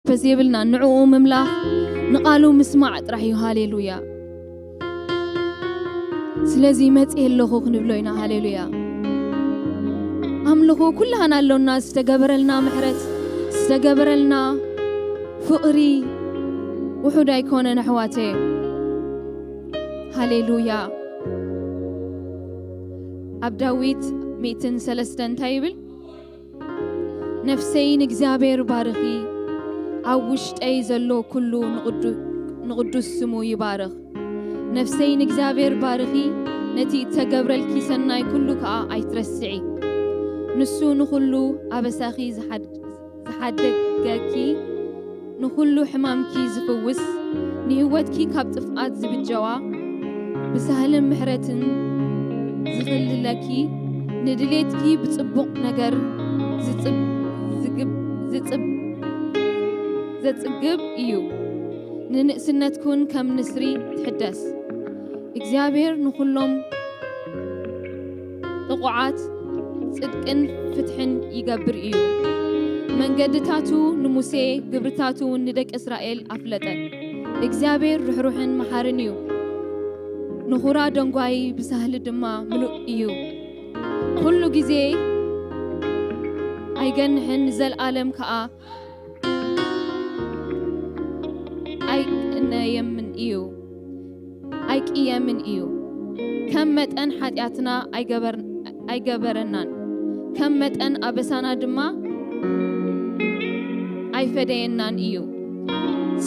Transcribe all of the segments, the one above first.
ፐርፐዝ የብልና። ንዕኡ ምምላኽ፣ ንቓሉ ምስማዕ ጥራሕ እዩ። ሃሌሉያ። ስለዚ መጽእ ኣለኹ ክንብሎ ኢና። ሃሌሉያ። ኣምልኹ ኩላህና ኣሎና። ዝተገበረልና ምሕረት፣ ዝተገበረልና ፍቕሪ ውሑድ ኣይኮነን ኣሕዋተይ። ሃሌሉያ። ኣብ ዳዊት ሚእትን ሰለስተን እንታይ ይብል? ነፍሰይ ንእግዚኣብሔር ባርኺ፣ ኣብ ውሽጠይ ዘሎ ኩሉ ንቕዱ-፣ ንቕዱስ ስሙ ይባርኽ። ነፍሰይ ንእግዚኣብሔር ባርኺ፣ ነቲ እተገብረልኪ ሰናይ ኩሉ ከኣ ኣይትረስዒ። ንሱ ንኹሉ ኣበሳኺ ዝሓድ-፣ ዝሓደገኪ፣ ንኹሉ ሕማምኪ ዝፍውስ፣ ንህይወትኪ ካብ ጥፍኣት ዝብጀዋ፣ ብሳህልን ምሕረትን ዝኽልለኪ፣ ንድሌትኪ ብጽቡቕ ነገር ዝጽብ-፣ ዝግብ-፣ ዝጽብ-፣ ዘጽግብ እዩ። ንንእስነትኩን ከም ንስሪ ትሕደስ። እግዚኣብሔር ንኹሎም ጥቑዓት ጽድቅን ፍትሕን ይገብር እዩ። መንገድታቱ ንሙሴ፣ ግብርታቱ ንደቂ እስራኤል ኣፍለጠ። እግዚኣብሔር ርሕሩሕን መሓርን እዩ። ንኹራ ደንጓዪ ብሳህሊ ድማ ምሉእ እዩ። ኩሉ ግዜ ኣይገንሕን፣ ንዘለኣለም ከኣ ኣይቅነየምን እዩ፣ ኣይቅየምን እዩ። ከም መጠን ሓጢኣትና ኣይገበር-፣ ኣይገበረናን፣ ከም መጠን ኣበሳና ድማ ኣይፈደየናን እዩ።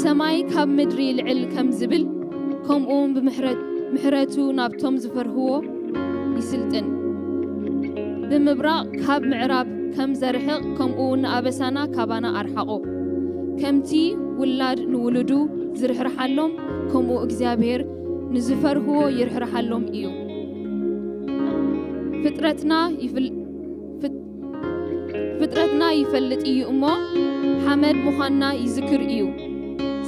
ሰማይ ካብ ምድሪ ልዕል ከም ዝብል፣ ከምኡ እውን ብምሕረት-፣ ምሕረቱ ናብቶም ዝፈርህዎ ይስልጥን። ብምብራቕ ካብ ምዕራብ ከም ዘርሕቕ፣ ከምኡ ንኣበሳና ካባና ኣርሓቖ። ከምቲ ውላድ ንውሉዱ ዝርሕርሓሎም፣ ከምኡ እግዚኣብሔር ንዝፈርህዎ ይርሕርሓሎም እዩ። ፍጥረትና ይፍል-፣ ፍጥ-፣ ፍጥረትና ይፈልጥ እዩ እሞ፣ ሓመድ ምዃንና ይዝክር እዩ።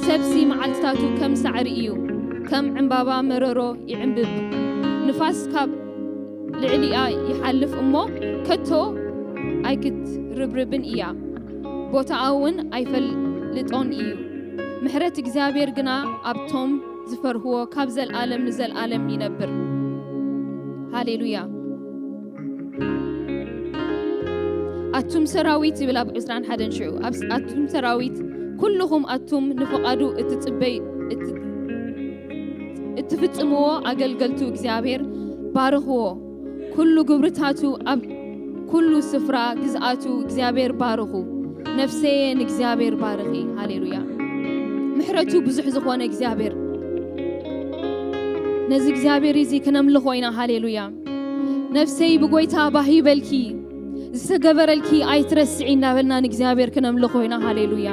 ሰብሲ መዓልትታቱ ከም ሳዕሪ እዩ፣ ከም ዕምባባ መረሮ ይዕምብብ። ንፋስ ካብ ልዕሊኣ ይሓልፍ እሞ፣ ከቶ ኣይክትርብርብን እያ፣ ቦታኣ እውን ኣይፈልጦን እዩ። ምሕረት እግዚኣብሔር ግና ኣብቶም ዝፈርህዎ ካብ ዘልኣለም ንዘልኣለም ይነብር። ሃሌሉያ። ኣቱም ሰራዊት ይብል ኣብ ዕስራን ሓደን ሽዑ፣ ኣብ-፣ ኣቱም ሰራዊት፣ ኩልኹም ኣቱም ንፍቓዱ እትጽበይ-፣ እት-፣ እትፍጽምዎ ኣገልገልቱ እግዚኣብሔር ባርኽዎ። ኩሉ ግብርታቱ ኣብ ኩሉ ስፍራ ግዝኣቱ እግዚኣብሔር ባርኹ። ነፍሰየ ንእግዚኣብሔር ባርኺ። ሃሌሉያ። ምሕረቱ ብዙሕ ዝኾነ እግዚኣብሔር፣ ነዚ እግዚኣብሔር እዚ ክነምልኾ ኢና። ሃሌሉያ። ነፍሰይ ብጎይታ ባህ ይበልኪ፣ ዝተገበረልኪ ኣይትረስዒ እናበልና ንእግዚኣብሔር ክነምልኾ ኢና። ሃሌሉያ።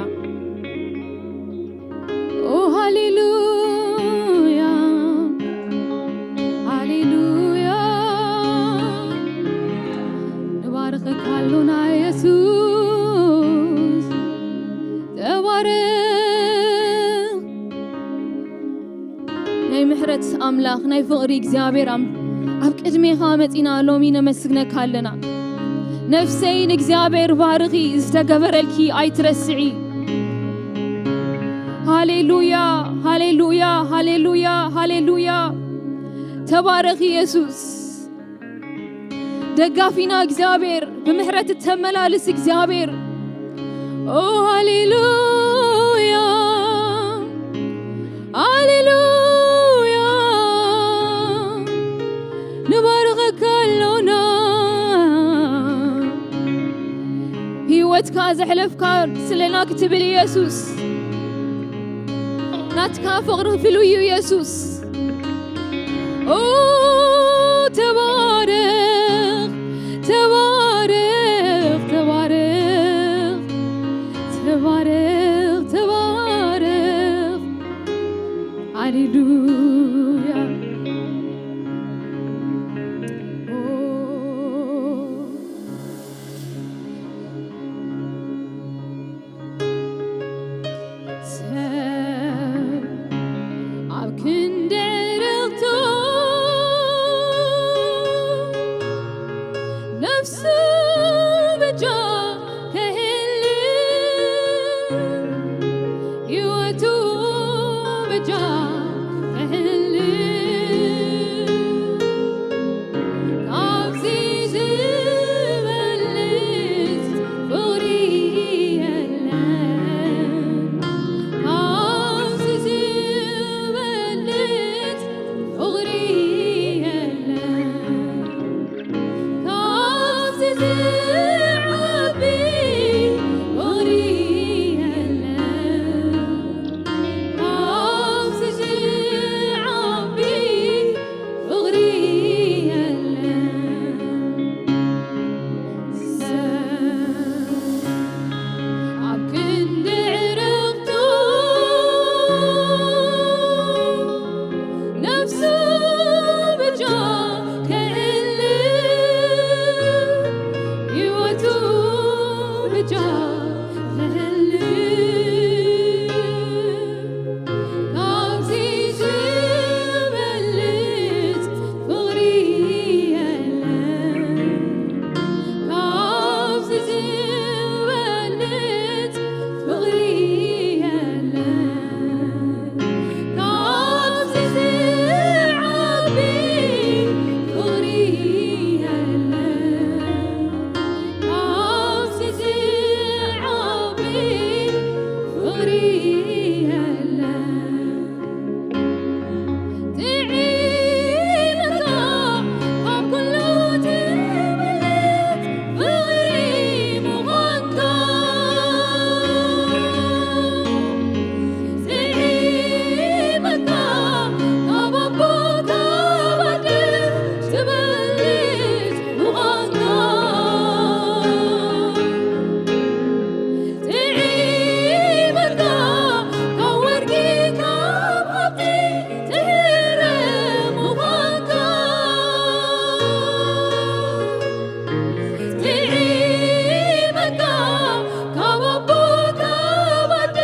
ኦ ሃሌሉያ፣ ሃሌሉያ፣ ንባርኸካ ኣሎና የሱስ፣ ተባረኽ። ናይ ምሕረት ኣምላኽ፣ ናይ ፍቕሪ እግዚኣብሔር ኣም-፣ ኣብ ቅድሜኻ መጺና ሎሚ ነመስግነካ ኣለና። ነፍሰይ ንእግዚኣብሔር ባርኺ፣ ዝተገበረልኪ ኣይትረስዒ። ሃሌሉያ፣ ሃሌሉያ፣ ሃሌሉያ፣ ሃሌሉያ። ተባረኺ የሱስ። ደጋፊና እግዚኣብሔር፣ ብምሕረት እተመላልስ እግዚኣብሔር። ኦ ሃሌሉያ፣ ሃሌሉያ፣ ንባርኸካ ኣሎና። ህይወትካ ዘሕለፍካ ስለና ክትብል የሱስ፣ ናትካ ፍቕሪ ፍሉይ እዩ የሱስ። ኦ ተባረኽ፣ ተባረኽ፣ ተባረኽ፣ ተባረኽ፣ ተባረኽ። ሃሌሉያ። ኦ ሰብ ኣብ ክንዲ ዕርኽቱ ነፍሱ በጃ ከህልፍ ዝዓቢ ፍቕሪ የለን። ካብዚ ዝዓቢ ፍቕሪ የለን። ሰብ ኣብ ክንዲ ዕርኽቱ ነፍሱ ብጃ ከእልፍ፣ ህይወቱ ብጃ ከህልፍ፣ ካብዚ ዝበልጽ ፍቕሪ የለን። ካብዚ ዝበልጽ ፍቕሪ የለን። ካብዚ ዝዓቢ ፍቕሪ የለን። ካብዚ ዝዓቢ ፍቕሪ የለን። ጥዒምካ ካብ ኩሉ ትበልጽ ፍቕሪ ምዃንካ። ጥዒምካ ካብ ኣቦ ካብ ኣደ ትበልጽ ምዃንካ። ጥዒምካ ካብ ወርቂ ካብ ሃብቲ ትህረ ምዃንካ። ጥዒምካ ካብ ኣቦ ካብ ኣደ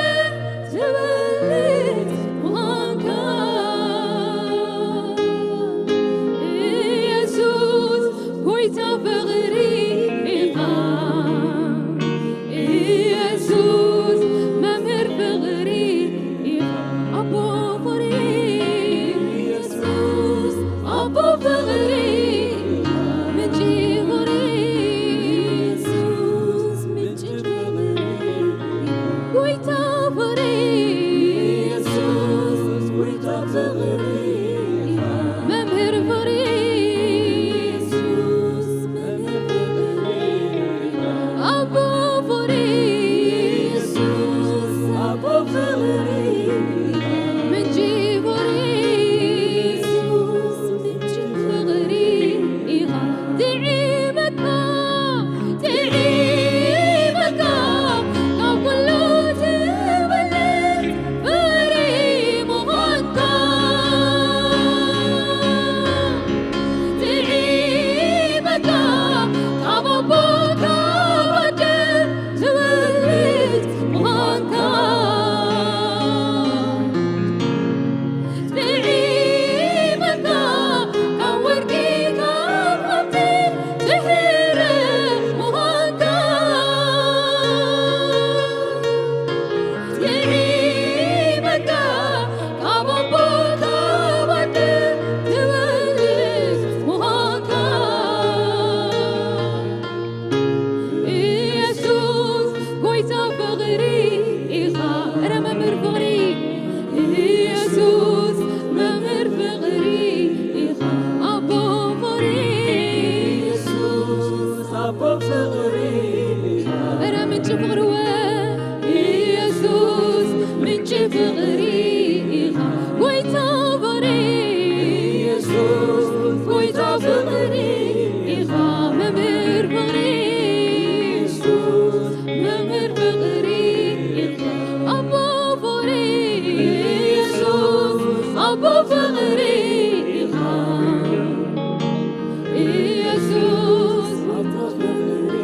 ትበልጽ ምዃንካ። ኢየሱስ ጎይታ ፍቕሪ ኢኻ። ኢየሱስ መምህር ፍቕሪ ኢኻ። ኣቦ ፍቕሪ ኢየሱስ ኣቦ ፍቕሪ ምንጪ ፍቕሪ ኢየሱስ ምንጪ ፍቕሪ ጎይታ ፍቕሪ ኢየሱስ ጎይታ ፍቕሪ መምህር ፍቕሪ ኢየሱስ ኣቦ ፍቕሪ ኢየሱስ ኣቦ ፍቕሪ ምንጪ ፍቕሪ ኢየሱስ ምንጪ ፍቕሪ ኢኻ። ጥዒመካ ጥዒመካ ካብ ኩሉ ትበልጽ ፍቕሪ ምዃንካ። ጥዒመካ ካብ ኣቦ ካብ ኣደ ትበልጽ ምዃንካ። ጥዒመካ ካብ ወርቂ ካብ ሃብቲ ትህረ ምዃንካ። ጥዒመካ ካብ ኣቦ ካብ ኣደ ትበልጽ ምዃንካ። ኢየሱስ ጎይታ ፍቕሪ ኢኻ። እረ መምህር ፍቕሪ ኢየሱስ መምህር ፍቕሪ ኢኻ። ኣቦ ፍቕሪ ኢየሱስ ኣቦ ፍቕሪ እረ ምንጪ ፍቕሪ ወ ኢየሱስ ምንጪ ፍቕሪ ኢኻ። ጎይታ ፍቕሪ ኢየሱስ ጎይታ ፍቕሪ ኢኻ። መምህር ፍቕሪ ኢየሱስ መምህር ፍቕሪ ኢኻ። ኣቦ ፍቕሪ ኢየሱስ ኣቦ ፍቕሪ ኢኻ። ኢየሱስ ኣቦ ፍቕሪ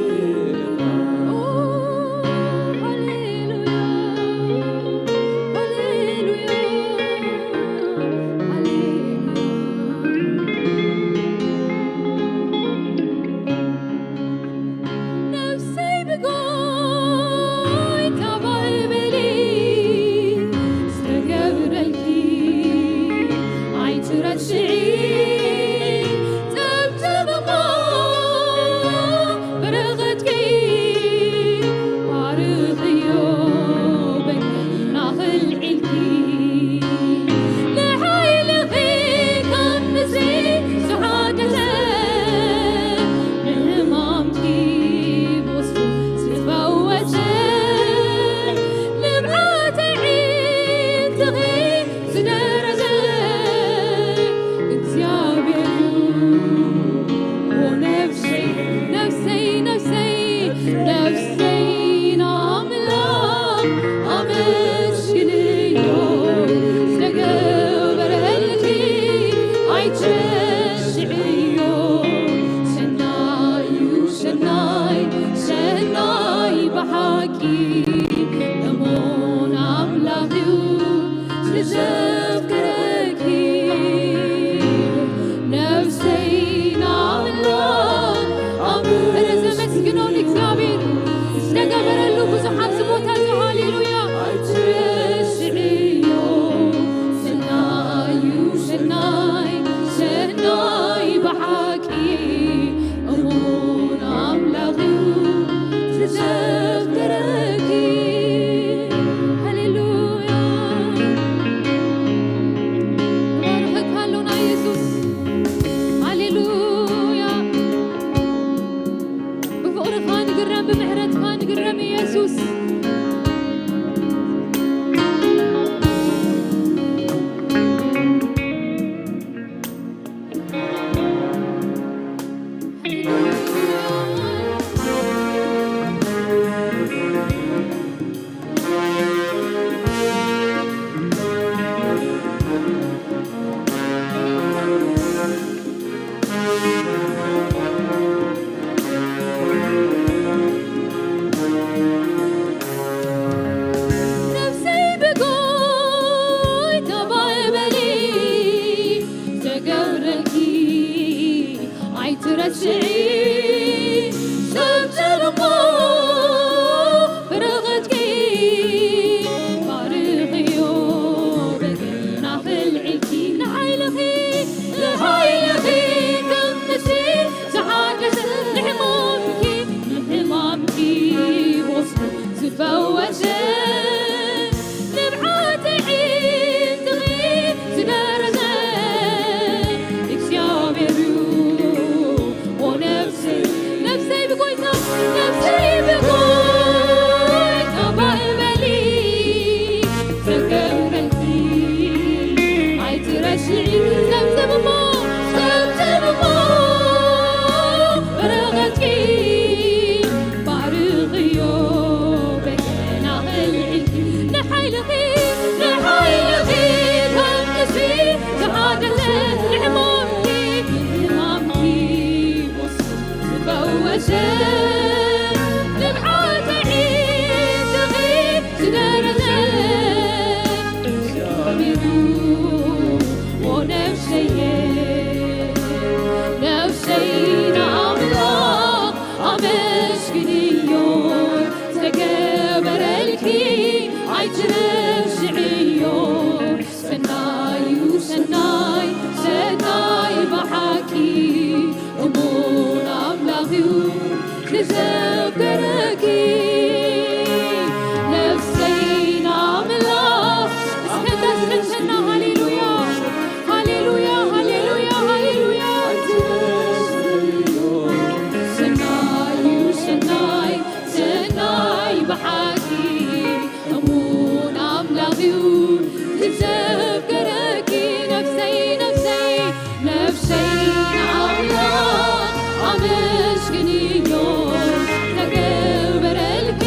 ሓቂ እሙን ኣምላኽ እዩ ዝዘክረኪ። ነፍሰይ ንኣምላኽ ኣመስግኖ፣ ንእግዚኣብሔር ዝተገበረሉ ብዙሕ ኣብዚ ቦታ እዚ። ሃሌሉያ። ኣይትረስዕዮ ሰናዩ ሰናይ ሰናይ ብሓቂ እሙን ኣምላኽ እዩ ዝዘክረኪ። ሃሌሉያ። ንባርኸካ ኣሎና የሱስ። ሃሌሉያ። ብፍቕርኻ ንግረም፣ ብምሕረትካ ንግረም የሱስ። ነፍሰይ ብጎይታ ባይ በሊ፣ ተገብረልኪ ኣይትረስዒ፣ ሰብሰብ እሞ በረኸትኪ፣ ባርኽዮ በገና ፈልዒልኪ፣ ንሓይልኺ፣ ንሓይልኺ ከምሲ ዝሓደሰ፣ ንሕማምኪ፣ ንሕማምኪ ወስዱ ዝፈወሰ፣ ንብዓተ ዒንትኺ ዝደረሰ እግዚኣብሔር እዩ። ኦ ነፍሰይ፣ ነፍሰይ ብጎይታ፣ ነፍሰይ ብጎይታ ባይ በሊ፣ ተገብረልኪ ኣይትረስዒ፣ ጸብጽብ እሞ፣ ጸብጽብ እሞ በረኸትኪ፣ ባርኽዮ በገና ኸልዒልኪ፣ ንሓይልኺ፣ ንሓይልኺ ከም ንስሪ ዝሓደሰ፣ ንሕማምኪ፣ ንሕማምኪ ዝፈወሰ፣ ንብዓተ ዒንትኺ ዝደረሰ እግዚኣብሔር እዩ። ኦ ነፍሰየ፣ ነፍሰይ ንኣምላኽ ኣመስግንዮ፣ ዝተገበረልኪ ኣይትረስዕዮ። ሰናዩ ሰናይ፣ ሰናይ ብሓቂ እሙን ኣምላኽ እዩ ዝዘክረኪ። ነፍሰይ ንኣምላኽ እስከ ተስዕሰና። ሃሌሉያ፣ ሃሌሉያ፣ ሃሌሉያ፣ ሃሌሉያ። ሰናዩ ሰናይ፣ ሰናይ ብሓቂ እሙን ኣምላኽ እዩ ዝዘክረኪ። ነፍሰይ፣ ነፍሰይ፣ ነፍሰይ ንኣምላኽ ኣመስግንዮ፣ ተገበረልኪ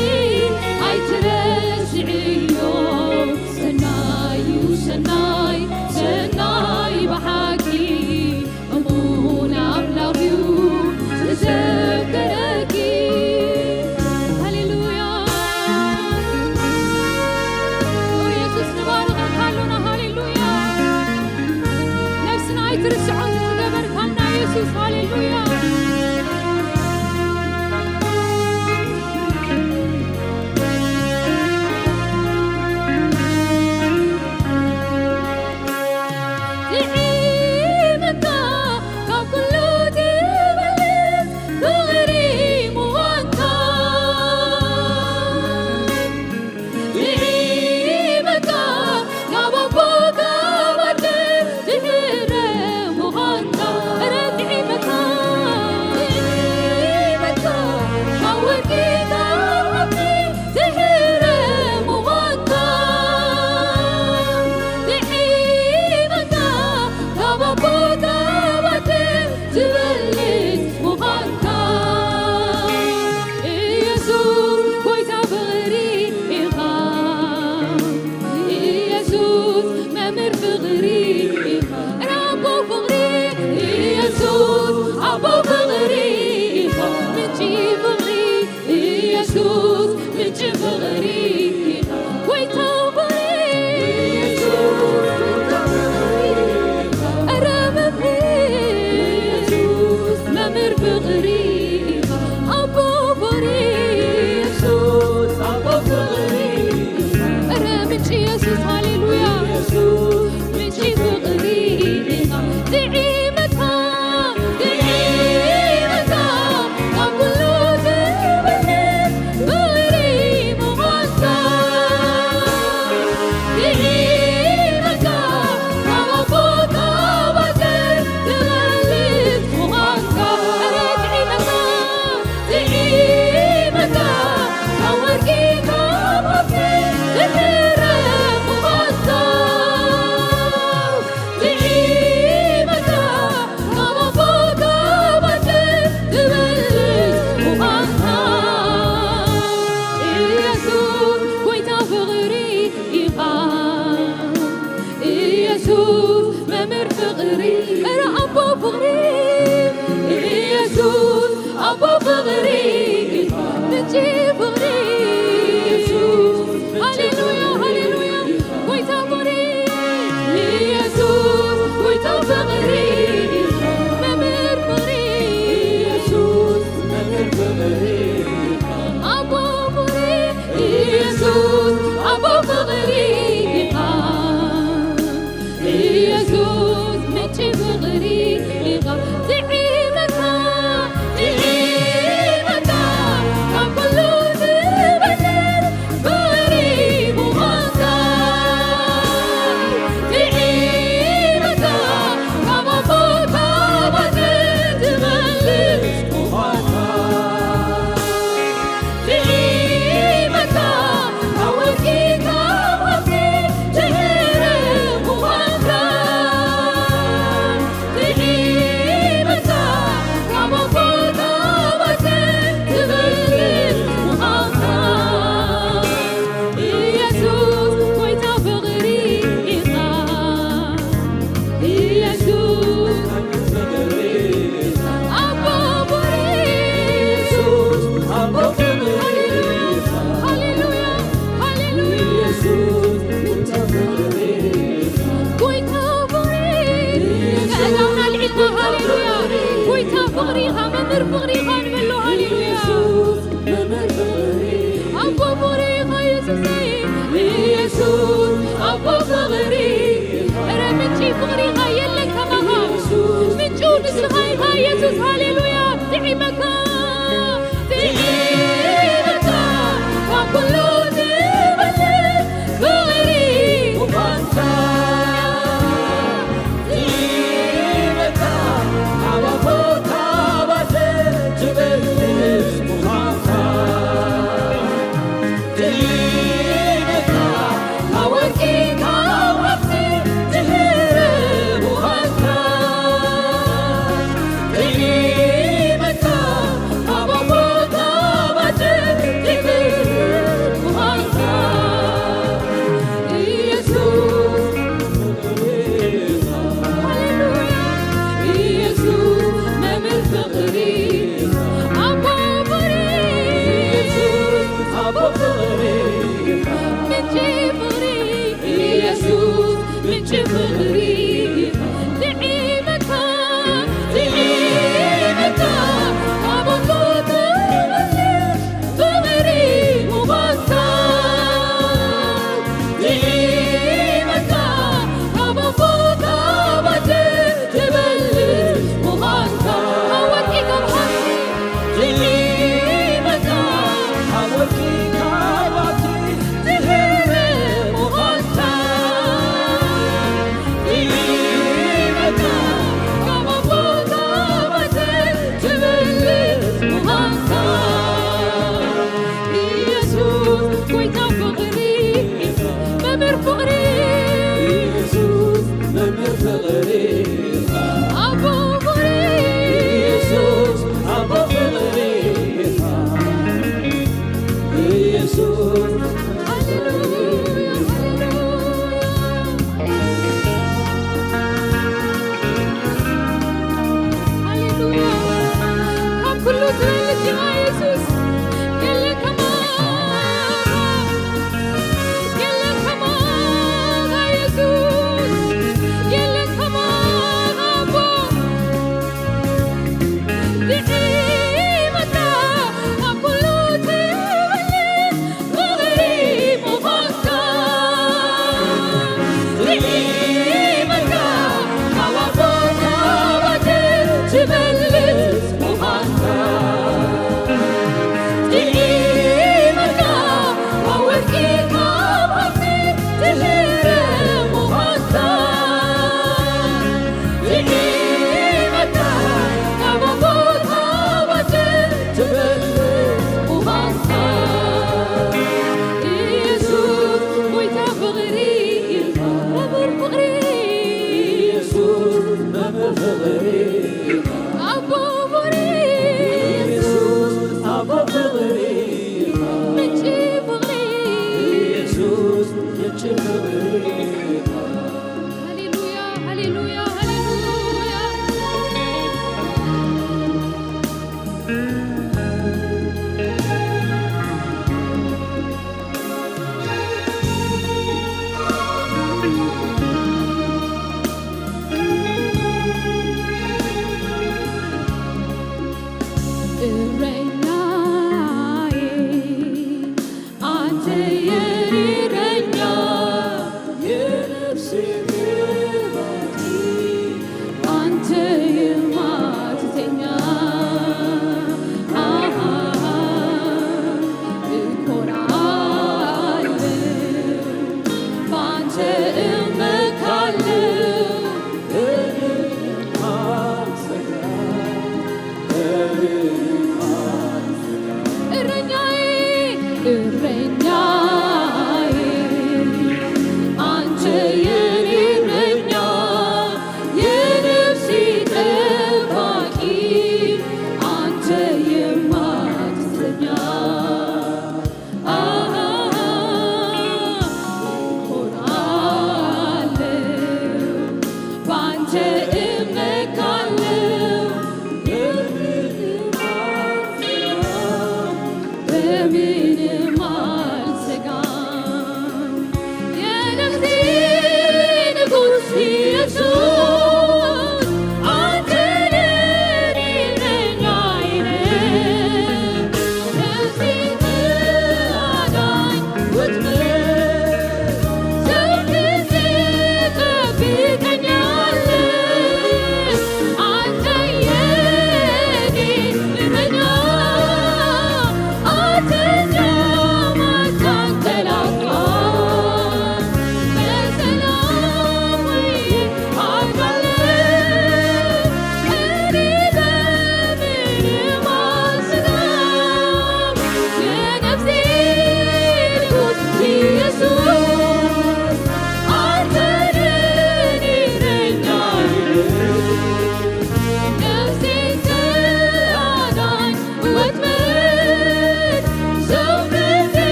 ፍቕሪ ኢኻ። ምንጪ ፍቕሪ ኢየሱስ፣ ምንጪ ፍቕሪ ኢኻ። ጥዒመካ፣ ጥዒመካ፣ ካብ ኣቦ ትበልጽ ፍቕሪ ምዃንካ። ጥዒመካ፣ ካብ ኣቦ ትበልጽ ምዃንካ። ካብ ወርቂ ካብ ሓፂን ጥዒመካ፣ ካብ ወርቂ ካብ ሓፂን ትህረ ምዃንካ። ጥዒመካ፣ ካብ ኣቦ ትበልጽ ምዃንካ። ኢየሱስ ጎይታ ፍቕሪ፣ መምህር ፍቕሪ። ኢየሱስ መምህር ፍቕሪ ኢኻ። ኣቦ ፍቕሪ። ኢየሱስ ኣቦ ፍቕሪ ኢኻ። ኢየሱስ ሃሌሉያ፣ ሃሌሉያ። ሃሌሉያ። ካብ ኩሉ ትበልጽ ኢኻ ኢየሱስ። የለን ከማኻ፣ የለን ከማኻ ኢየሱስ። የለን ከማኻ ኣቦ። ጥዒመካ ካብ ኩሉ ትበልጽ ፍቕሪ ምዃንካ። ጥዒመካ ካብ ኣቦ ትበልጽ ትበልጽ ምዃንካ። ጥዒመካ ካብ ወርቂ ካብ ሃብቲ ትህረ ምዃንካ። ጥዒመካ ካብ ኣቦ ትበልጽ ትበልጽ ምዃንካ። ኢየሱስ ጎይታ ፍቕሪ ኢኻ፣ መምህር ፍቕሪ። ኢየሱስ መምህር ፍቕሪ ኢኻ። ኣቦ ፍቕሪ። ኢየሱስ ኣቦ ፍቕሪ ኢኻ። ምንጪ ፍቕሪ። ኢየሱስ ምንጪ ፍቕሪ ኢኻ። ሃሌሉያ፣ ሃሌሉያ፣ ሃሌሉያ። እረኛዬ፣ አንተ የኔ እረኛ፣ የነፍሴ ጠባቂ፣ አንተ የማትተኛ። አሃ፣ እኮራለሁ፣ በአንተ እመካለሁ። እረኛዬ፣ እረኛዬ፣ አንተ የኔ እረኛ፣ የነፍሴ ጠባቂ፣ አንተ የማትተኛ። አሃ፣ እኮራለሁ፣ ባንተ እመካለሁ። በምንም አልሰጋም፣ በምንም አልሰጋም። የነፍሴ ንጉሥ ኢየሱስ፣ አንተ ለኔ እረኛዬ ነህ። ከዚህ ከአዳኝ ወጥመድ ዘወትር ትጠብቀኛለህ። አንተ የኔ እረኛ፣ አትዘን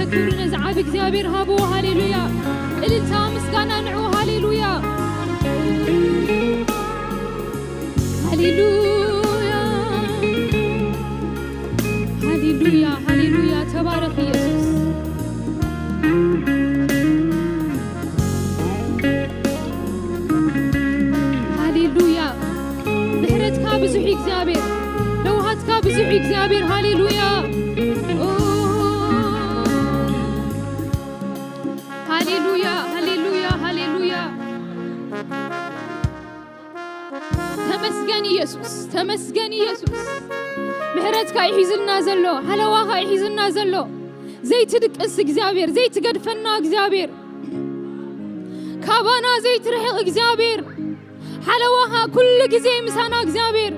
ክብሪ ነዚ ዓቢ እግዚኣብሔር ሃብዎ። ሃሌሉያ። እልልታ ምስጋና ንዑ። ሃሌሉያ። ሃሌሉያ። ሃሌሉያ። ሃሌሉያ። ተባረኽ ኢየሱስ። ሃሌሉያ። ምሕረትካ ብዙሕ እግዚኣብሔር፣ ለውሃትካ ብዙሕ እግዚኣብሔር። ሃሌሉያ። ኦ፣ ሃሌሉያ፣ ሃሌሉያ፣ ሃሌሉያ። ተመስገን ኢየሱስ፣ ተመስገን ኢየሱስ። ምሕረትካ እዩ ሒዝና ዘሎ፣ ሓለዋኻ እዩ ሒዝና ዘሎ። ዘይትድቅስ እግዚኣብሔር፣ ዘይትገድፈና እግዚኣብሔር፣ ካባና ዘይትርሕቕ እግዚኣብሔር፣ ሓለዋኻ ኩሉ ግዜ ምሳና እግዚኣብሔር።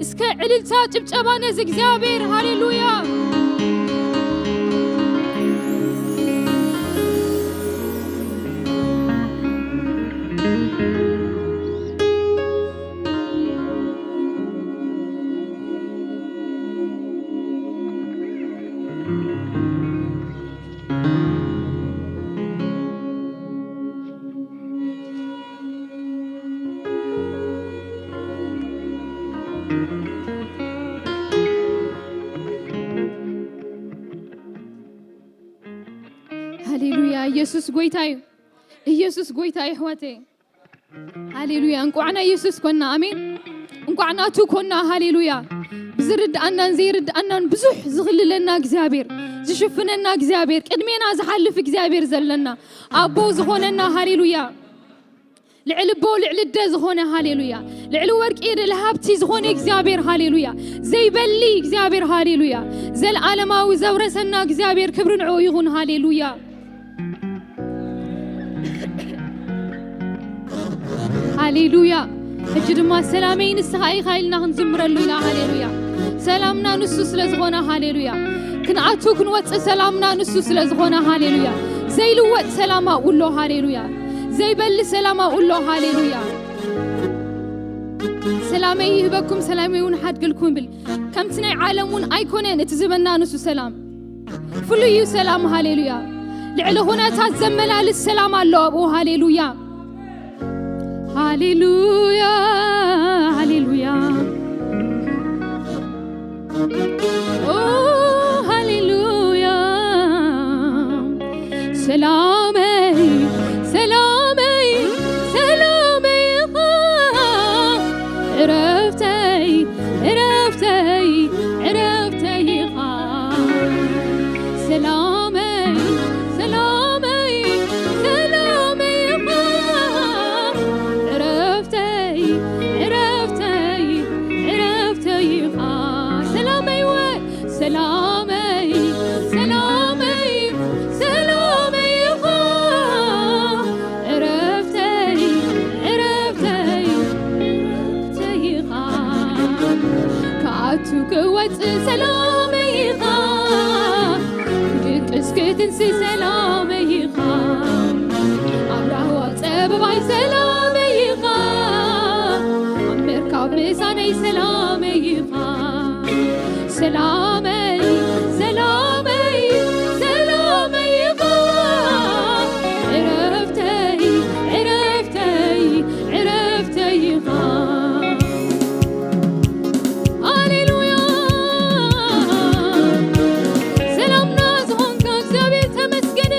እስከ ዕልልታ ጭብጨባ ነዚ እግዚኣብሔር። ሃሌሉያ። ሃሌሉያ። ኢየሱስ ጎይታ እዩ። ኢየሱስ ጎይታ እዩ፣ ኣሕዋተይ። ሃሌሉያ። እንቋዕ ናይ ኢየሱስ ኮና። ኣሜን። እንቋዕ ናቱ ኮና። ሃሌሉያ። ብዝርድኣናን ዘይርድኣናን ብዙሕ ዝኽልለና እግዚኣብሔር፣ ዝሽፍነና እግዚኣብሔር፣ ቅድሜና ዝሓልፍ እግዚኣብሔር ዘለና፣ ኣቦ ዝኾነና። ሃሌሉያ። ልዕሊ ኣቦ ልዕሊ ኣደ ዝኾነ። ሃሌሉያ። ልዕሊ ወርቂ ልዕሊ ሃብቲ ዝኾነ እግዚኣብሔር። ሃሌሉያ። ዘይበሊ እግዚኣብሔር። ሃሌሉያ። ዘለዓለማዊ ዘውረሰና እግዚኣብሔር፣ ክብሪ ንዕኡ ይኹን። ሃሌሉያ። ሃሌሉያ። ሕጂ ድማ ሰላመይ ንስኻ ኢኻ ኢልና ክንዝምረሉ ኢና። ሃሌሉያ። ሰላምና ንሱ ስለ ዝኾነ። ሃሌሉያ። ክንኣቱ ክንወጽእ ሰላምና ንሱ ስለ ዝኾነ። ሃሌሉያ። ዘይልወጥ ሰላም ኣብኡ ኣሎ። ሃሌሉያ። ዘይበሊ ሰላም ኣብኡ ኣሎ። ሃሌሉያ። ሰላመይ ይህበኩም፣ ሰላመይ እውን ሓድግልኩም ይብል። ከምቲ ናይ ዓለም እውን ኣይኮነን እቲ ዝህበና ንሱ ሰላም። ፍሉይ እዩ ሰላም። ሃሌሉያ። ልዕሊ ኩነታት ዘመላልስ ሰላም ኣሎ ኣብኡ። ሃሌሉያ። ሃሌሉያ። ሃሌሉያ። ኦ፣ ሃሌሉያ። ሰላመይ፣ ሰላመይ፣ ሰላመይ ኢኻ። ዕረፍተይ፣ ዕረፍተይ፣ ዕረፍተይ ኢኻ። ሰላመይ፣ ሰላመይ፣ ሰላመይ ኢኻ። ዕረፍተይ፣ ዕረፍተይ፣ ዕረፍተይ ኢኻ። ሰላመይ ወ-፣ ሰላመይ፣ ሰላመይ፣ ሰላመይ ኢኻ። ዕረፍተይ፣ ዕረፍተይ፣ ዕረፍተይ ኢኻ። ክኣቱ ክወጽእ ሰላመይ ኢኻ። ክድቅስ ክትንሲ ሰላመይ ኢኻ። ኣብ ራህዋ ጸበባይ ሰላመይ ኢኻ። ኣብ ምርካብ ምሳነይ ሰላመይ ኢኻ። ሰላመይ፣ ሰላመይ፣ ሰላመይ ኢኻ። ዕረፍተይ፣ ዕረፍተይ፣ ዕረፍተይ ኢኻ። ሃሌሉያ። ሰላምና ዝኾንካ እግዚኣብሔር ተመስገን።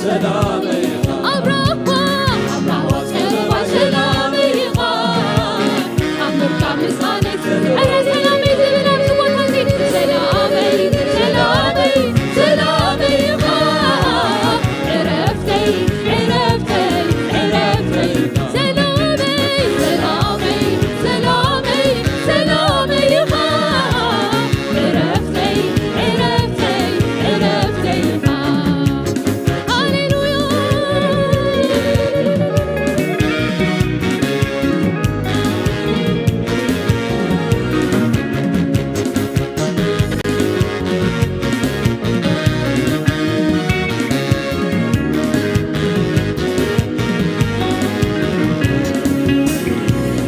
ሰላመይ ኢኻ። ኣብ ራህዋ፣ ኣብ ራህዋ ጸበባ ሰላመይ ኢኻ። ኣብ ምርካብ ምስኣነይ፣ እረ ሰላመይ ዝብል ኣብዚ ቦታ እዚ፣ ሰላመይ፣ ሰላመይ፣ ሰላመይ ኢኻ። ዕረፍተይ፣ ዕረፍተይ፣ ዕረፍተይ፣ ሰላመይ፣ ሰላመይ፣ ሰላመይ፣ ሰላመይ ኢኻ። ዕረፍተይ፣ ዕረፍተይ፣ ዕረፍተይ ኢኻ። ሃሌሉያ።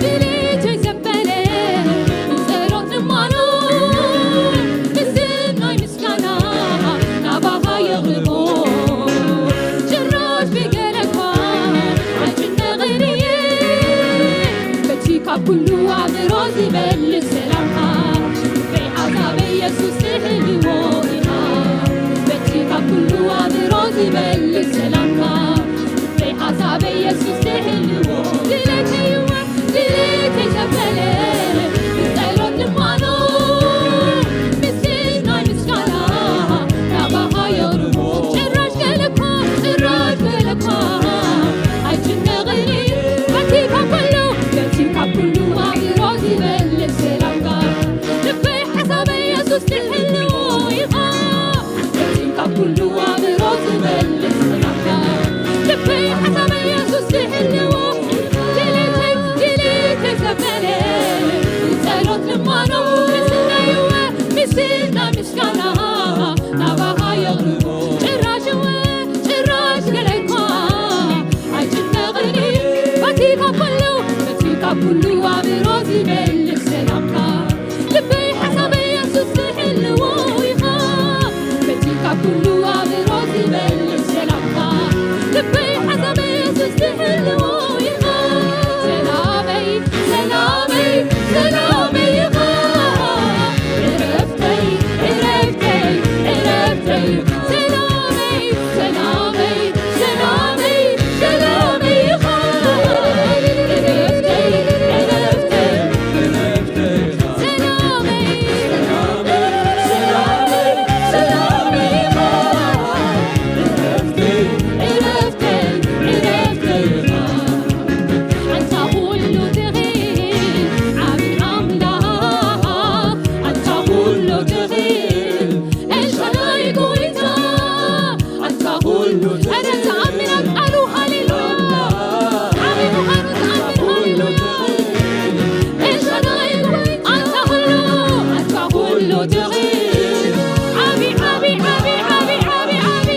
ድሌተይ ዘበለ ብጸሎት ልማኖ፣ ምስናይ ምስጋና ናባኻ የቕርቦ። ጭራሽ ብገለኳ ኣይጭነቕን እየ፣ በቲ ካብ ኩሉ ኣእምሮ ዝበልጽ ሰላምካ፣ ልበይ ሓሳበይ የሱስ ትህልዎ ኢኻ። በቲ ካብ ኩሉ ኣእምሮ ዝበልጽ ሰላምካ፣ ልበይ ሓሳበይ የሱስ ትህልዎ። ድሌተይ እወ ድሌተይ ዘበለ ብጸሎት ልማኖ፣ ምስናይ ምስጋና ናባኻ የቕርቦ። ጭራሽ ገለኳ፣ ጭራሽ ገለኳ ኣይጭነቕን እየ። በቲ ካብ ኩሉ፣ በቲ ካብ ኩሉ ኣእምሮ ዝበልጽ ሰላምካ፣ ልበይ ሓሳበይ የሱስ ትሕልዎ ኢኻ። በቲ ካብ ኩሉ ኣእምሮ ዝበልጽ ሰላምካ፣ ልበይ ሓሳበይ የሱስ ትሕልዎ። ድሌተይ፣ ድሌተይ ዘበለ ብጸሎት ልማኖ፣ ምስናይ እወ፣ ምስናይ ምስጋና ናባኻ የቕርቦ። ጭራሽ እወ፣ ጭራሽ ገለኳ ኣይጭነቕን፣ በቲ ካብ ኩሉ፣ በቲ ካብ ኩሉ ኣእምሮ ዝበልጽ ሰላምካ፣ ልበይ ሓሳበይ የሱስ ትሕልዎ ኢኻ። በቲ ካብ ኩሉ ኣእምሮ ዝበልጽ ሰላምካ፣ ልበይ ሓሳበይ የሱስ ትሕልዎ ኢኻ። ሰላመይ፣ ሰላመይ፣ ሰላመይ ኢኻ። ዕረፍተይ፣ ዕረፍተይ፣ ዕረፍተይ። ሰላመይ፣ ሰላመይ፣ ሰላመይ፣ ሰላመይ ኢኻ። ዕረፍተይ፣ ዕረፍተይ፣ ዕረፍተይ ኢኻ። ሰላመይ፣ ሰላመይ፣ ሰላመይ፣ ሰላመይ ኢኻ። ዕረፍተይ፣ ዕረፍተይ፣ ዕረፍተይ ኢኻ። ኣንታ ኩሉ ትኽእል ዓቢ ኣምላኽ፣ ኣንታ ኩሉ ትኽእል ኤልሻዳይ ጎይታ፣ ኣንታ ኩሉ ትኽእል። እረ ተኣምር ኣብ ቃሉ፣ ሃሌሉያ። ዓቢ ምዃኑ ተኣምር፣ ሃሌሉያ። ኤልሻዳይ ጎይታ፣ ኣንታ ኩሉ፣ ኣንታ ኩሉ ትኽእል። ዓቢ፣ ዓቢ፣ ዓቢ፣ ዓቢ፣ ዓቢ፣ ዓቢ።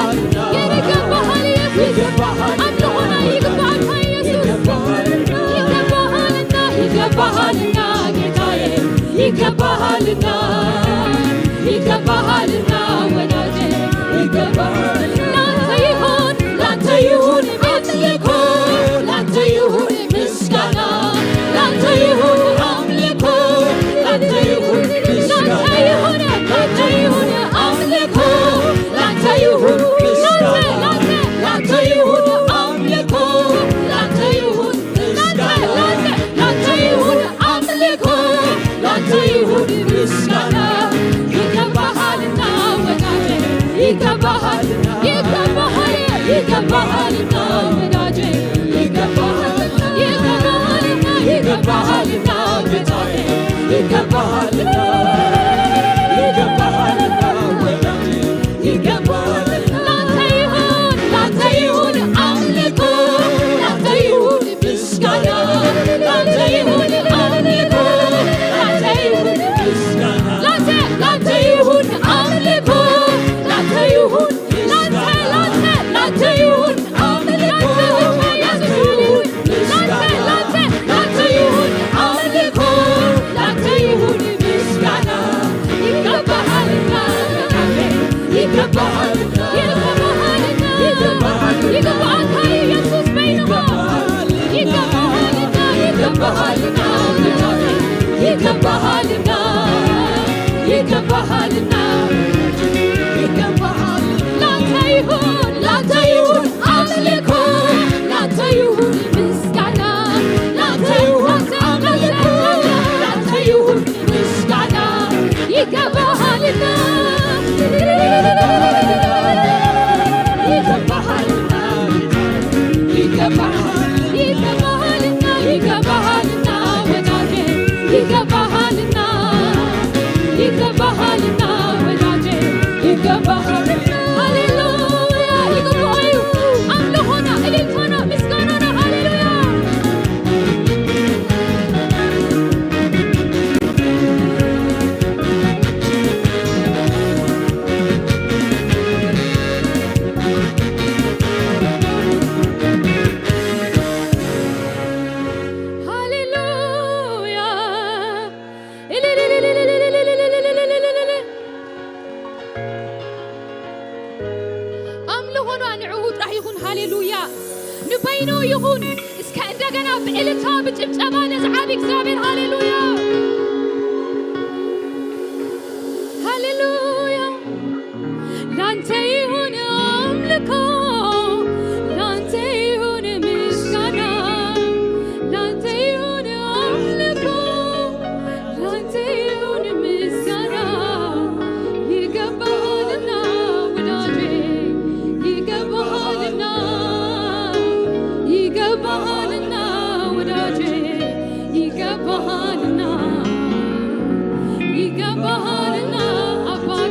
ይገባሃል ኢየሱስ። አምልኾና ይግባሃል ኢየሱስ። ይገባሃልና፣ ይገባሃልና ጌታዬ፣ ይገባሃልና፣ ይገባሃልና ወዳጄ፣ ይገባሃል። ላንተ ይሁን፣ ላንተ ይሁን አምልኮ፣ ላንተ ይሁን ምስጋና፣ ላንተ ይሁን አምልኮ፣ ላንተ ይሁን ምስጋና፣ ላንተ ይሁን፣ ላንተ ይሁን አምልኮ፣ ላንተ ይሁን ምስጋና፣ ላንተ፣ ላንተ፣ ላንተ ይሁን አምልኮ፣ ላንተ ይሁን ምስጋና፣ ላንተ፣ ላንተ፣ ላንተ ይሁን አምልኮ፣ ላንተ ይሁን ምስጋና። ይገባሃልና ወዳጄ፣ ይገባሃል፣ ይገባሃል፣ ይገባሃልና ወዳጄ፣ ይገባሃል፣ ይገባሃልና፣ ይገባሃልና ጌታዬ፣ ይገባሃልና፣ ይገባሃልና ወዳጄ፣ ይገባሃል። ላንተ ይሁን፣ ላንተ ይሁን አምልኮ፣ ላንተ ይሁን ምስጋና፣ ላንተ ይሁን አምልኮ፣ ላንተ ይሁን ምስጋና፣ ላንተ፣ ላንተ ይሁን አምልኮ፣ ላንተ ይሁን፣ ላንተ፣ ላንተ፣ ላንተ ይሁን አምልኮ፣ ላንተ ይሁን፣ ላንተ፣ ላንተ፣ ላንተ ይሁን አምልኮ፣ ላንተ ይሁን ምስጋና። ይገባሃልና፣ ይገባሃልና፣ ይገባሃልና፣ ይገባሃልና ኢየሱስ በይንኻ። ይገባሃልና፣ ይገባሃልና፣ ይገባሃልና፣ ይገባሃልና፣ ይገባሃል። ላንተ ይሁን፣ ላንተ ይሁን አምልኮ፣ ላንተ ይሁን ምስጋና፣ ላንተ ይሁን አምልኮ፣ ላንተ ይሁን ምስጋና። ይገባሃልና፣ ይገባሃልና፣ ይገባሃል፣ ይገባሃልና፣ ይገባሃልና ወዳጄ፣ ይገባሃልና፣ ይገባሃልና ወዳጄ፣ ይገባሃልና። ሃሌሉያ፣ ይግባኦ እዩ ኣምልኾና፣ እልልታና፣ ምስጋናና። ሃሌሉያ። ሃሌሉያ። ኣምልኾና ንዕኡ ጥራሕ ይኹን። ሃሌሉያ። ንበይኑ ይኹን። እስከ እንደገና ብእልልታ ብጭብጨባ ነዚ ዓቢ እግዚኣብሔር። ሃሌሉያ። ሃሌሉያ። ላንተ ይሁን አምልኮ፣ ላንተ ይሁን ምስጋና፣ ላንተ ይሁን አምልኮ፣ ላንተ ይሁን ምስጋና። ይገባሃልና ወዳጄ፣ ይገባሃልና፣ ይገባሃልና ወዳጄ፣ ይገባሃልና፣ ይገባሃልና አባቴ።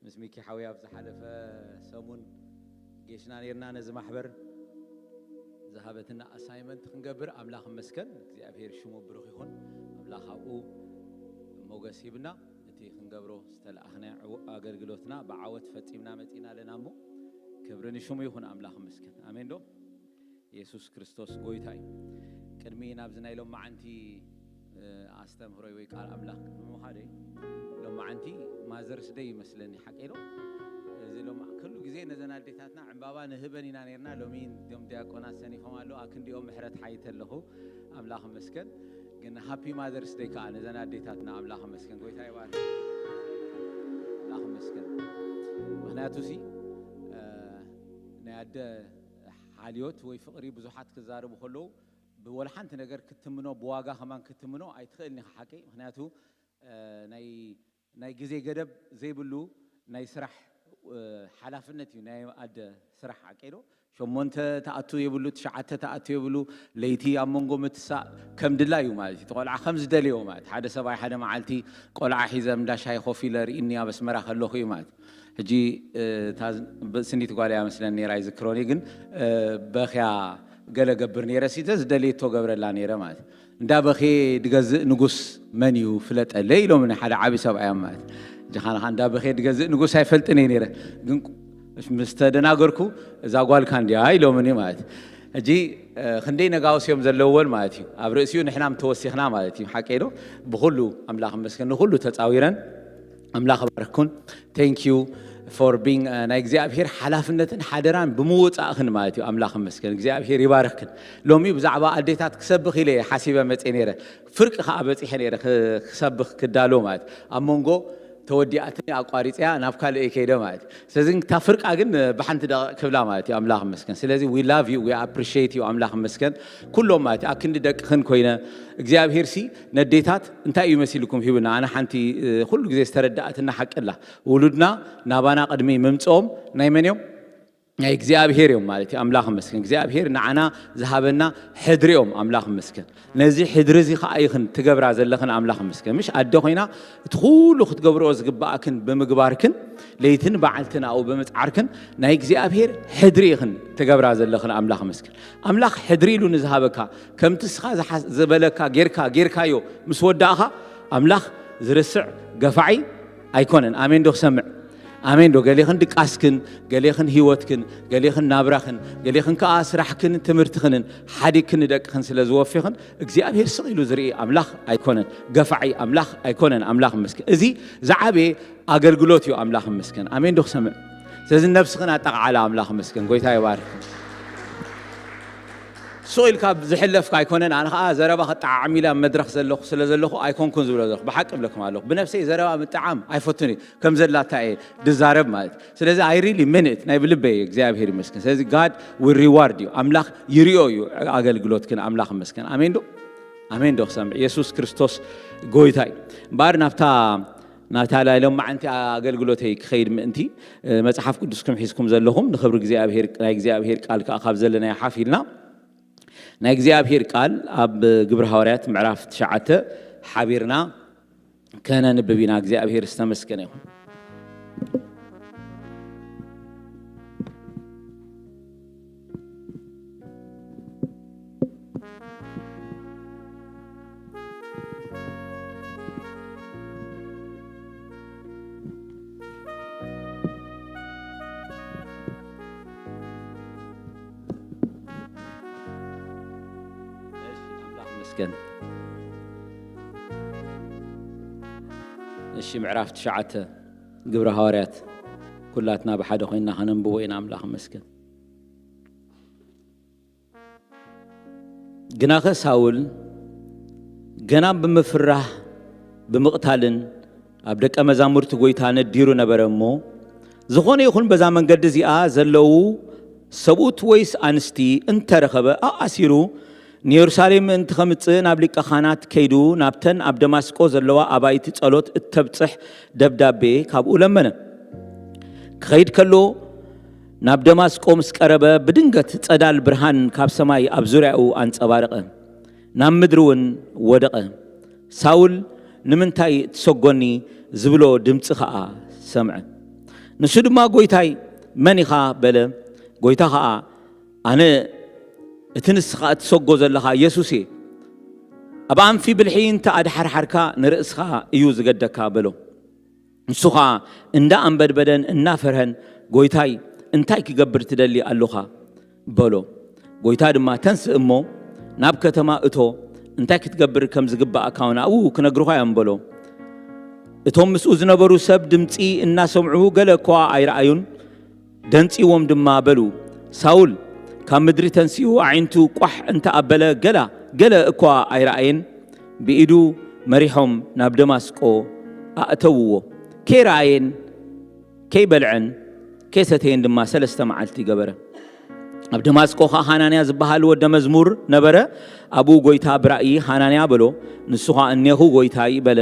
ምስ ሚኪ ሓውያ ኣብ ዝሓለፈ ሰሙን ጌሽና ነርና። ነዚ ማሕበር ዝሃበትና ኣሳይመንት ክንገብር ኣምላኽ መስከን እግዚኣብሔር ሽሙ ብሩኽ ይኹን። ኣምላኽ ኣብኡ ሞገስ ሂብና እቲ ክንገብሮ ዝተለኣኽና ኣገልግሎትና ብዓወት ፈጺምና መጺና ኣለና። እሞ ክብሪ ንሽሙ ይኹን። ኣምላኽ መስከን። ኣሜን ዶ? የሱስ ክርስቶስ ጎይታ እዩ። ቅድሚ ናብዚ ናይ ሎማዓንቲ ኣስተምህሮይ ወይ ቃል ኣምላኽ ቅድሚ ምዃደይ፣ ሎማዓንቲ ማዘርስ ደይ ይመስለኒ፣ ሓቀይ ዶ? እዚ ሎማ ኩሉ ግዜ ነዘን ኣዴታትና ዕምባባ ንህበን ኢና ነርና። ሎሚ እዞም ዲያቆናት ሰኒፎም ኣለዉ። ኣክንዲኦም ምሕረት ሓይቲ ኣለኹ። ኣምላኽ መስከን። ግን ሃፒ ማዘርስ ደይ ከዓ ነዘን ኣዴታትና። ኣምላኽ መስከን። ጎይታ ይባርክ። ኣምላኽ መስከን። ምኽንያቱ ሲ ናይ ኣደ ሓልዮት ወይ ፍቕሪ ብዙሓት ክዛረቡ ከለዉ ብወላ ሓንቲ ነገር ክትምኖ፣ ብዋጋ ከማን ክትምኖ ኣይትኽእልን ኢኻ። ሓቂ? ምኽንያቱ ናይ ግዜ ገደብ ዘይብሉ ናይ ስራሕ ሓላፍነት እዩ ናይ ኣደ ስራሕ። ሓቂ ዶ? ሸሞንተ ተኣቱ የብሉ፣ ትሽዓተ ተኣቱ የብሉ። ለይቲ ኣብ መንጎ ምትሳእ ከም ድላ እዩ ማለት እዩ። ቆልዓ ከም ዝደልዮ ማለት፣ ሓደ ሰብኣይ ሓደ መዓልቲ ቆልዓ ሒዘ እንዳ ሻሂ ኮፍ ኢለ ርኢኒ ኣብ ኣስመራ ከለኹ እዩ ማለት። ሕጂ ስኒት ጓል እያ መስለን ነራ፣ ይዝክሮኒ። ግን በኽያ ገለ ገብር ነረ፣ ሲተ ዝደልየቶ ገብረላ ነረ ማለት። እንዳ በኼ ድገዝእ ንጉስ መን እዩ ፍለጠለይ ኢሎምኒ ሓደ ዓቢ ሰብኣዮም ማለት። ጀኻና እንዳ በኼ ድገዝእ ንጉስ ኣይፈልጥን እየ ነረ። ግን ምስ ተደናገርኩ እዛ ጓልካ እንዲያ ኢሎምኒ ማለት። ሕጂ ክንደይ ነጋውስ እዮም ዘለዎን ማለት እዩ። ኣብ ርእሲኡ ንሕና ምተወሲኽና ማለት እዩ። ሓቀይ ዶ? ብኹሉ ኣምላኽ መስገን ንኹሉ ተጻዊረን። ኣምላኽ ባርክኩን። Thank you for being ናይ እግዚኣብሔር ሓላፍነትን ሓደራን ብምውፃእኽን ማለት እዩ። ኣምላኽ መስገን። እግዚኣብሔር ይባርክክን። ሎሚ ብዛዕባ ኣዴታት ክሰብኽ ኢለ እየ ሓሲበ መፅእ ነይረ። ፍርቂ ከዓ በፂሐ ነይረ ክሰብኽ ክዳሎ ማለት ኣብ መንጎ ተወዲኣትኒ ኣቋሪፅያ ናብ ካልእ ከይደ ማለት እዩ። ስለዚ እታ ፍርቃ ግን ብሓንቲ ደቂቕ ክብላ ማለት እዩ። ኣምላኽ መስገን። ስለዚ we love you, we appreciate you። ኣምላኽ መስገን። ኩሎም ማለት እዩ ኣክንዲ ደቅኽን ኮይነ እግዚኣብሔር ሲ ነዴታት እንታይ እዩ መሲልኩም ሂብና። ኣነ ሓንቲ ኩሉ ግዜ ዝተረዳእትና ሓቂ ኣላ። ውሉድና ናባና ቅድሚ ምምፅኦም ናይ መን እዮም? ናይ እግዚኣብሔር እዮም ማለት እዩ። ኣምላኽ መስገን። እግዚኣብሔር ንዓና ዝሃበና ሕድሪ እዮም። ኣምላኽ መስገን። ነዚ ሕድሪ እዚ ከዓ ኢኽን ትገብራ ዘለኽን ኣምላኽ መስገን። ምሽ ኣደ ኮይና እቲ ኩሉ ክትገብርኦ ዝግባኣክን ብምግባርክን ለይትን በዓልትን ኣብኡ ብምፅዓርክን ናይ እግዚኣብሔር ሕድሪ ኢኽን ትገብራ ዘለኽን ኣምላኽ መስገን። ኣምላኽ ሕድሪ ኢሉ ንዝሃበካ ከምቲ እስኻ ዝበለካ ጌርካ ጌርካዮ ምስ ወዳእኻ ኣምላኽ ዝርስዕ ገፋዒ ኣይኮነን። ኣሜን ዶ ክሰምዕ? ኣሜን ዶ? ገሌኽን ድቃስክን፣ ገሌኽን ህይወትክን፣ ገሌኽን ናብራኽን፣ ገሌኽን ከዓ ስራሕክን ትምህርትኽንን ሓዲግክን ንደቅኽን ስለ ዝወፌኽን እግዚኣብሔር ስቕ ኢሉ ዝርኢ ኣምላኽ ኣይኮነን። ገፋዒ ኣምላኽ ኣይኮነን። ኣምላኽ መስገን። እዚ ዝዓበየ ኣገልግሎት እዩ። ኣምላኽ መስገን። ኣሜን ዶ ክሰምዕ? ስለዚ ነብስኽን ኣጠቓዓላ። ኣምላኽ መስገን። ጎይታ ይባርክ። ሱቕ ኢልካ ዝሕለፍካ ኣይኮነን። ኣነ ከዓ ዘረባ ክጠዓዓም ኢለ ኣብ መድረኽ ዘለኹ ስለ ዘለኹ ኣይኮንኩን ዝብሎ ዘለኹ። ብሓቂ እብለኩም ኣለኹ። ብነብሰይ ዘረባ ምጥዓም ኣይፈቱን እዩ። ከም ዘላታ እየ ድዛረብ ማለት። ስለዚ I really mean it። ናይ ብልበይ እግዚኣብሔር ይመስገን። ስለዚ God will reward you። ኣምላኽ ይሪኦ እዩ ኣገልግሎትክን። ኣምላኽ ይመስገን። ኣሜን ዶ? ኣሜን ዶ ክሰምዕ? የሱስ ክርስቶስ ጎይታ እዩ። እምበኣር ናብታ ናብታ ናይ ሎማዓንቲ ኣገልግሎተይ ክኸይድ ምእንቲ መጽሓፍ ቅዱስኩም ሒዝኩም ዘለኹም ንኽብሪ እግዚኣብሔር ናይ እግዚኣብሔር ቃል ከዓ ካብ ዘለናዮ ሓፍ ኢልና ናይ እግዚኣብሔር ቃል ኣብ ግብሪ ሃዋርያት ምዕራፍ ትሽዓተ ሓቢርና ከነንብብ ኢና። እግዚኣብሔር ዝተመስገነ ይኹን። እሺ፣ ኣምላኽ ይመስገን። እሺ፣ ምዕራፍ ትሽዓተ ግብሪ ሃዋርያት ኩላትና ብሓደ ኮይንና ከነንብቦ ኢና። ኣምላኽ ይመስገን። ግናኸ ሳውል ገና ብምፍራህ ብምቕታልን ኣብ ደቀ መዛሙርቲ ጐይታ ነዲሩ ነበረ እሞ፣ ዝኾነ ይኹን በዛ መንገዲ እዚኣ ዘለዉ ሰብኡት ወይስ ኣንስቲ እንተ ረኸበ፣ ኣኣሲሩ ንየሩሳሌም ምእንቲ ኸምጽእ ናብ ሊቀ ኻህናት ከይዱ፣ ናብተን ኣብ ደማስቆ ዘለዋ ኣባይቲ ጸሎት እተብጽሕ ደብዳቤ ካብኡ ለመነ። ክኸይድ ከሎ፣ ናብ ደማስቆ ምስ ቀረበ፣ ብድንገት ጸዳል ብርሃን ካብ ሰማይ ኣብ ዙርያኡ ኣንጸባረቐ፣ ናብ ምድሪ እውን ወደቐ። ሳውል፣ "ንምንታይ ትሰጎኒ?" ዝብሎ ድምጺ ኸኣ ሰምዐ። ንሱ ድማ፣ "ጎይታይ፣ መን ኢኻ?" በለ። ጎይታ ኸኣ፣ "ኣነ እቲ ንስኻ እትሰጎ ዘለኻ የሱስ እየ። ኣብ ኣንፊ ብልሒ እንተ ኣድሓርሓርካ፣ ንርእስኻ እዩ ዝገደካ" በሎ። ንሱ ኸኣ እንዳ ኣንበድበደን እናፈርሀን፣ "ጎይታይ፣ እንታይ ክገብር ትደሊ ኣሎኻ?" በሎ። ጎይታ ድማ፣ "ተንስእ እሞ ናብ ከተማ እቶ፣ እንታይ ክትገብር ከም ዝግብኣካ እውን ኣብኡ ክነግሩኻ እዮም" በሎ። እቶም ምስኡ ዝነበሩ ሰብ ድምጺ እናሰምዑ ገለ እኳ ኣይረኣዩን፣ ደንጺዎም ድማ በሉ፣ "ሳውል ካብ ምድሪ ተንሲኡ ኣዒንቱ ቋሕ እንተ ኣበለ ገላ ገለ እኳ ኣይረኣየን፣ ብኢዱ መሪሖም ናብ ደማስቆ ኣእተውዎ። ከይረኣየን ከይበልዐን ከይሰተየን ድማ ሰለስተ መዓልቲ ገበረ።" ኣብ ደማስቆ ኸኣ ሃናንያ ዝበሃል ወደ መዝሙር ነበረ። ኣብኡ ጎይታ ብራእይ፣ "ሃናንያ" በሎ። ንሱ ኸኣ፣ "እኔኹ ጎይታይ" በለ።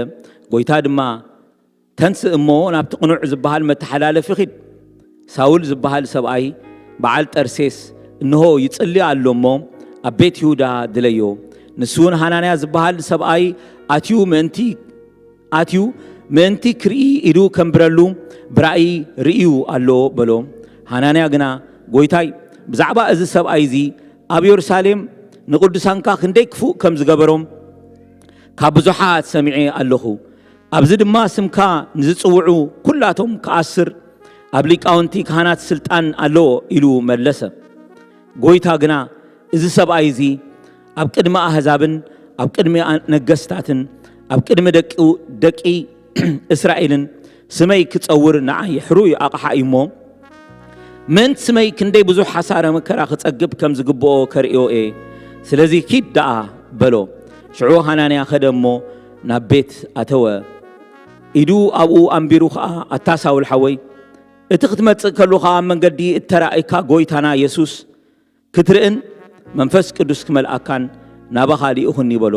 ጎይታ ድማ፣ "ተንስእ እሞ ናብቲ ቅኑዕ ዝበሃል መተሓላለፊ ኺድ። ሳውል ዝበሃል ሰብኣይ በዓል ጠርሴስ እንሆ ይጽሊ ኣሎ እሞ፣ ኣብ ቤት ይሁዳ ድለዮ። ንሱ እውን ሃናንያ ዝበሃል ሰብኣይ ኣትዩ ምእንቲ ኣትዩ ምእንቲ ክርኢ ኢዱ ከንብረሉ ብራእይ ርእዩ ኣሎ" በሎ። ሃናንያ ግና፣ "ጎይታይ፣ ብዛዕባ እዚ ሰብኣይ እዚ ኣብ የሩሳሌም ንቅዱሳንካ ክንደይ ክፉእ ከም ዝገበሮም ካብ ብዙሓት ሰሚዐ ኣለኹ። ኣብዚ ድማ ስምካ ንዝጽውዑ ኩላቶም ክኣስር ኣብ ሊቃውንቲ ካህናት ስልጣን ኣለዎ" ኢሉ መለሰ። ጎይታ ግና፣ "እዚ ሰብኣይ እዚ ኣብ ቅድሚ ኣህዛብን ኣብ ቅድሚ ነገስታትን ኣብ ቅድሚ ደቂ፣ ደቂ እስራኤልን ስመይ ክጸውር ንዓይ ሕሩይ ኣቕሓ እዩ እሞ፣ ምእንቲ ስመይ ክንደይ ብዙሕ ሓሳረ መከራ ክጸግብ ከም ዝግብኦ ከርእዮ እየ። ስለዚ ኪድ ደኣ" በሎ። ሽዑ ሃናንያ ኸደ እሞ ናብ ቤት ኣተወ። ኢዱ ኣብኡ ኣንቢሩ ኸኣ፣ "ኣታ ሳውል ሓወይ፣ እቲ ክትመጽእ ከሎኻ ኣብ መንገዲ እተራእየካ ጎይታና የሱስ ክትርእን መንፈስ ቅዱስ ክመልኣካን ናባኻ ልኢኹኒ" በሎ።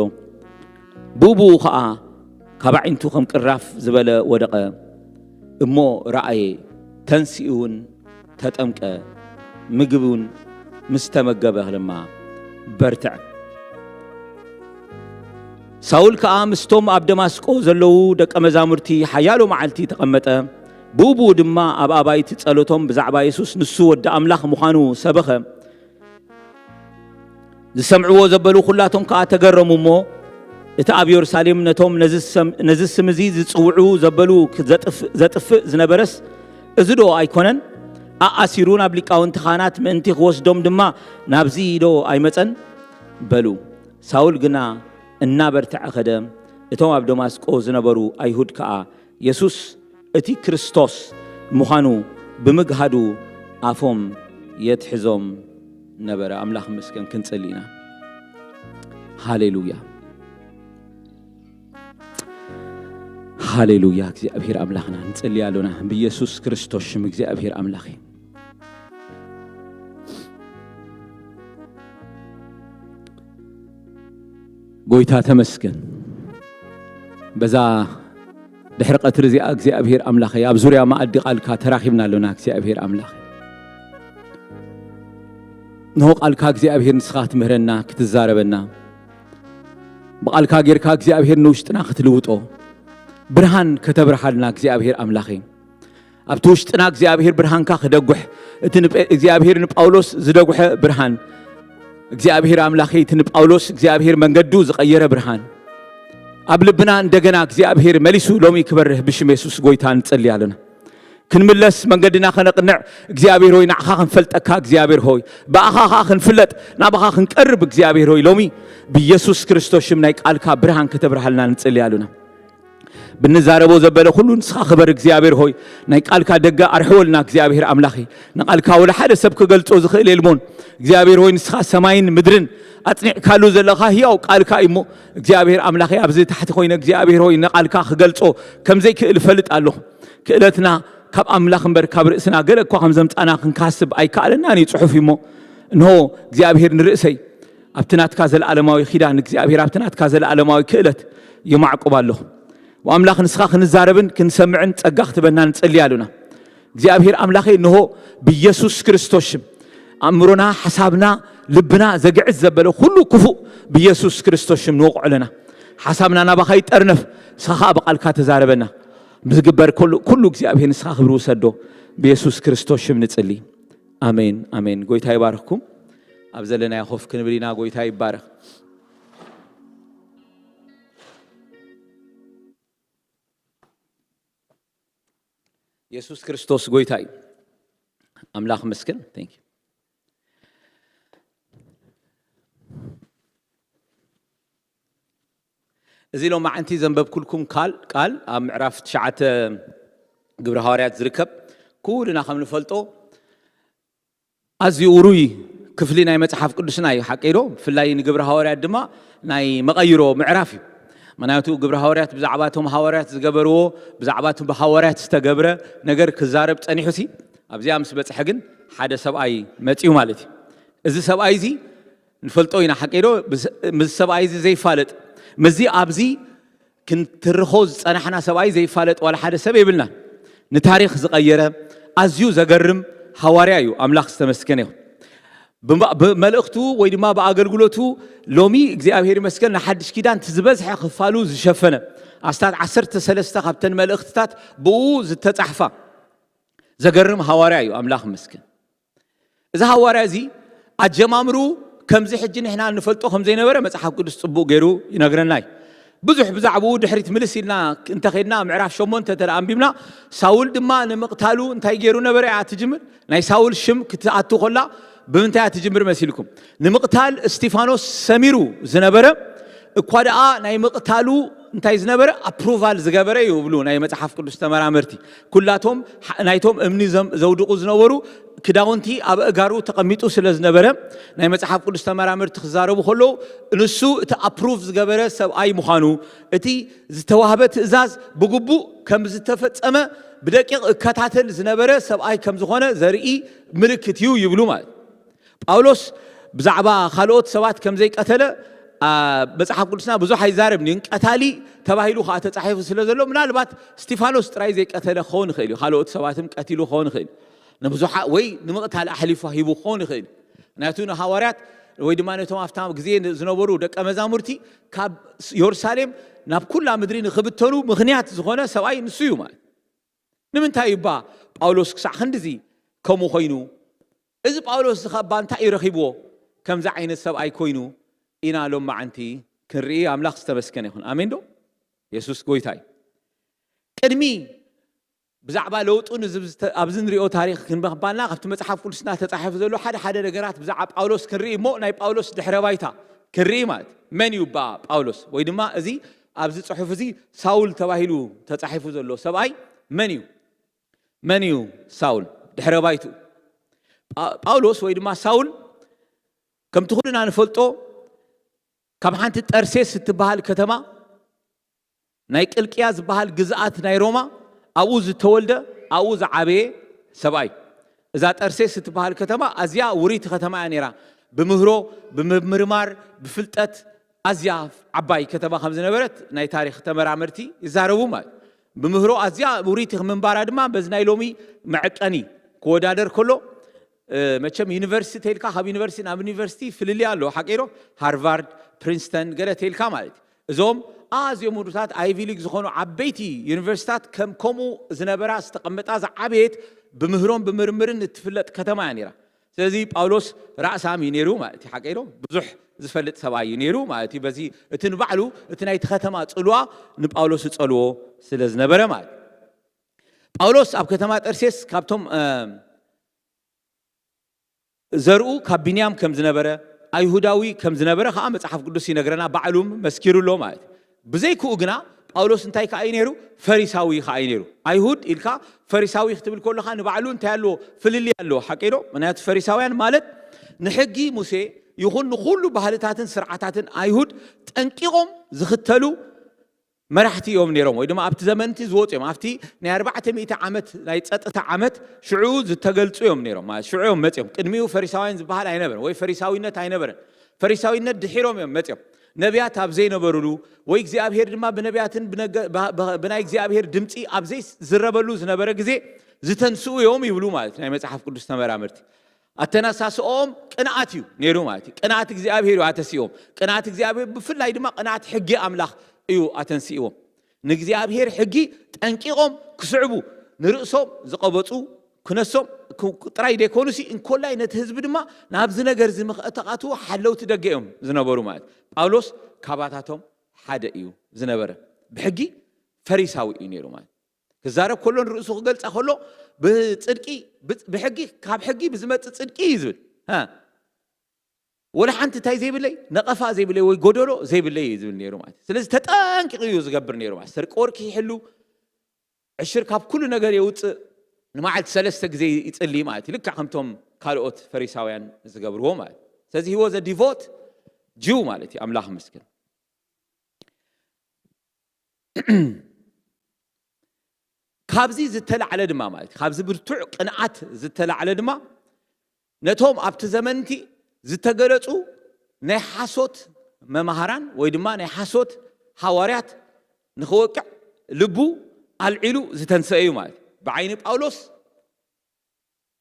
ብኡብኡ ኸኣ ካብ ኣዒንቱ ከም ቅራፍ ዝበለ ወደቐ። እሞ ረኣየ፣ ተንሲኡ እውን ተጠምቀ። ምግቢ እውን ምስ ተመገበ ድማ በርትዐ። ሳውል ከኣ ምስቶም ኣብ ደማስቆ ዘለዉ ደቀ መዛሙርቲ ሓያሎ መዓልቲ ተቐመጠ። ብኡብኡ ድማ ኣብ ኣባይቲ ጸሎቶም ብዛዕባ የሱስ፣ ንሱ ወዲ ኣምላኽ ምዃኑ ሰበኸ። ዝሰምዕዎ ዘበሉ ኩላቶም ከኣ ተገረሙ እሞ፣ እቲ ኣብ የሩሳሌም ነቶም ነዚ ሰም-፣ ነዚ ስም እዚ ዝጽውዑ ዘበሉ ዘጥፍ-፣ ዘጥፍእ ዝነበረስ እዚ ዶ ኣይኮነን? ኣኣሲሩ ናብ ሊቃውንቲ ካህናት ምእንቲ ክወስዶም ድማ ናብዚ ዶ ኣይመጸን? በሉ። ሳውል ግና እናበርትዐ ኸደ፣ እቶም ኣብ ደማስቆ ዝነበሩ ኣይሁድ ከኣ የሱስ እቲ ክርስቶስ ምዃኑ ብምግሃዱ ኣፎም የትሕዞም ነበረ። ኣምላኽ ይመስገን። ክንጽሊ ኢና። ሃሌሉያ፣ ሃሌሉያ። እግዚኣብሔር ኣምላኽና፣ ንጽሊ ኣሎና ብኢየሱስ ክርስቶስ ሽም። እግዚኣብሔር ኣምላኽ፣ ጎይታ ተመስገን። በዛ ድሕሪ ቀትሪ እዚኣ እግዚኣብሔር ኣምላኸይ፣ ኣብ ዙርያ መኣዲ ቃልካ ተራኺብና ኣሎና። እግዚኣብሔር ኣምላኸይ፣ እንሆ ቃልካ እግዚኣብሔር ንስኻ ክትምህረና፣ ክትዛረበና፣ ብቃልካ ጌርካ እግዚኣብሔር ንውሽጥና ክትልውጦ፣ ብርሃን ከተብርሃልና እግዚኣብሔር ኣምላኸይ፣ ኣብቲ ውሽጥና እግዚኣብሔር ብርሃንካ ክደጉሕ፣ እቲ ንጴ-፣ እግዚኣብሔር ንጳውሎስ ዝደጉሐ ብርሃን፣ እግዚኣብሔር ኣምላኸይ፣ እቲ ንጳውሎስ እግዚኣብሔር መንገዱ ዝቐየረ ብርሃን፣ ኣብ ልብና እንደገና እግዚኣብሔር መሊሱ ሎሚ ክበርህ ብሽም የሱስ ጎይታ ንጸሊ ኣለና። ክንምለስ፣ መንገድና ከነቕንዕ፣ እግዚኣብሔር ሆይ፣ ንዓኻ ክንፈልጠካ፣ እግዚኣብሔር ሆይ፣ ብኣኻ ኸኣ ክንፍለጥ፣ ናባኻ ክንቀርብ፣ እግዚኣብሔር ሆይ፣ ሎሚ ብኢየሱስ ክርስቶስ ሽም ናይ ቃልካ ብርሃን ከተብርሃልና ንጸሊ ኣለና። ብንዛረቦ ዘበለ ኩሉ ንስኻ ክበር እግዚኣብሔር ሆይ፣ ናይ ቃልካ ደገ ኣርሕወልና እግዚኣብሔር ኣምላኸይ። ንቃልካ ወላ ሓደ ሰብ ክገልጾ ዝኽእል የልቦን እግዚኣብሔር ሆይ፣ ንስኻ ሰማይን ምድርን ኣጽኒዕካሉ ዘለኻ ህያው ቃልካ እዩ እሞ፣ እግዚኣብሔር ኣምላኸይ፣ ኣብዚ ታሕቲ ኮይነ እግዚኣብሔር ሆይ ንቃልካ ክገልጾ ከም ዘይክእል እፈልጥ ኣለኹ። ክእለትና ካብ ኣምላኽ እምበር ካብ ርእስና ገለ እኳ ከም ዘምጻና ክንካስብ ኣይከኣለናን እዩ፣ ጽሑፍ እዩ እሞ፣ እንሆ እግዚኣብሔር ንርእሰይ ኣብቲ ናትካ ዘለኣለማዊ ኪዳን እግዚኣብሔር ኣብቲ ናትካ ዘለኣለማዊ ክእለት የማዕቁብ ኣለኹ። ወኣምላኽ ንስኻ ክንዛረብን ክንሰምዕን ጸጋ ክትበና ንጸሊ ኣሉና። እግዚኣብሔር ኣምላኸይ እንሆ ብኢየሱስ ክርስቶስ ሽም ኣእምሮና፣ ሓሳብና፣ ልብና ዘግዕዝ ዘበለ ኩሉ ክፉእ ብኢየሱስ ክርስቶስ ሽም ንወቕዖ ኣለና። ሓሳብና ናባኻ ይጠርነፍ፣ ንስኻ ኸኣ ብቓልካ ተዛረበና። ብዝግበር ኩሉ፣ ኩሉ እግዚኣብሔር ንስኻ ክብሪ ውሰዶ። ብየሱስ ክርስቶስ ሽም ንጽሊ። ኣሜን፣ ኣሜን። ጎይታ ይባርኽኩም። ኣብ ዘለናዮ ኮፍ ክንብል ኢና። ጎይታ ይባረኽ። የሱስ ክርስቶስ ጎይታ እዩ። ኣምላኽ መስገን። Thank you። እዚ ሎማዓንቲ ዘንበብኩልኩም ካል ቃል ኣብ ምዕራፍ ትሽዓተ ግብረ ሃዋርያት ዝርከብ፣ ኩልና ከም ንፈልጦ ኣዝዩ ውሩይ ክፍሊ ናይ መጽሓፍ ቅዱስና እዩ። ሓቀይ ዶ? ብፍላይ ንግብረ ሃዋርያት ድማ ናይ መቐይሮ ምዕራፍ እዩ። ምክንያቱ ግብረ ሃዋርያት ብዛዕባ እቶም ሃዋርያት ዝገበርዎ፣ ብዛዕባ እቶም ብሃዋርያት ዝተገብረ ነገር ክዛረብ ጸኒሑ ሲ ኣብዚኣ ምስ በጽሐ ግን ሓደ ሰብኣይ መጺኡ ማለት እዩ። እዚ ሰብኣይ እዚ ንፈልጦ ኢና። ሓቀይ ዶ? ምስ ሰብኣይ እዚ ዘይፋለጥ፣ ምስዚ ኣብዚ ክንትርኾ ዝጸናሕና ሰብኣይ ዘይፋለጥ ዋላ ሓደ ሰብ የብልናን። ንታሪኽ ዝቐየረ ኣዝዩ ዘገርም ሃዋርያ እዩ። ኣምላኽ ዝተመስገነ ይኹን። ብመ- ብመልእኽቱ ወይ ድማ ብኣገልግሎቱ ሎሚ እግዚኣብሔር ይመስገን ንሓድሽ ኪዳን እቲ ዝበዝሐ ክፋሉ ዝሸፈነ ኣስታት ዓሰርተ ሰለስተ ካብተን መልእኽትታት ብኡ ዝተጻሕፋ ዘገርም ሃዋርያ እዩ። ኣምላኽ ይመስገን። እዚ ሃዋርያ እዚ ኣጀማምሩ ከምዚ ሕጂ ንሕና እንፈልጦ ከም ዘይነበረ መጽሓፍ ቅዱስ ጽቡቕ ገይሩ ይነግረና እዩ። ብዙሕ ብዛዕባኡ ድሕሪት ምልስ ኢልና እንተኸድና ምዕራፍ ሸሞንተ እንተ ደኣ ኣንቢብና፣ ሳውል ድማ ንምቕታሉ እንታይ ገይሩ ነበረ እያ ትጅምር። ናይ ሳውል ሽም ክትኣቱ ከላ ብምንታይ እያ ትጅምር መሲልኩም? ንምቕታል እስቲፋኖስ ሰሚሩ ዝነበረ እኳ ደኣ ናይ ምቕታሉ እንታይ ዝነበረ ኣፕሩቫል ዝገበረ እዩ ይብሉ ናይ መጽሓፍ ቅዱስ ተመራመርቲ። ኩላቶም ሓ- ናይቶም እምኒ ዘም- ዘውድቑ ዝነበሩ ክዳውንቲ ኣብ ኣእጋሩ ተቐሚጡ ስለ ዝነበረ ናይ መጽሓፍ ቅዱስ ተመራመርቲ ክዛረቡ ከለዉ ንሱ እቲ ኣፕሩቭ ዝገበረ ሰብኣይ ምዃኑ፣ እቲ ዝተዋህበ ትእዛዝ ብግቡእ ከም ዝተፈጸመ ብደቂቕ እከታተል ዝነበረ ሰብኣይ ከም ዝኾነ ዘርኢ ምልክት እዩ ይብሉ ማለት። ጳውሎስ ብዛዕባ ካልኦት ሰባት ከም ዘይቀተለ መጽሓፍ ቅዱስና ብዙሕ ኣይዛረብን እዩ። ቀታሊ ተባሂሉ ከዓ ተጻሒፉ ስለ ዘሎ ምናልባት እስቲፋኖስ ጥራይ ዘይቀተለ ክኸውን ይኽእል እዩ። ካልኦት ሰባትም ቀቲሉ ክኸውን ይኽእል እዩ። ንብዙሓ ወይ ንምቕታል ኣሕሊፉ ሂቡ ክኸውን ይኽእል እዩ። ምክንያቱ ንሃዋርያት ወይ ድማ ነቶም ኣብታ ግዜ ዝነበሩ ደቀ መዛሙርቲ ካብ የሩሳሌም ናብ ኩላ ምድሪ ንክብተኑ ምኽንያት ዝኾነ ሰብኣይ ንሱ እዩ ማለት። ንምንታይ እባ ጳውሎስ ክሳዕ ክንድዚ ከምኡ ኮይኑ? እዚ ጳውሎስ እዚ ኸባ እንታይ እዩ ረኺብዎ? ከምዚ ዓይነት ሰብኣይ ኮይኑ ኢና ሎም መዓንቲ ክንርኢ ኣምላኽ ዝተመስገነ ይኹን። ኣሜን ዶ? የሱስ ጎይታ እዩ። ቅድሚ ብዛዕባ ለውጡ ንዝብ ዝተ- ኣብዚ ንሪኦ ታሪኽ ክንበኽባልና ካብቲ መጽሓፍ ቅዱስና ተጻሒፉ ዘሎ ሓደ ሓደ ነገራት ብዛዕባ ጳውሎስ ክንርኢ እሞ ናይ ጳውሎስ ድሕረ ባይታ ክንርኢ ማለት እዩ። መን እዩ እባ ጳውሎስ? ወይ ድማ እዚ ኣብዚ ጽሑፍ እዚ ሳውል ተባሂሉ ተጻሒፉ ዘሎ ሰብኣይ መን እዩ? መን እዩ ሳውል? ድሕረ ባይቱ ጳውሎስ ወይ ድማ ሳውል ከምቲ ኩልና ንፈልጦ ካብ ሓንቲ ጠርሴስ እትበሃል ከተማ ናይ ቅልቅያ ዝበሃል ግዝኣት ናይ ሮማ ኣብኡ ዝተወልደ ኣብኡ ዝዓበየ ሰብኣይ። እዛ ጠርሴስ እትበሃል ከተማ ኣዝያ ውሪይቲ ከተማ እያ ነይራ። ብምህሮ፣ ብምምርማር፣ ብፍልጠት ኣዝያ ዓባይ ከተማ ከም ዝነበረት ናይ ታሪኽ ተመራመርቲ ይዛረቡ ማለት። ብምህሮ ኣዝያ ውሪይቲ ምንባራ ድማ በዚ ናይ ሎሚ መዐቀኒ ክወዳደር ከሎ መቸም ዩኒቨርሲቲ ተልካ ካብ ዩኒቨርሲቲ ናብ ዩኒቨርሲቲ ፍልልይ ኣሎ ሓቂሮ። ሃርቫርድ፣ ፕሪንስተን ገለ ተልካ ማለት እዩ። እዞም ኣዝዮም ውዱታት ኣይቪ ሊግ ዝኾኑ ዓበይቲ ዩኒቨርሲታት ከም ከምኡ ዝነበራ ዝተቐመጣ ዝዓበየት ብምህሮን ብምርምርን እትፍለጥ ከተማ እያ ነይራ። ስለዚ ጳውሎስ ራእሳም እዩ ነይሩ ማለት እዩ ሓቂሮ። ብዙሕ ዝፈልጥ ሰብኣይ እዩ ነይሩ ማለት እዩ። በዚ እቲ ንባዕሉ እቲ ናይቲ ከተማ ጽልዋ ንጳውሎስ ዝጸልዎ ስለ ዝነበረ ማለት እዩ። ጳውሎስ ኣብ ከተማ ጠርሴስ ካብቶም ዘርኡ ካብ ቢንያም ከም ዝነበረ ኣይሁዳዊ ከም ዝነበረ ከዓ መጽሓፍ ቅዱስ ይነግረና። ባዕሉም መስኪሩ ኣሎ ማለት እዩ። ብዘይክኡ ግና ጳውሎስ እንታይ ከዓ እዩ ነይሩ? ፈሪሳዊ ከዓ እዩ ነይሩ። ኣይሁድ ኢልካ ፈሪሳዊ ክትብል ከለካ ንባዕሉ እንታይ ኣለዎ? ፍልልይ ኣለዎ። ሓቀይ ዶ? ምክንያቱ ፈሪሳውያን ማለት ንሕጊ ሙሴ ይኹን ንኩሉ ባህልታትን ስርዓታትን ኣይሁድ ጠንቂቖም ዝኽተሉ መራሕቲ እዮም ነይሮም። ወይ ድማ ኣብቲ ዘመንቲ ዝወፁ እዮም። ኣብቲ ናይ ኣርባዕተ ሚእቲ ዓመት ናይ ፀጥታ ዓመት ሽዑ ዝተገልፁ እዮም ነይሮም ማለት ሽዑ እዮም መፅኦም። ቅድሚኡ ፈሪሳውያን ዝበሃል ኣይነበረን ወይ ፈሪሳዊነት ኣይነበረን። ፈሪሳዊነት ድሒሮም እዮም መፅኦም። ነቢያት ኣብ ዘይነበሩሉ ወይ እግዚኣብሔር ድማ ብነቢያትን ብነገ- ብ- ብ- ብናይ እግዚኣብሔር ድምፂ ኣብ ዘይዝረበሉ ዝነበረ ግዜ ዝተንስኡ እዮም ይብሉ ማለት ናይ መፅሓፍ ቅዱስ ተመራመርቲ። ኣተነሳስኦም ቅንኣት እዩ ነይሩ ማለት እዩ። ቅንኣት እግዚኣብሔር እዩ ኣተሲዎም። ቅንኣት እግዚኣብሔር ብፍላይ ድማ ቅንኣት ሕጊ ኣምላኽ እዩ ኣተንስእዎም። ንእግዚኣብሔር ሕጊ ጠንቂቖም ክስዕቡ ንርእሶም ዝቐበፁ ክነሶም ጥራይ ዘይኮኑሲ እንኮላይ ነቲ ህዝቢ ድማ ናብዚ ነገር እዚ ምኽእተቓትዎ ሓለውቲ ደገ እዮም ዝነበሩ ማለት። ጳውሎስ ካባታቶም ሓደ እዩ ዝነበረ። ብሕጊ ፈሪሳዊ እዩ ነይሩ ማለት። ክዛረብ ከሎ ንርእሱ ክገልጻ ከሎ ብጽድቂ ብሕጊ ካብ ሕጊ ብዝመጽእ ጽድቂ እዩ ዝብል። ወላ ሓንቲ እንታይ ዘይብለይ ነቐፋ ዘይብለይ ወይ ጎደሎ ዘይብለይ እዩ ዝብል ነይሩ ማለት። ስለዚ ተጠንቂቑ እዩ ዝገብር ነይሩ ማለት። ስርቂ ወርቂ ይሕሉ፣ ዕሽር ካብ ኩሉ ነገር የውፅእ፣ ንመዓልቲ ሰለስተ ግዜ ይፅሊ ማለት እዩ። ልክዕ ከምቶም ካልኦት ፈሪሳውያን ዝገብርዎ ማለት። ስለዚ he was a devout Jew ማለት እዩ። ኣምላኽ ይመስገን። ካብዚ ዝተላዕለ ድማ ማለት እዩ፣ ካብዚ ብርቱዕ ቅንዓት ዝተላዕለ ድማ ነቶም ኣብቲ ዘመንቲ ዝተገለጹ ናይ ሓሶት መማህራን ወይ ድማ ናይ ሓሶት ሃዋርያት ንኽወቅዕ ልቡ ኣልዒሉ ዝተንሰአ እዩ ማለት እዩ። ብዓይኒ ጳውሎስ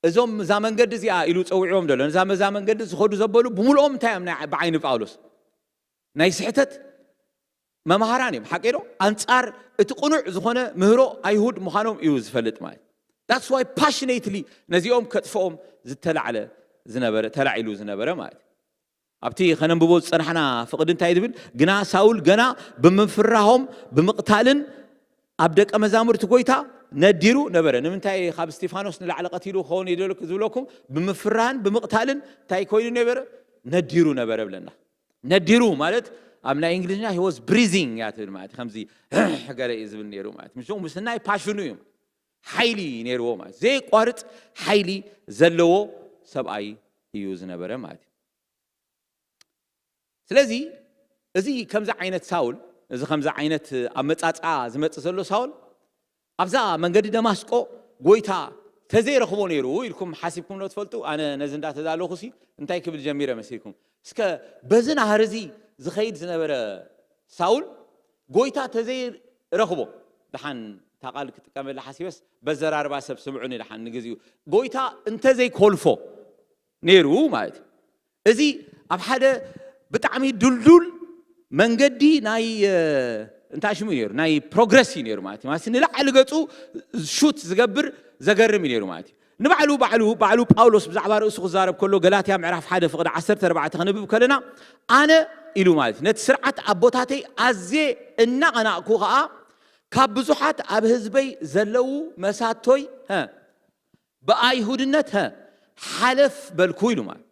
እዞም እዛ መንገዲ እዚኣ ኢሉ ጸዊዕዎም ዘሎ ነዛ መዛ መንገዲ ዝኸዱ ዘበሉ ብምልኦም እንታይ እዮም ናይ ብዓይኒ ጳውሎስ ናይ ስሕተት መምሃራን እዮም። ሓቂ ዶ? ኣንጻር እቲ ቅኑዕ ዝኾነ ምህሮ ኣይሁድ ምዃኖም እዩ ዝፈልጥ ማለት። That's why passionately ነዚኦም ከጥፍኦም ዝተላዕለ ዝነበረ ተላዒሉ ዝነበረ ማለት። ኣብቲ ከነንብቦ ዝጸናሕና ፍቕዲ እንታይ ዝብል? ግና ሳውል ገና ብምፍራሆም ብምቕታልን ኣብ ደቀ መዛሙርቲ ጎይታ ነዲሩ ነበረ። ንምንታይ ካብ እስጢፋኖስ ንላዕሊ ቀቲሉ ክኸውን ይደልክ ዝብለኩም? ብምፍራህን ብምቕታልን እንታይ ኮይኑ ነበረ? ነዲሩ ነበረ ብለና። ነዲሩ ማለት ኣብ ናይ እንግሊዝኛ he was breathing እያ ትብል ማለት ከምዚ ገለ እዩ ዝብል ነይሩ ማለት ምሽ ምስናይ ፓሽኑ እዩ። ሓይሊ ነይርዎ ማለት ዘየቋርፅ ሓይሊ ዘለዎ ሰብኣይ እዩ ዝነበረ ማለት እዩ። ስለዚ እዚ ከምዚ ዓይነት ሳውል እዚ ከምዚ ዓይነት ኣመፃፅኣ ዝመፅእ ዘሎ ሳውል ኣብዛ መንገዲ ደማስቆ ጎይታ ተዘይረኽቦ ነይሩ ኢልኩም ሓሲብኩም ዶ ትፈልጡ? ኣነ ነዚ እንዳተዳለኹ ሲ እንታይ ክብል ጀሚረ መሲልኩም? እስከ በዚ ናህሪ እዚ ዝኸይድ ዝነበረ ሳውል ጎይታ ተዘይረኽቦ፣ ደሓን እታ ቃል ክጥቀመላ ሓሲበስ በዘራርባ ሰብ ስምዑኒ ደሓን ንግዚኡ፣ ጎይታ እንተዘይኮልፎ ነይሩ ማለት እዩ። እዚ ኣብ ሓደ ብጣዕሚ ድልዱል መንገዲ ናይ እንታይ ሽሙ ነይሩ ናይ ፕሮግረስ እዩ ነይሩ ማለት እዩ። ማለት ንላዕሊ ገፁ ሹት ዝገብር ዘገርም እዩ ነይሩ ማለት እዩ። ንባዕሉ ባዕሉ ባዕሉ ጳውሎስ ብዛዕባ ርእሱ ክዛረብ ከሎ ገላትያ ምዕራፍ ሓደ ፍቕዲ ዓሰርተ ኣርባዕተ ከነብብ ከለና ኣነ ኢሉ ማለት እዩ፣ ነቲ ስርዓት ኣቦታተይ ኣዝየ እናቐናቕኩ ኸዓ ካብ ብዙሓት ኣብ ህዝበይ ዘለዉ መሳቶይ ብኣይሁድነት ሓለፍ በልኩ ኢሉ ማለት።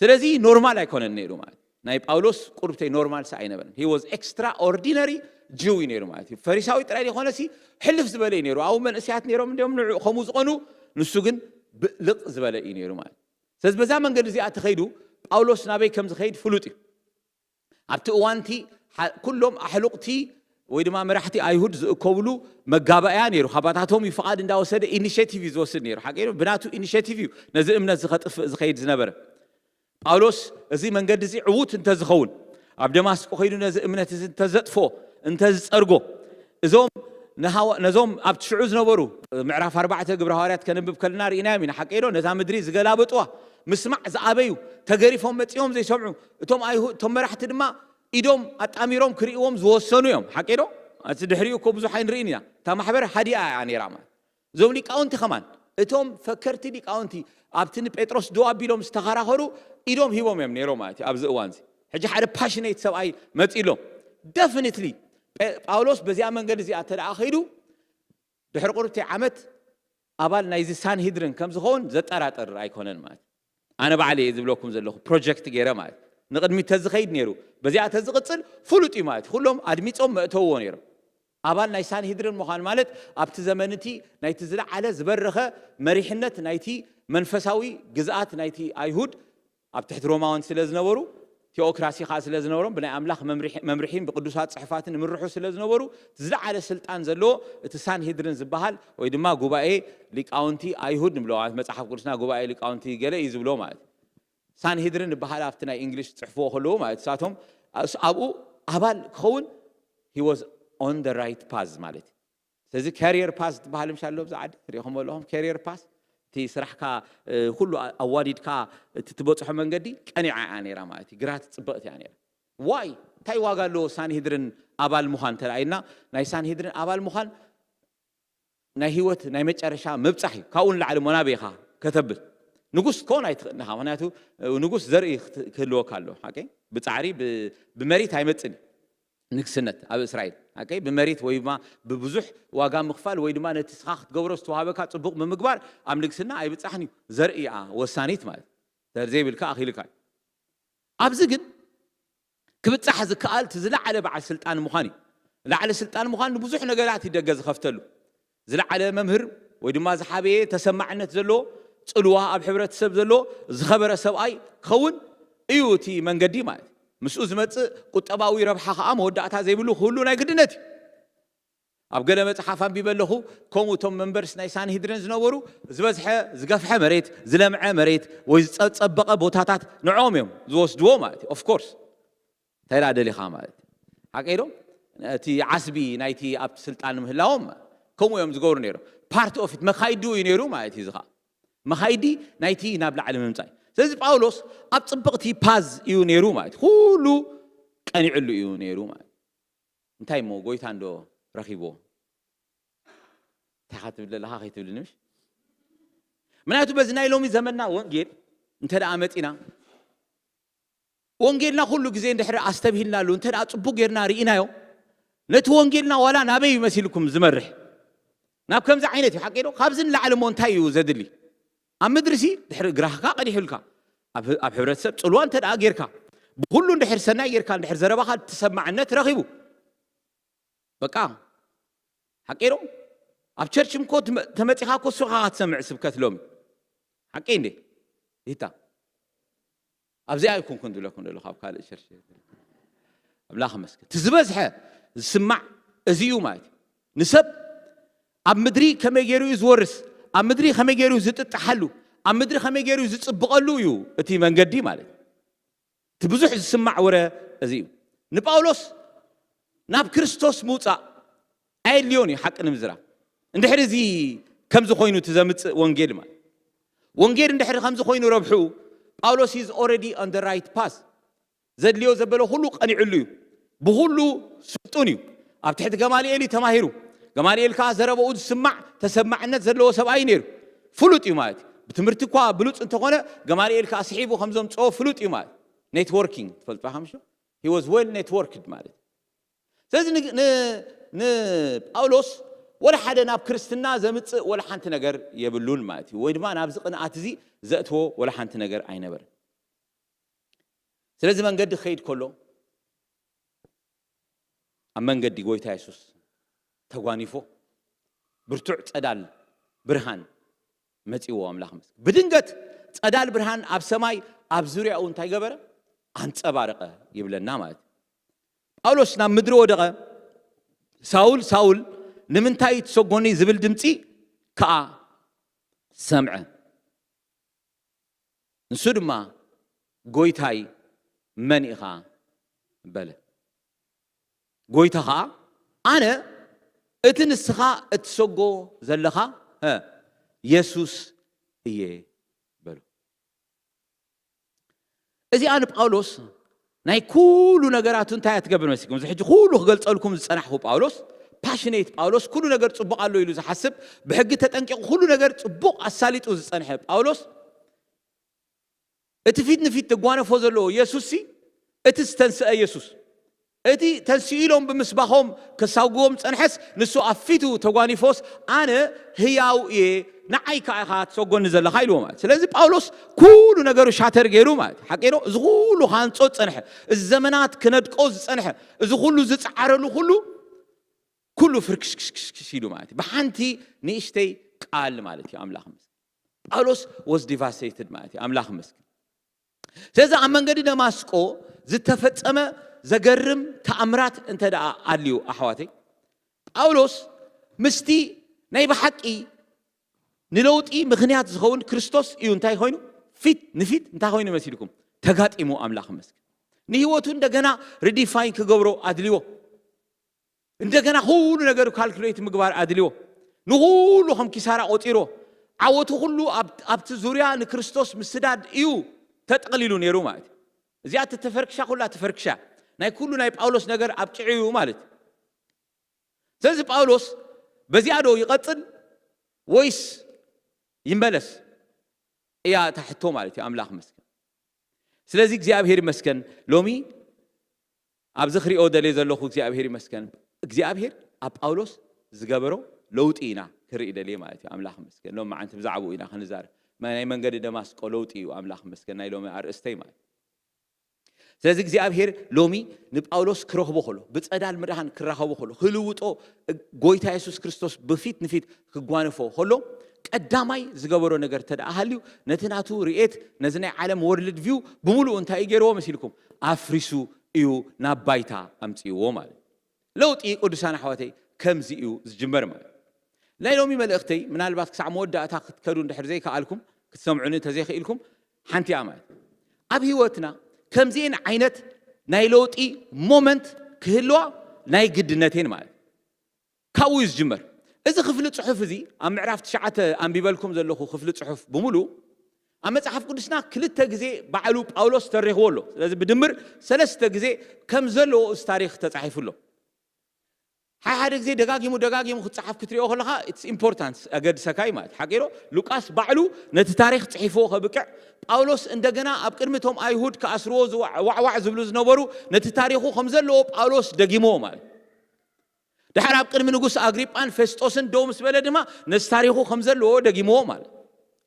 ስለዚ ኖርማል ኣይኮነን ነይሩ ማለት። ናይ ጳውሎስ ቁርብተይ ኖርማል ሲ ኣይነበረን። He was extraordinary Jew እዩ ነይሩ ማለት እዩ። ፈሪሳዊ ጥራይ ዘይኮነ ሲ ሕልፍ ዝበለ እዩ ነይሩ። ኣብኡ መንእሰያት ነይሮም እንዲኦም ንዑ ከምኡ ዝቐኑ፣ ንሱ ግን ብልቕ ዝበለ እዩ ነይሩ ማለት። ስለዚ በዛ መንገዲ እዚኣ ተኸይዱ ጳውሎስ ናበይ ከም ዝኸይድ ፍሉጥ እዩ። ኣብቲ እዋንቲ ኩሎም ኣሕሉቕቲ ወይ ድማ መራሕቲ ኣይሁድ ዝእከብሉ መጋባእያ ነይሩ። ካባታቶም እዩ ፍቓድ እንዳወሰደ ኢኒሽቲቭ እዩ ዝወስድ ነይሩ። ሓቂ ብናቱ ኢኒሽቲቭ እዩ ነዚ እምነት ዝኸጥፍእ ዝኸይድ ዝነበረ። ጳውሎስ እዚ መንገዲ እዚ ዕዉት እንተዝኸውን ኣብ ደማስቆ ከይዱ ነዚ እምነት እዚ እንተዘጥፎ እንተዝጸርጎ እዞም ነዞም ኣብቲ ሽዑ ዝነበሩ ምዕራፍ ኣርባዕተ ግብረ ሃዋርያት ከንብብ ከለና ርኢናዮም ኢና። ሓቂ ዶ? ነዛ ምድሪ ዝገላበጥዋ ምስማዕ ዝኣበዩ ተገሪፎም መጺኦም ዘይሰምዑ እቶም ኣይሁድ እቶም መራሕቲ ድማ ኢዶም ኣጣሚሮም ክርእይዎም ዝወሰኑ እዮም። ሓቂ ዶ? እቲ ድሕሪኡ እኮ ብዙሕ ኣይንርእን ኢና። እታ ማሕበር ሃዲኣ እያ ነይራ ማለት እዞም ሊቃውንቲ ከማን እቶም ፈከርቲ ሊቃውንቲ ኣብቲ ንጴጥሮስ ደው ኣቢሎም ዝተኸራኸሩ ኢዶም ሂቦም እዮም ነይሮም ማለት እዩ። ኣብዚ እዋን እዚ ሕጂ ሓደ ፓሽኔት ሰብኣይ መፂሎም ደፍኒትሊ ጳውሎስ በዚኣ መንገዲ እዚኣ እንተ ደኣ ከይዱ ድሕሪ ቁርብቲ ዓመት ኣባል ናይዚ ሳንሂድርን ከም ዝኸውን ዘጠራጥር ኣይኮነን ማለት ኣነ ባዕለ እየ ዝብለኩም ዘለኹ ፕሮጀክት ገይረ ማለት ንቅድሚት ተዝኸይድ ነይሩ በዚኣ ተዝቕፅል ፍሉጥ እዩ ማለት ኩሎም ኣድሚፆም መእተውዎ ነይሮም ኣባል ናይ ሳንሂድርን ምዃን ማለት ኣብቲ ዘመን እቲ ናይቲ ዝለዓለ ዝበረኸ መሪሕነት ናይቲ መንፈሳዊ ግዝኣት ናይቲ ኣይሁድ ኣብ ትሕቲ ሮማውያን ስለ ዝነበሩ ቴኦክራሲ ከዓ ስለ ዝነበሮም ብናይ ኣምላኽ መምርሒን ብቅዱሳት ፅሕፋትን ይምርሑ ስለ ዝነበሩ እቲ ዝለዓለ ስልጣን ዘለዎ እቲ ሳንሂድርን ዝበሃል ወይ ድማ ጉባኤ ሊቃውንቲ ኣይሁድ ንብሎ ማለት መፅሓፍ ቅዱስና ጉባኤ ሊቃውንቲ ገለ እዩ ዝብሎ ማለት ሳንሂድርን ዝበሃል ኣብቲ ናይ እንግሊሽ ፅሕፍዎ ከለዉ ማለት ንሳቶም ኣብኡ ኣባል ክኸውን he was on the right path ማለት እዩ ስለዚ ካሪየር ፓስ ዝበሃል ምሽ ኣሎ ብዛ ዓዲ ትሪኢኹም ኣለኹም ካሪየር ፓስ እቲ ስራሕካ ኩሉ ኣዋዲድካ እቲ ትበፅሖ መንገዲ ቀኒዓ እያ ነይራ ማለት እዩ ግራት ፅብቕቲ እያ ነይራ ዋይ እንታይ ዋጋ ኣለዎ ሳንሂድርን ኣባል ምዃን ተለኣይልና ናይ ሳንሂድርን ኣባል ምዃን ናይ ህይወት ናይ መጨረሻ ምብጻሕ እዩ። ካብኡ ንላዕሊ ሞናበ ኢኻ ከተብል? ንጉስ ክትከውን ኣይትኽእልን ኢኻ። ምክንያቱ ንጉስ ዘርኢ ክህልወካ ኣለዎ። ሓቀይ? ብጻዕሪ ብመሪት ኣይመጽን እዩ ንግስነት ኣብ እስራኤል። ሓቀይ? ብመሪት ወይ ድማ ብብዙሕ ዋጋ ምኽፋል ወይ ድማ ነቲ ስኻ ክትገብሮ ዝተዋሃበካ ጽቡቕ ብምግባር ኣብ ንግስና ኣይብጻሕን እዩ። ዘርኢ እያ ወሳኒት ማለት። ተዘይብልካ ኣኺልካ እዩ። ኣብዚ ግን ክብጻሕ ዝከኣል እቲ ዝለዓለ በዓል ስልጣን ምዃን እዩ። ላዕሊ ስልጣን ምዃን ንብዙሕ ነገራት እዩ ደገ ዝኸፍተሉ። ዝለዓለ መምህር ወይ ድማ ዝሓበየ ተሰማዕነት ዘለዎ ጽልዋ ኣብ ሕብረተሰብ ዘለዎ ዝኸበረ ሰብኣይ ክኸውን እዩ እቲ መንገዲ ማለት እዩ። ምስኡ ዝመጽእ ቁጠባዊ ረብሓ ከኣ መወዳእታ ዘይብሉ ክህሉ ናይ ግድነት እዩ። ኣብ ገለ መጽሓፍ ኣንቢበ ኣለኹ። ከምኡ እቶም መንበርስ ናይ ሳንሂድረን ዝነበሩ ዝበዝሐ ዝገፍሐ መሬት ዝለምዐ መሬት ወይ ዝጸጸበቐ ቦታታት ንዕኦም እዮም ዝወስድዎ ማለት እዩ። ኦፍኮርስ እንታይ ደኣ ደሊኻ ማለት ሓቀይ ዶ? እቲ ዓስቢ ናይቲ ኣብቲ ስልጣን ምህላዎም ከምኡ እዮም ዝገብሩ ነይሮም። ፓርት ኦፍ ኢት መኻይዱ እዩ ነይሩ ማለት እዩ። እዚ ኸዓ መኻይዲ ናይቲ ናብ ላዕሊ ምምጻእ እዩ። ስለዚ ጳውሎስ ኣብ ጽብቕቲ ፓዝ እዩ ነይሩ ማለት እዩ። ኩሉ ቀኒዕሉ እዩ ነይሩ ማለት እዩ። እንታይ እሞ ጎይታ እንዶ ረኺብዎ እንታይ ኻ ትብል ኣለኻ ከይትብል ንምሽ ምክንያቱ በዚ ናይ ሎሚ ዘመንና ወንጌል እንተ ደኣ መጺና ወንጌልና ኩሉ ግዜ እንድሕር ኣስተብሂልናሉ እንተ ደኣ ጽቡቅ ጌርና ርኢናዮ ነቲ ወንጌልና ዋላ ናበይ ይመሲልኩም ዝመርሕ ናብ ከምዚ ዓይነት እዩ ሓቂ ዶ ካብዚ ንላዕሊ እሞ እንታይ እዩ ዘድሊ ኣብ ምድሪ ሲ ድሕሪ እግራህካ ቀዲሑልካ ኣብ ኣብ ሕብረተሰብ ጽልዋ እንተ ደኣ ጌርካ ብኩሉ እንድሕር ሰናይ ጌርካ እንድሕር ዘረባኻ ተሰማዕነት ረኺቡ በቃ ሓቂ ዶ ኣብ ቸርች እኮ ተመ- ተመጺኻ እኮ እሱ ኢኻ ክትሰምዕ ስብከት ሎሚ ሓቂ እንዴ ይታ ኣብዚኣ ኣይኮንኩን ዝብለኩም ዘለኹ ኣብ ካልእ ሸርሽ ኣምላኽ መስገን እቲ ዝበዝሐ ዝስማዕ እዚ እዩ ማለት እዩ ንሰብ ኣብ ምድሪ ከመይ ገይሩ እዩ ዝወርስ ኣብ ምድሪ ከመይ ገይሩ እዩ ዝጥጥሓሉ ኣብ ምድሪ ከመይ ገይሩ እዩ ዝፅብቐሉ እዩ እቲ መንገዲ ማለት እዩ እቲ ብዙሕ ዝስማዕ ወረ እዚ እዩ ንጳውሎስ ናብ ክርስቶስ ምውፃእ ኣየድልዮን እዩ ሓቂ ንምዝራብ እንድሕር እዚ ከምዚ ኮይኑ እቲ ዘምፅእ ወንጌል ማለት ወንጌል እንድሕር ከምዚ ኮይኑ ረብሑ ጳውሎስ is already on the right path ዘድልዮ ዘበለ ኩሉ ቀኒዕሉ እዩ ብኩሉ ስልጡን እዩ ኣብ ትሕቲ ገማልኤል እዩ ተማሂሩ ገማልኤል ከዓ ዘረበኡ ዝስማዕ ተሰማዕነት ዘለዎ ሰብኣይ ነይሩ ፍሉጥ እዩ ማለት እዩ ብትምህርቲ እኳ ብሉፅ እንተኾነ ገማልኤል ከዓ ስሒቡ ከምዘምፅኦ ፍሉጥ እዩ ማለት networking ትፈልጡ ኢኻ ምሽ he was well networked ማለት እዩ ስለዚ ንጳውሎስ ወላ ሓደ ናብ ክርስትና ዘምፅእ ወላ ሓንቲ ነገር የብሉን ማለት እዩ ወይ ድማ ናብዚ ቅንኣት እዚ ዘእትዎ ወላ ሓንቲ ነገር ኣይነበረን ስለዚ መንገዲ ክኸይድ ከሎ ኣብ መንገዲ ጎይታ የሱስ ተጓኒፎ ብርቱዕ ፀዳል ብርሃን መፂዎ ኣምላኽ ምስ ብድንገት ፀዳል ብርሃን ኣብ ሰማይ ኣብ ዙርያኡ እንታይ ገበረ ኣንፀባረቐ ይብለና ማለት እዩ ጳውሎስ ናብ ምድሪ ወደቐ ሳውል ሳውል ንምንታይ ትሰጎኒ ዝብል ድምፂ ከዓ ሰምዐ ንሱ ድማ ጎይታይ መን ኢኻ በለ ጎይታ ኸዓ ኣነ እቲ ንስኻ እትሰጎ ዘለኻ የሱስ እየ በሎ እዚኣ ንጳውሎስ ናይ ኩሉ ነገራቱ እንታይ እያ ትገብር መሲልኩም እዚ ሕጂ ኩሉ ክገልፀልኩም ዝፀናሕኩ ጳውሎስ ፓሽኔት ጳውሎስ ኩሉ ነገር ፅቡቅ ኣሎ ኢሉ ዝሓስብ ብሕጊ ተጠንቂቑ ኩሉ ነገር ፅቡቅ ኣሳሊጡ ዝፀንሐ ጳውሎስ እቲ ፊት ንፊት ትጓነፎ ዘለዎ የሱስ ሲ እቲ ዝተንስአ የሱስ እቲ ተንስኡ ኢሎም ብምስባኾም ከሳውግዎም ጸንሐስ ንሱ ኣብ ፊቱ ተጓኒፎስ ኣነ ህያው እየ ንዓይ ከዓ ኢኻ ትሰጎኒ ዘለኻ ኢልዎ ማለት ስለዚ ጳውሎስ ኩሉ ነገሩ ሻተር ገይሩ ማለት ሓቂ ዶ እዚ ኩሉ ካንጾ ዝጸንሐ እዚ ዘመናት ክነድቆ ዝጸንሐ እዚ ኩሉ ዝጸዓረሉ ኩሉ ኩሉ ፍርክሽክሽክሽ ኢሉ ማለት እዩ ብሓንቲ ንእሽተይ ቃል ማለት እዩ ኣምላኽ ምስ ጳውሎስ was devastated ማለት እዩ ኣምላኽ መስግን ስለዚ ኣብ መንገዲ ደማስቆ ዝተፈጸመ ዘገርም ተኣምራት እንተ ደኣ ኣልዩ ኣሕዋተይ ጳውሎስ ምስቲ ናይ ብሓቂ ንለውጢ ምኽንያት ዝኸውን ክርስቶስ እዩ እንታይ ኮይኑ ፊት ንፊት እንታይ ኮይኑ መሲልኩም ተጋጢሙ ኣምላኽ መስግን ንህይወቱ እንደገና ሪዲፋይን ክገብሮ ኣድልዎ እንደገና ኩሉ ነገሩ ካልኩሌት ምግባር ኣድልዎ ንኩሉ ከም ኪሳራ ቆፂሮ ዓወቱ ኩሉ ኣብቲ ዙርያ ንክርስቶስ ምስዳድ እዩ ተጠቕሊሉ ነይሩ ማለት እዩ እዚኣ ተፈርክሻ ኩላ ተፈርክሻ ናይ ኩሉ ናይ ጳውሎስ ነገር ኣብ ጭዑ እዩ ማለት እዩ ስለዚ ጳውሎስ በዚኣ ዶ ይቐፅል ወይስ ይመለስ እያ እታ ሕቶ ማለት እዩ። ኣምላኽ ይመስገን። ስለዚ እግዚኣብሔር ይመስገን፣ ሎሚ ኣብዚ ክሪኦ ደልየ ዘለኹ እግዚኣብሔር ይመስገን። እግዚኣብሔር ኣብ ጳውሎስ ዝገበሮ ለውጢ ኢና ክርኢ ደልየ ማለት እዩ። ኣምላኽ ይመስገን። ሎም መዓንቲ ብዛዕባኡ ኢና ክንዛረብ። ናይ መንገዲ ደማስቆ ለውጢ እዩ። ኣምላኽ ይመስገን፣ ናይ ሎሚ ኣርእስተይ ማለት እዩ። ስለዚ እግዚኣብሔር ሎሚ ንጳውሎስ ክረኽቦ ከሎ፣ ብጸዳል ምድሃን ክራኸቦ ከሎ፣ ክልውጦ፣ ጎይታ የሱስ ክርስቶስ ብፊት ንፊት ክጓነፎ ከሎ፣ ቀዳማይ ዝገበሮ ነገር እንተ ደኣ ሃልዩ፣ ነቲ ናቱ ርእየት፣ ነዚ ናይ ዓለም ወርልድ ቪው ብምሉኡ እንታይ እዩ ገይርዎ መሲልኩም? ኣፍሪሱ እዩ ናብ ባይታ ኣምጽእዎ ማለት እዩ። ለውጢ ቅዱሳን ኣሕዋተይ ከምዚ እዩ ዝጅመር ማለት እዩ። ናይ ሎሚ መልእኽተይ ምናልባት ክሳዕ መወዳእታ ክትከዱ እንድሕር ዘይከኣልኩም፣ ክትሰምዑኒ እንተዘይክኢልኩም፣ ሓንቲ እያ ማለት እዩ። ኣብ ህይወትና ከምዚኤን ዓይነት ናይ ለውጢ ሞመንት ክህልዋ ናይ ግድነቴን ማለት እዩ። ካብኡ እዩ ዝጅመር። እዚ ክፍሊ ጽሑፍ እዚ ኣብ ምዕራፍ ትሽዓተ ኣንቢበልኩም ዘለኹ ክፍሊ ጽሑፍ ብምሉእ ኣብ መጽሓፍ ቅዱስና ክልተ ግዜ ባዕሉ ጳውሎስ ተሪኽዎ ኣሎ። ስለዚ ብድምር ሰለስተ ግዜ ከም ዘለዎ እዚ ታሪኽ ተጻሒፉ ኣሎ። ሓደ ሓደ ግዜ ደጋጊሙ ደጋጊሙ ክጸሓፍ ክትሪኦ ከለኻ ኢትስ ኢምፖርታንስ፣ ኣገድሰካ እዩ ማለት ሓቂሮ። ሉቃስ ባዕሉ ነቲ ታሪኽ ጽሒፍዎ ከብቅዕ፣ ጳውሎስ እንደገና ኣብ ቅድሚ እቶም ኣይሁድ ክኣስርዎ ዝዋ- ዋዕዋዕ ዝብሉ ዝነበሩ ነቲ ታሪኹ ከም ዘለዎ ጳውሎስ ደጊምዎ ማለት። ድሓር ኣብ ቅድሚ ንጉስ ኣግሪጳን ፌስጦስን ደው ምስ በለ ድማ ነቲ ታሪኹ ከም ዘለዎ ደጊምዎ ማለት።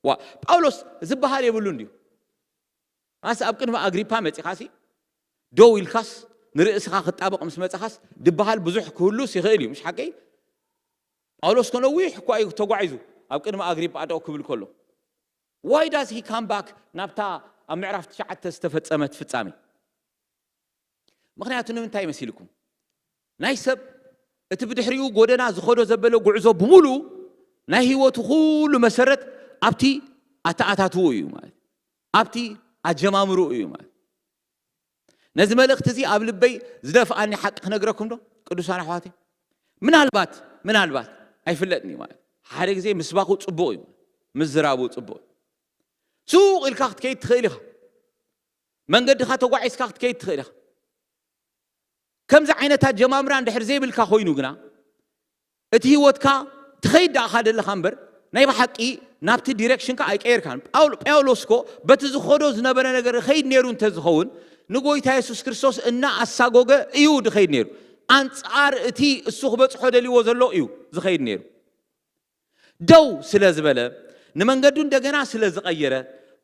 ዋ ጳውሎስ ዝበሃል የብሉን ድዩ? ኣስ ኣብ ቅድሚ ኣግሪፓ መጺኻሲ ደው ኢልካስ ንርእስኻ ክጣበቕ ምስ መጻኻስ ድበሃል ብዙሕ ክህሉስ ይኽእል እዩ፣ ምሽ ሓቀይ? ጳውሎስ ከነዊሕ እኳ እዩ ተጓዒዙ ኣብ ቅድሚ ኣግሪጳ ደው ክብል ከሎ። Why does he come back ናብታ ኣብ ምዕራፍ ትሽዓተ ዝተፈጸመት ፍጻሜ? ምኽንያቱ ንምንታይ መሲልኩም? ናይ ሰብ እቲ ብድሕሪኡ ጎደና ዝኸዶ ዘበለ ጉዕዞ ብምሉኡ ናይ ህይወቱ ኩሉ መሰረት ኣብቲ ኣተኣታትኡ እዩ ማለት፣ ኣብቲ ኣጀማምርኡ እዩ ማለት። ነዚ መልእኽቲ እዚ ኣብ ልበይ ዝደፍኣኒ ሓቂ ክነግረኩም ዶ ቅዱሳን ኣሕዋተይ? ምናልባት ምናልባት ኣይፍለጥን እዩ ማለት፣ ሓደ ግዜ ምስባኹ ጽቡቕ እዩ፣ ምዝራቡ ጽቡቕ እዩ። ሱቕ ኢልካ ክትከይድ ትኽእል ኢኻ። መንገድኻ ተጓዒዝካ ክትከይድ ትኽእል ኢኻ። ከምዚ ዓይነት ኣጀማምራ እንድሕር ዘይብልካ ኮይኑ ግና እቲ ህይወትካ ትኸይድ ደኣ ኢኻ ዘለኻ እምበር ናይ ብሓቂ ናብቲ ዲሬክሽንካ ኣይቀየርካን። ጳውሎስ ኮ በቲ ዝኸዶ ዝነበረ ነገር ይኸይድ ነይሩ እንተዝኸውን ንጎይታ የሱስ ክርስቶስ እናኣሳጎገ እዩ ዝኸይድ ነይሩ። ኣንጻር እቲ እሱ ክበጽሖ ደልይዎ ዘሎ እዩ ዝኸይድ ነይሩ። ደው ስለ ዝበለ ንመንገዱ እንደገና ስለ ዝቐየረ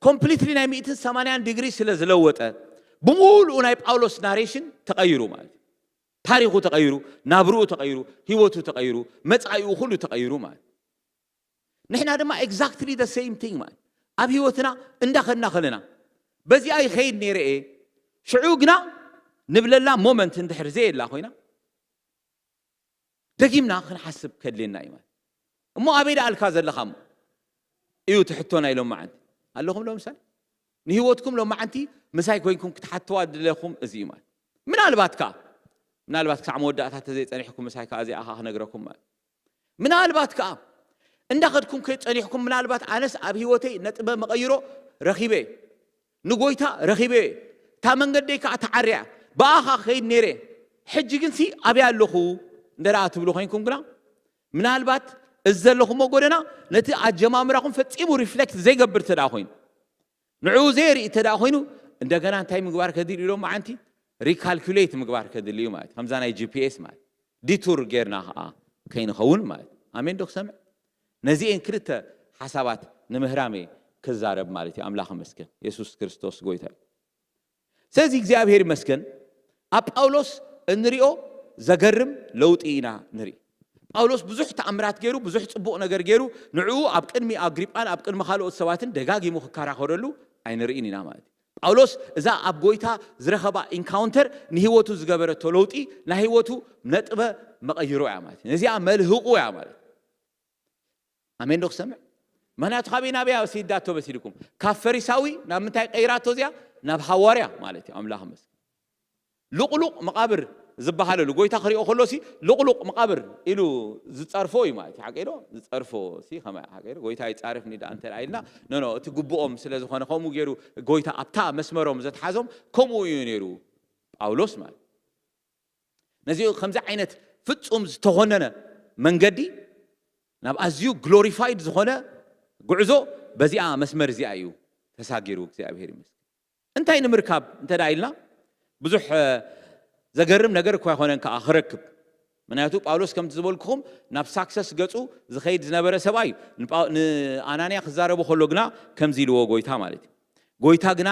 ኮምፕሊትሊ ናይ ሚእትን ሰማንያን ዲግሪ ስለ ዝለወጠ ብምሉኡ ናይ ጳውሎስ ናሬሽን ተቐይሩ ማለት እዩ። ታሪኹ ተቐይሩ፣ ናብርኡ ተቐይሩ፣ ህይወቱ ተቐይሩ፣ መጻኢኡ ኩሉ ተቐይሩ ማለት። ንሕና ድማ exactly the same thing ማለት ኣብ ህይወትና እንዳኸድና ከለና በዚኣ ይኸይድ ነይረ እየ ሽዑ ግና ንብለላ ሞመንት እንድሕር ዘየላ ኮይና ደጊምና ክንሓስብ ከድልየና እዩ ማለት። እሞ ኣበይ ደኣልካ ዘለኻ እሞ እዩ ትሕቶ ናይ ሎማዓንቲ ኣለኹም ሎምሳሌ ንህይወትኩም ሎማዓንቲ ምሳይ ኮይንኩም ክትሓትዋ ድለኹም እዚ እዩ ማለት። ምናልባት ከዓ ምናልባት ክሳዕ መወዳእታ ተዘይፀኒሕኩም ምሳይ ከዓ እዚኣ ከዓ ክነግረኩም ማለት ምናልባት ከዓ እንዳኸድኩም ከይጸኒሕኩም ምናልባት ኣነስ ኣብ ህይወተይ ነጥበ መቐይሮ ረኺበ ንጎይታ ረኺበ እታ መንገደይ ከዓ ተዓርያ ብኣኻ ከይድ ነይረ ሕጂ ግን ሲ ኣብያ ኣለኹ እንደኣ ትብሉ ኮይንኩም ግና ምናልባት እዚ ዘለኹሞ ጎደና ነቲ ኣጀማምራኹም ፈጺሙ ሪፍሌክት ዘይገብር ተደኣ ኮይኑ ንዕኡ ዘይርኢ ተደኣ ኮይኑ እንደገና እንታይ ምግባር ከድል ኢሎም መዓንቲ ሪካልኩሌት ምግባር ከድል እዩ ማለት ከምዛ ናይ ጂፒኤስ ማለት ዲቱር ጌርና ከዓ ከይንኸውን ማለት ኣሜን ዶ ክሰምዕ ነዚኤን ክልተ ሓሳባት ንምህራም እየ ክዛረብ ማለት እዩ ኣምላኽ መስገን የሱስ ክርስቶስ ጎይታ እዩ ስለዚ እግዚኣብሔር ይመስገን ኣብ ጳውሎስ እንሪኦ ዘገርም ለውጢ ኢና ንርኢ ጳውሎስ ብዙሕ ተኣምራት ገይሩ ብዙሕ ፅቡቕ ነገር ገይሩ ንዕኡ ኣብ ቅድሚ ኣግሪጳን ኣብ ቅድሚ ካልኦት ሰባትን ደጋጊሙ ክከራኸረሉ ኣይንርእን ኢና ማለት እዩ ጳውሎስ እዛ ኣብ ጎይታ ዝረኸባ ኢንካውንተር ንህይወቱ ዝገበረቶ ለውጢ ናይ ህይወቱ ነጥበ መቐይሮ እያ ማለት እዩ ነዚኣ መልህቑ እያ ማለት ኣሜን ዶ ክሰምዕ ምክንያቱ ካበይ ናበይ ወሲዳቶ በሲልኩም ካብ ፈሪሳዊ ናብ ምንታይ ቀይራቶ እዚኣ ናብ ሃዋርያ ማለት እዩ ኣምላኽ መስገን ልቑሉቕ መቓብር ዝበሃለሉ ጎይታ ክሪኦ ከሎሲ ልቑሉቕ መቓብር ኢሉ ዝፀርፎ እዩ ማለት እዩ ሓቀዶ ዝፀርፎ ከመ ሓቀዶ ጎይታ ይፃርፍኒ ዳ እንተ ኢልና ኖኖ እቲ ግብኦም ስለ ዝኾነ ከምኡ ገይሩ ጎይታ ኣብታ መስመሮም ዘትሓዞም ከምኡ እዩ ነይሩ ጳውሎስ ማለት ነዚ ከምዚ ዓይነት ፍጹም ዝተኾነነ መንገዲ ናብ ኣዝዩ ግሎሪፋይድ ዝኾነ ጉዕዞ በዚኣ መስመር እዚኣ እዩ ተሳጊሩ። እግዚኣብሔር ይመስገን። እንታይ ንምርካብ እንተ ደኣ ኢልና፣ ብዙሕ ዘገርም ነገር እኳ ኣይኮነን ከዓ ክረክብ። ምክንያቱ ጳውሎስ ከምቲ ዝበልኩኹም ናብ ሳክሰስ ገፁ ዝኸይድ ዝነበረ ሰብኣይ እዩ። ንኣናንያ ክዛረቦ ከሎ ግና ከምዚ ኢልዎ ጎይታ ማለት እዩ። ጎይታ ግና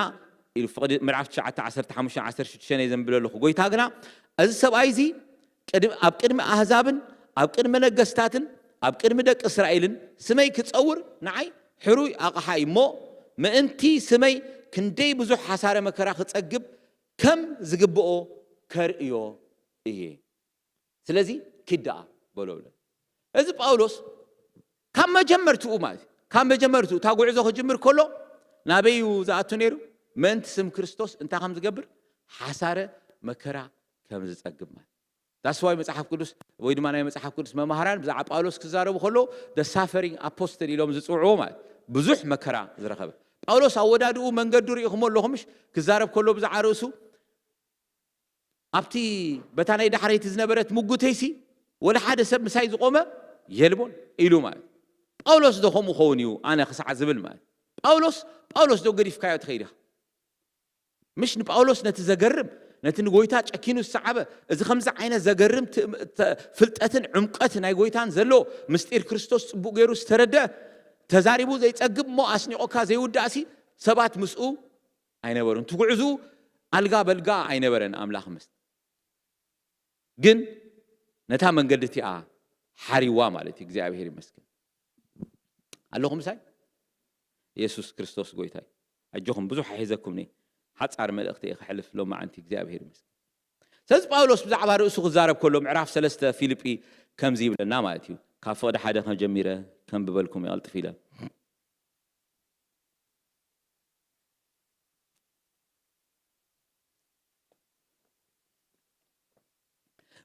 ኢሉ ፍቕዲ ምዕራፍ ትሽዓተ ዓሰርተ ሓሙሽተ ዓሰርተ ሽዱሽተ እየ ዘንብለ ኣለኹ። ጎይታ ግና እዚ ሰብኣይ እዚ ኣብ ቅድሚ ኣህዛብን ኣብ ቅድሚ ነገስታትን ኣብ ቅድሚ ደቂ እስራኤልን ስመይ ክጸውር ንዓይ ሕሩይ ኣቕሓ እዩ እሞ፣ ምእንቲ ስመይ ክንደይ ብዙሕ ሓሳረ መከራ ክጸግብ ከም ዝግብኦ ከርእዮ እየ። ስለዚ ኪድ ደኣ በሎ ብለ። እዚ ጳውሎስ ካብ መጀመርትኡ ማለት እዩ፣ ካብ መጀመርትኡ እታ ጉዕዞ ክጅምር ከሎ ናበይ እዩ ዝኣቱ ነይሩ? ምእንቲ ስም ክርስቶስ እንታይ ከም ዝገብር፣ ሓሳረ መከራ ከም ዝጸግብ ማለት። ዳስዋይ መጽሓፍ ቅዱስ ወይ ድማ ናይ መጽሓፍ ቅዱስ መማህራን ብዛዕባ ጳውሎስ ክዛረቡ ከሎ the suffering apostle ኢሎም ዝጽውዕዎ ማለት ብዙሕ መከራ ዝረኸበ። ጳውሎስ ኣወዳድኡ መንገዱ ርኢኹሞ ኣለኹምሽ? ክዛረብ ከሎ ብዛዕባ ርእሱ ኣብቲ በታ ናይ ዳሕረይቲ ዝነበረት ምጉተይሲ ወላ ሓደ ሰብ ምሳይ ዝቆመ የልቦን ኢሉ ማለት። ጳውሎስ ዶ ከምኡ ኸውን እዩ ኣነ ክሳዕ ዝብል ማለት። ጳውሎስ ጳውሎስ ዶ ገዲፍካዮ ትኸይድ ኢኻ? ምሽ ንጳውሎስ ነቲ ዘገርም፣ ነቲ ንጎይታ ጨኪኑ ዝሰዓበ፣ እዚ ከምዚ ዓይነት ዘገርም ትእም- ተ- ፍልጠትን ዕምቀት ናይ ጎይታን ዘሎ ምስጢር ክርስቶስ ጽቡቕ ገይሩ ዝተረድአ፣ ተዛሪቡ ዘይጸግብ እሞ ኣስኒቖካ ዘይውዳእሲ ሰባት ምስኡ ኣይነበሩን። ትጉዕዙ ኣልጋ በልጋ ኣይነበረን ኣምላኽ ምስ ግን ነታ መንገዲ እቲኣ ሓሪዋ ማለት እዩ። እግዚኣብሔር ይመስገን። ኣለኹም ምሳይ? የሱስ ክርስቶስ ጎይታ እዩ። ኣጆኹም፣ ብዙሕ ኣይሕዘኩም እየ። ሓጻር መልእኽቲ እየ ክሕልፍ ሎማዓንቲ። እግዚኣብሔር ይመስገን። ስለዚ ጳውሎስ ብዛዕባ ርእሱ ክዛረብ ከሎ ምዕራፍ ሰለስተ ፊልጲ ከምዚ ይብለና ማለት እዩ። ካብ ፍቕዲ ሓደ ከም ጀሚረ ከም ብበልኩም ይቐልጥፍ ኢለ።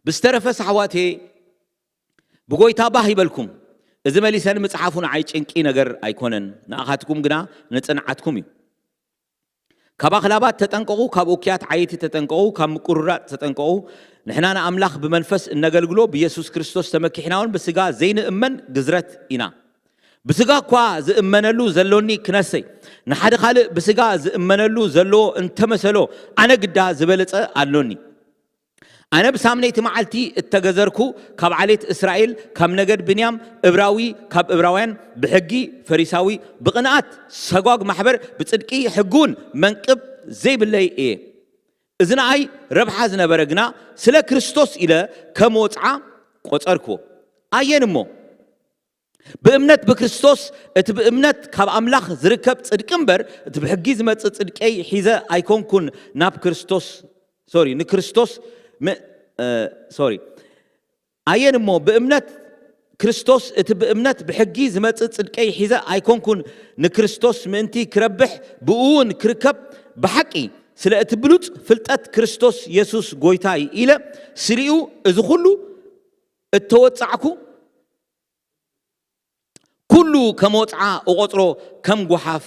ብዝተረፈ ሳሕዋቴ ብጎይታ ባህ ይበልኩም። እዚ መሊሰ ንምጽሓፉ ንዓይ ጭንቂ ነገር ኣይኮነን፣ ንኣኻትኩም ግና ንጽንዓትኩም እዩ። ካብ ኣኽላባት ተጠንቀቑ፣ ካብ እኩያት ዓየይቲ ተጠንቀቑ፣ ካብ ምቁርራጥ ተጠንቀቑ። ንሕና ንኣምላኽ ብመንፈስ እነገልግሎ፣ ብየሱስ ክርስቶስ ተመኪሕና እውን ብስጋ ዘይንእመን ግዝረት ኢና። ብስጋ እኳ ዝእመነሉ ዘሎኒ ክነሰይ፣ ንሓደ ካልእ ብስጋ ዝእመነሉ ዘለዎ እንተመሰሎ፣ ኣነ ግዳ ዝበለጸ ኣሎኒ። ኣነ ብሳምነይቲ መዓልቲ እተገዘርኩ፣ ካብ ዓሌት እስራኤል፣ ካብ ነገድ ብንያም፣ እብራዊ፣ ካብ እብራውያን፣ ብሕጊ ፈሪሳዊ፣ ብቕንኣት ሰጓግ ማሕበር፣ ብጽድቂ ሕጊ እውን መንቅብ ዘይብለይ እየ። እዚ ንኣይ ረብሓ ዝነበረ ግና ስለ ክርስቶስ ኢለ ከም ወጽዓ ቆጸርክዎ። ኣየን እሞ ብእምነት ብክርስቶስ፣ እቲ ብእምነት ካብ ኣምላኽ ዝርከብ ጽድቂ እምበር፣ እቲ ብሕጊ ዝመጽእ ጽድቀይ ሒዘ ኣይኮንኩን ናብ ክርስቶስ፣ ሶሪ፣ ንክርስቶስ ም-፣ እ፣ ሶሪ። ኣየን እሞ ብእምነት ክርስቶስ፣ እቲ ብእምነት ብሕጊ ዝመጽእ ጽድቀይ ሒዘ ኣይኮንኩን፣ ንክርስቶስ ምእንቲ ክረብሕ፣ ብእኡ እውን ክርከብ፣ ብሓቂ ስለ እቲ ብሉጽ ፍልጠት ክርስቶስ የሱስ ጎይታይ ኢለ፣ ስሊኡ እዚ ኹሉ እተወጻዕኩ፣ ኩሉ ከም ወጽዓ እቆጽሮ፣ ከም ጓሓፍ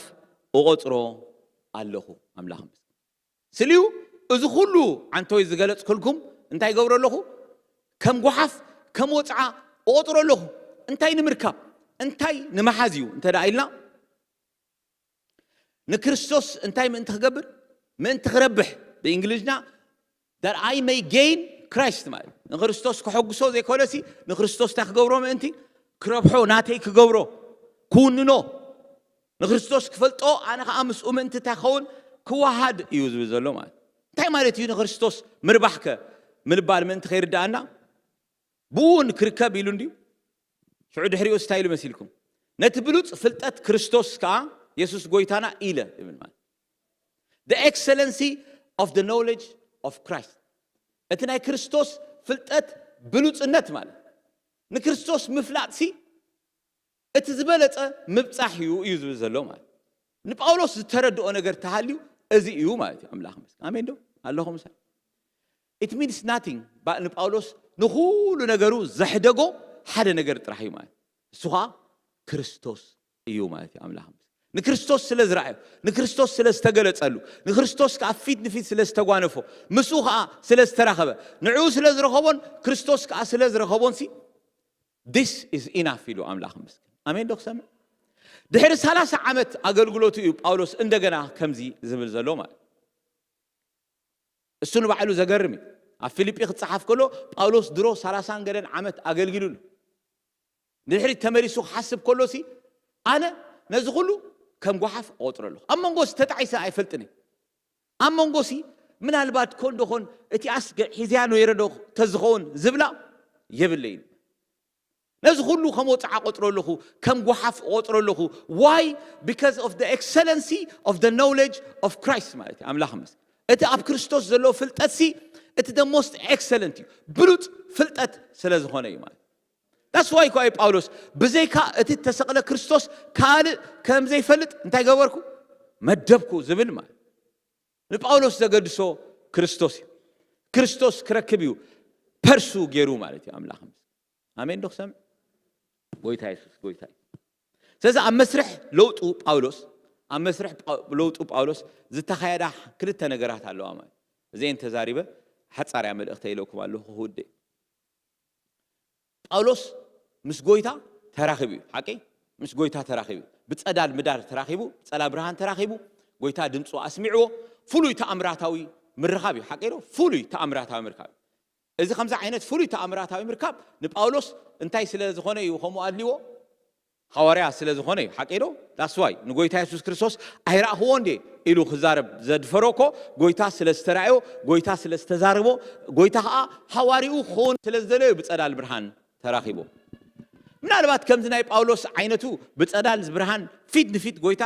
እቆጽሮ ኣለኹ። ኣምላኽ ይመስገን። ስሊዩ እዚ ኩሉ ዓንተወይ ዝገለጽኩልኩም እንታይ ይገብሮ ኣለኹ? ከም ጓሓፍ፣ ከም ወጽዓ እቆጽሮ ኣለኹ። እንታይ ንምርካብ? እንታይ ንምሓዝ እዩ እንተ ደኣ ኢልና፣ ንክርስቶስ እንታይ ምእንቲ ክገብር? ምእንቲ ክረብሕ። ብእንግሊዝኛ that I may gain Christ ማለት እዩ። ንክርስቶስ ከሐጉሶ ዘይኮነሲ፣ ንክርስቶስ እንታይ ክገብሮ ምእንቲ? ክረብሖ፣ ናተይ ክገብሮ፣ ክውንኖ፣ ንክርስቶስ ክፈልጦ፣ ኣነ ከዓ ምስኡ ምእንቲ እንታይ ክኸውን? ክወሃድ እዩ ዝብል ዘሎ ማለት። እንታይ ማለት እዩ ንክርስቶስ ምርባሕከ ምልባል ምእንቲ ከይርድኣና? ብእውን ክርከብ ኢሉ እንድዩ። ሽዑ ድሕሪኡ እንታይ ኢሉ መሲልኩም? ነቲ ብሉጽ ፍልጠት ክርስቶስ ከኣ የሱስ ጎይታና ኢለ ይብል ማለት። The excellency of the knowledge of Christ። እቲ ናይ ክርስቶስ ፍልጠት ብሉጽነት ማለት ንክርስቶስ ምፍላጥሲ እቲ ዝበለጸ ምብጻሕ እዩ እዩ ዝብል ዘሎ ማለት። ንጳውሎስ ዝተረድኦ ነገር ተሃልዩ እዚ እዩ ማለት እዩ። ኣምላኽ ይመስገን። ኣሜን ዶ? ኣለኹም ምሳይ? It means nothing። ባ-፣ ንጳውሎስ ንኹሉ ነገሩ ዘሕደጎ ሓደ ነገር ጥራሕ እዩ ማለት። እሱ ኸዓ ክርስቶስ እዩ ማለት እዩ። ኣምላኽ ይመስገን። ንክርስቶስ ስለ ዝረኣዮ፣ ንክርስቶስ ስለ ዝተገለጸሉ፣ ንክርስቶስ ከዓ ፊት ንፊት ስለ ዝተጓነፎ፣ ምስኡ ከዓ ስለ ዝተራኸበ፣ ንዕኡ ስለ ዝረኸቦን ክርስቶስ ከዓ ስለ ዝረኸቦንሲ This is enough ኢሉ ኣምላኽ ምስክር። ኣሜን ዶ ክሰምዕ? ድሕሪ ሰላሳ ዓመት ኣገልግሎቱ እዩ ጳውሎስ እንደገና ከምዚ ዝብል ዘሎ ማለት። እሱ ንባዕሉ ዘገርም እዩ። ኣብ ፊልጲ ክጸሓፍ ከሎ ጳውሎስ ድሮ ሰላሳን ገለን ዓመት ኣገልጊሉ ኣሎ። ንድሕሪት ተመሊሱ ክሓስብ ከሎ ሲ ኣነ ነዚ ኩሉ ከም ጓሓፍ እቆጽሮ ኣለኹ። ኣብ መንጎ ሲ ተጣዒሰ ኣይፈልጥን እየ። ኣብ መንጎ ሲ ምናልባት ኮን ዶ ኾን እቲኣስ ገ- ሒዝያ ነይረ ዶ ተዝኸውን ዝብላ የብለይን። ነዚ ኩሉ ከም ወፅዓ ቆፅሮ ኣለኹ፣ ከም ጓሓፍ ቆፅሮ ኣለኹ። Why? Because of the excellency of the knowledge of Christ ማለት እዩ። ኣምላኽ ምስ እቲ ኣብ ክርስቶስ ዘሎ ፍልጠት ሲ እቲ the most excellent እዩ፣ ብሉፅ ፍልጠት ስለ ዝኾነ እዩ ማለት። That's why እኮ እዩ ጳውሎስ ብዘይካ እቲ ተሰቕለ ክርስቶስ ካልእ ከም ዘይፈልጥ እንታይ ገበርኩ? መደብኩ ዝብል ማለት። ንጳውሎስ ዘገድሶ ክርስቶስ እዩ። ክርስቶስ ክረክብ እዩ ፐርሱ ገይሩ ማለት እዩ ኣምላኽ ምስ ኣሜን ዶ ክሰምዕ? ጎይታ የሱስ ጎይታ እዩ። ስለዚ ኣብ መስርሕ ለውጡ ጳውሎስ ኣብ መስርሕ ጳ- ለውጡ ጳውሎስ ዝተኻየዳ ክልተ ነገራት ኣለዋ ማለት። እዚአን ተዛሪበ ሓጻርያ መልእኽተ ኢለኩም ኣለኹ ክውድእ። ጳውሎስ ምስ ጎይታ ተራኺቡ እዩ። ሓቂ? ምስ ጎይታ ተራኺቡ እዩ። ብጸዳል ምዳር ተራኺቡ፣ ብጸላ ብርሃን ተራኺቡ፣ ጎይታ ድምፁ ኣስሚዕዎ። ፍሉይ ተኣምራታዊ ምርኻብ እዩ። ሓቂ ዶ? ፍሉይ ተኣምራታዊ ምርካብ። እዚ ከምዚ ዓይነት ፍሉይ ተኣምራታዊ ምርካብ ንጳውሎስ እንታይ ስለ ዝኾነ እዩ ከምኡ ኣድልዎ? ሃዋርያ ስለ ዝኾነ እዩ። ሓቂ ዶ? That's why ንጎይታ የሱስ ክርስቶስ ኣይረኣኽዎ እንዴ ኢሉ ክዛረብ ዘድፈሮ እኮ ጎይታ ስለ ዝተራእዮ፣ ጎይታ ስለ ዝተዛረቦ፣ ጎይታ ከዓ ሃዋርኡ ክኸውን ስለ ዝደለዮ ብጸዳል ብርሃን ተራኺቦ። ምናልባት ከምዚ ናይ ጳውሎስ ዓይነቱ ብጸዳል ብርሃን ፊት ንፊት ጎይታ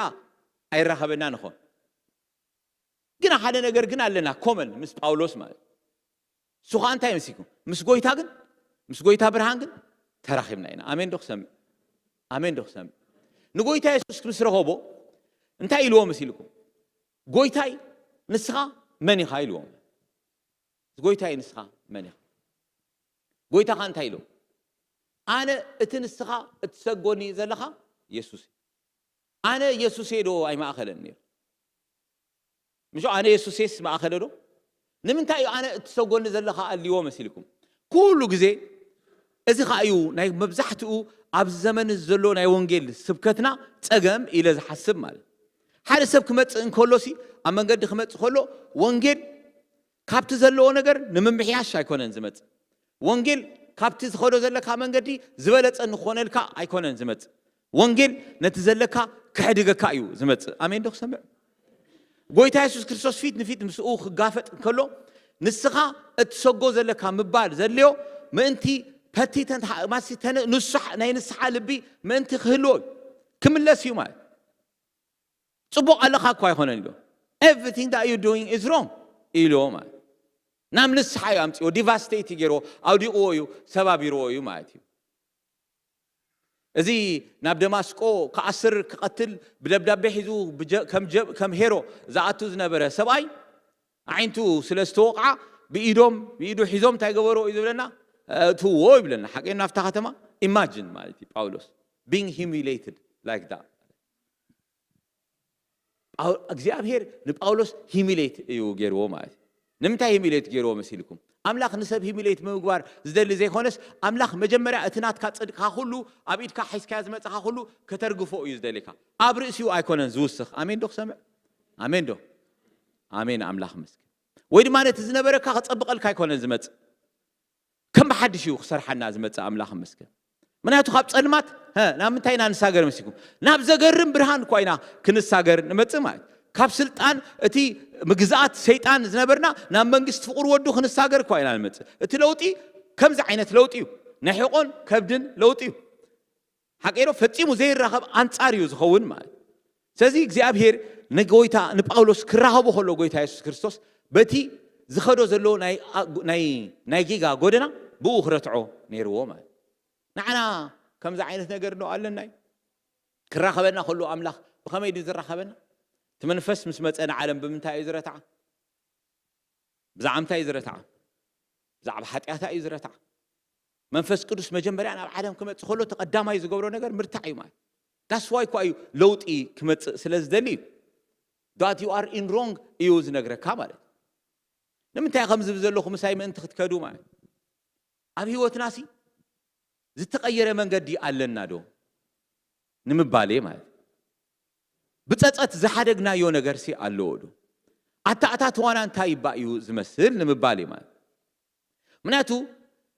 ኣይራኸበና ንኾን። ግና ሓደ ነገር ግን ኣለና ኮመን ምስ ጳውሎስ ማለት እሱ ከዓ እንታይ መሲልኩም? ምስ ጎይታ ግን ምስ ጎይታ ብርሃን ግን ተራኺብና ኢና። ኣሜን ዶ ክሰምዕ? ኣሜን ዶ ክሰምዕ? ንጎይታ የሱስ ምስ ረኸቦ እንታይ ኢልዎ መሲልኩም? ጎይታይ ንስኻ መን ኢኻ ኢልዎ። ጎይታይ ንስኻ መን ኢኻ? ጎይታኻ እንታይ ኢልዎ? ኣነ እቲ ንስኻ እትሰጎኒ ዘለኻ የሱስ እዩ። ኣነ የሱስ ዶ ኣይማእኸለን ነይሩ? ምሽ ኣነ የሱሴስ ማእኸለ ዶ? ንምንታይ እዩ ኣነ እትሰጎኒ ዘለኻ ኣልዎ መሲልኩም? ኩሉ ግዜ እዚ ኸዓ እዩ ናይ መብዛሕትኡ ኣብዚ ዘመን ዘሎ ናይ ወንጌል ስብከትና ጸገም ኢለ ዝሓስብ ማለት። ሓደ ሰብ ክመጽእ እንከሎ ሲ ኣብ መንገዲ ክመጽእ ከሎ ወንጌል ካብቲ ዘለዎ ነገር ንምምሕያሽ ኣይኮነን ዝመጽእ። ወንጌል ካብቲ ዝኸዶ ዘለካ መንገዲ ዝበለጸ ንኾነልካ ኣይኮነን ዝመጽእ። ወንጌል ነቲ ዘለካ ክሕድገካ እዩ ዝመጽእ። ኣሜን ዶ ክሰምዕ? ጎይታ የሱስ ክርስቶስ ፊት ንፊት ምስኡ ክጋፈጥ እንከሎ ንስኻ እትሰጎ ዘለካ ምባል ዘድልዮ ምእንቲ ፐቲ ማሲ ናይ ንስሓ ልቢ ምእንቲ ክህልዎ እዩ። ክምለስ እዩ ማለት። ጽቡቕ ኣለኻ እኮ ኣይኮነን ኢሎ። Everything that you doing is wrong ኢሎ ማለት። ናብ ንስሓ እዩ ኣምጽዎ፣ ዲቫስቴት ገይርዎ፣ ኣውዲቕዎ እዩ፣ ሰባቢርዎ እዩ ማለት እዩ። እዚ ናብ ደማስቆ ክኣስር ክቐትል ብደብዳቤ ሒዙ ከም ሄሮ ዝኣቱ ዝነበረ ሰብኣይ ኣዒንቱ ስለ ዝተወቕዓ ብኢዶም ብኢዱ ሒዞም እንታይ ገበርዎ እዩ ዝብለና? እትውዎ ይብለና። ሓቂ ናብታ ከተማ ኢማጅን ማለት እዩ ጳውሎስ being humiliated like that እግዚኣብሔር ንጳውሎስ ሂሚሌት እዩ ገይርዎ ማለት እዩ። ንምንታይ ሂሚሌት ገይርዎ መሲልኩም? ኣምላኽ ንሰብ ሂሚሌት ብምግባር ዝደሊ ዘይኮነስ ኣምላኽ መጀመርያ እቲ ናትካ ጽድቅካ ኩሉ ኣብ ኢድካ ሒዝካዮ ዝመጽኻ ኩሉ ከተርግፎ እዩ ዝደልካ። ኣብ ርእሲኡ ኣይኮነን ዝውስኽ። ኣሜን ዶ ክሰምዕ? ኣሜን ዶ? ኣሜን። ኣምላኽ መስገን። ወይ ድማ ነቲ ዝነበረካ ክጸብቐልካ ኣይኮነን ዝመጽእ ከም ብሓድሽ እዩ ክሰርሓና ዝመጽእ ኣምላኽ መስገን። ምክንያቱ ካብ ጸልማት ናብ ምንታይ ኢና ንሳገር መሲኩም? ናብ ዘገርም ብርሃን እኳ ኢና ክንሳገር ንመጽእ ማለት ካብ ስልጣን እቲ ምግዛኣት ሰይጣን ዝነበርና ናብ መንግስቲ ፍቕሩ ወዱ ክንሳገር እኳ ኢና ንመጽእ። እቲ ለውጢ ከምዚ ዓይነት ለውጢ እዩ። ናይ ሕቆን ከብድን ለውጢ እዩ። ሓቂ ዶ? ፈጺሙ ዘይራኸብ ኣንጻር እዩ ዝኸውን ማለት። ስለዚ እግዚኣብሔር ንጎይታ ንጳውሎስ ክራኸቦ ከሎ ጎይታ የሱስ ክርስቶስ በቲ ዝኸዶ ዘሎ ናይ ጌጋ ጎደና ብኡ ክረትዖ ነይርዎ ማለት። ንዓና ከምዚ ዓይነት ነገር ዶ ኣለናይ? ክራኸበና ከሎ ኣምላኽ ብኸመይ ድዩ ዝራኸበና? እቲ መንፈስ ምስ መጸ ንዓለም ብምንታይ እዩ ዝረትዓ? ብዛዕባ ምንታይ እዩ ዝረትዓ? ብዛዕባ ሓጢኣታ እዩ ዝረትዓ። መንፈስ ቅዱስ መጀመርያ ናብ ዓለም ክመጽእ ከሎ ተቐዳማይ ዝገብሮ ነገር ምርታዕ እዩ ማለት። ዳስዋይ እኳ እዩ ለውጢ ክመጽእ ስለ ዝደሊ እዩ። ዳት ዩ ኣር ኢን ሮንግ እዩ ዝነግረካ ማለት። ንምንታይ ከምዚ ዘለኹ ምሳይ ምእንቲ ክትከዱ ማለት ኣብ ህይወትና ሲ ዝተቐየረ መንገዲ ኣለና ዶ ንምባል እየ ማለት። ብጸጸት ዝሓደግናዮ ነገርሲ ኣለዎ ዶ? ኣተኣታትዋና እንታይ ይባእ እዩ ዝመስል ንምባል እየ ማለት። ምክንያቱ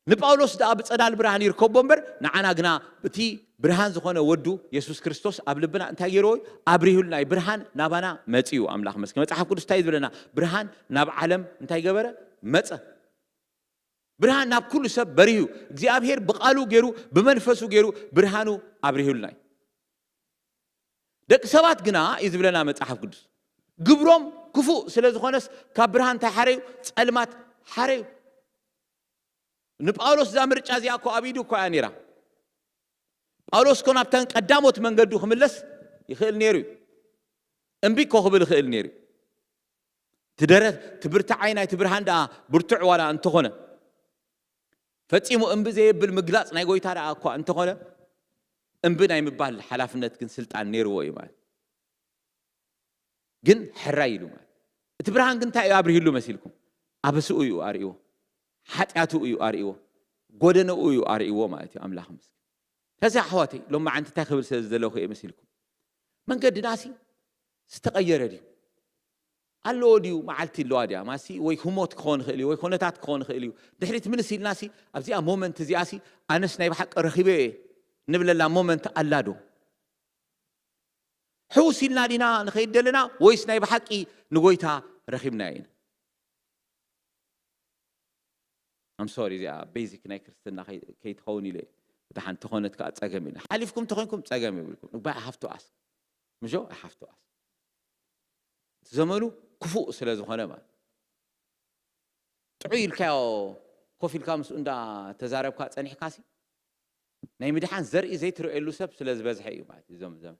ንጳውሎስ ደኣ ብጸዳል ብርሃን ይርከቦ እምበር፣ ንዓና ግና እቲ ብርሃን ዝኾነ ወዱ የሱስ ክርስቶስ ኣብ ልብና እንታይ ገይርዎ እዩ? ኣብሪሁልና እዩ። ብርሃን ናባና መጺኡ። ኣምላኽ መስገን። መጽሓፍ ቅዱስ እንታይ ዝብለና? ብርሃን ናብ ዓለም እንታይ ገበረ? መጸ። ብርሃን ናብ ኩሉ ሰብ በሪሁ። እግዚኣብሔር ብቓሉ ገይሩ፣ ብመንፈሱ ገይሩ ብርሃኑ ኣብሪሁልና እዩ። ደቂ ሰባት ግና እዩ ዝብለና መጽሓፍ ቅዱስ፣ ግብሮም ክፉእ ስለ ዝኾነስ ካብ ብርሃን እንታይ ሓረዩ? ጸልማት ሓረዩ። ንጳውሎስ እዛ ምርጫ እዚኣ እኮ ኣብ ኢዱ እኮ እያ ነይራ። ጳውሎስ እኮ ናብተን ቀዳሞት መንገዱ ክምለስ ይኽእል ነይሩ እዩ። እምቢ እኮ ክብል ይኽእል ነይሩ እዩ። ትደረ ትብርትዓይ ናይቲ ብርሃን ደኣ ብርቱዕ ዋላ እንተኾነ፣ ፈጺሙ እምቢ ዘየብል ምግላጽ ናይ ጎይታ ደኣ እኳ እንተኾነ፣ እምቢ ናይ ምባል ሓላፍነት ግን ስልጣን ነይርዎ እዩ ማለት። ግን ሕራይ ኢሉ ማለት። እቲ ብርሃን ግን እንታይ እዩ ኣብሪህሉ መሲልኩም? ኣበስኡ እዩ ኣርእዎ፣ ሓጢኣቱ እዩ ኣርእዎ፣ ጎደነኡ እዩ ኣርእዎ ማለት እዩ። ኣምላኽ ምስኪን። ከዚ ኣሕዋተይ፣ ሎም መዓንቲ እንታይ ክብል ስለ ዝደለኹ እየ መሲልኩም? መንገድናሲ ዝተቐየረ ድዩ? ኣለዎ ድዩ? መዓልቲ ኣለዋ ድያ? ማሲ ወይ ህሞት ክኸውን ይኽእል እዩ፣ ወይ ኩነታት ክኸውን ይኽእል እዩ። ድሕሪት ምልስ ኢልናሲ ኣብዚኣ ሞመንት እዚኣሲ ኣነስ ናይ ብሓቂ ረኺበ እየ ንብለላ ሞመንት ኣላ ዶ? ሕውስ ኢልና ዲና ንኸይድ ዘለና ወይስ ናይ ብሓቂ ንጎይታ ረኺብናዮ ኢና? ኣም ሶሪ፣ እዚኣ ቤዚክ ናይ ክርስትና ከይ- ከይትኸውን ኢለ እየ። ብድሓን ተኾነት ከዓ ጸገም ኢለ። ሓሊፍኩም ተኾይንኩም ጸገም የብልኩም። እባ ሃፍቱ ኣስ ምሾ ሃፍቱ ኣስ እቲ ዘመኑ ክፉእ ስለ ዝኾነ ማለት ጥዑይ ኢልካዮ ኮፍ ኢልካ ምስኡ እንዳ ተዛረብካ ጸኒሕካሲ ናይ ምድሓን ዘርኢ ዘይትርእየሉ ሰብ ስለ ዝበዝሐ እዩ ማለት እዩ። እዞም ዘመን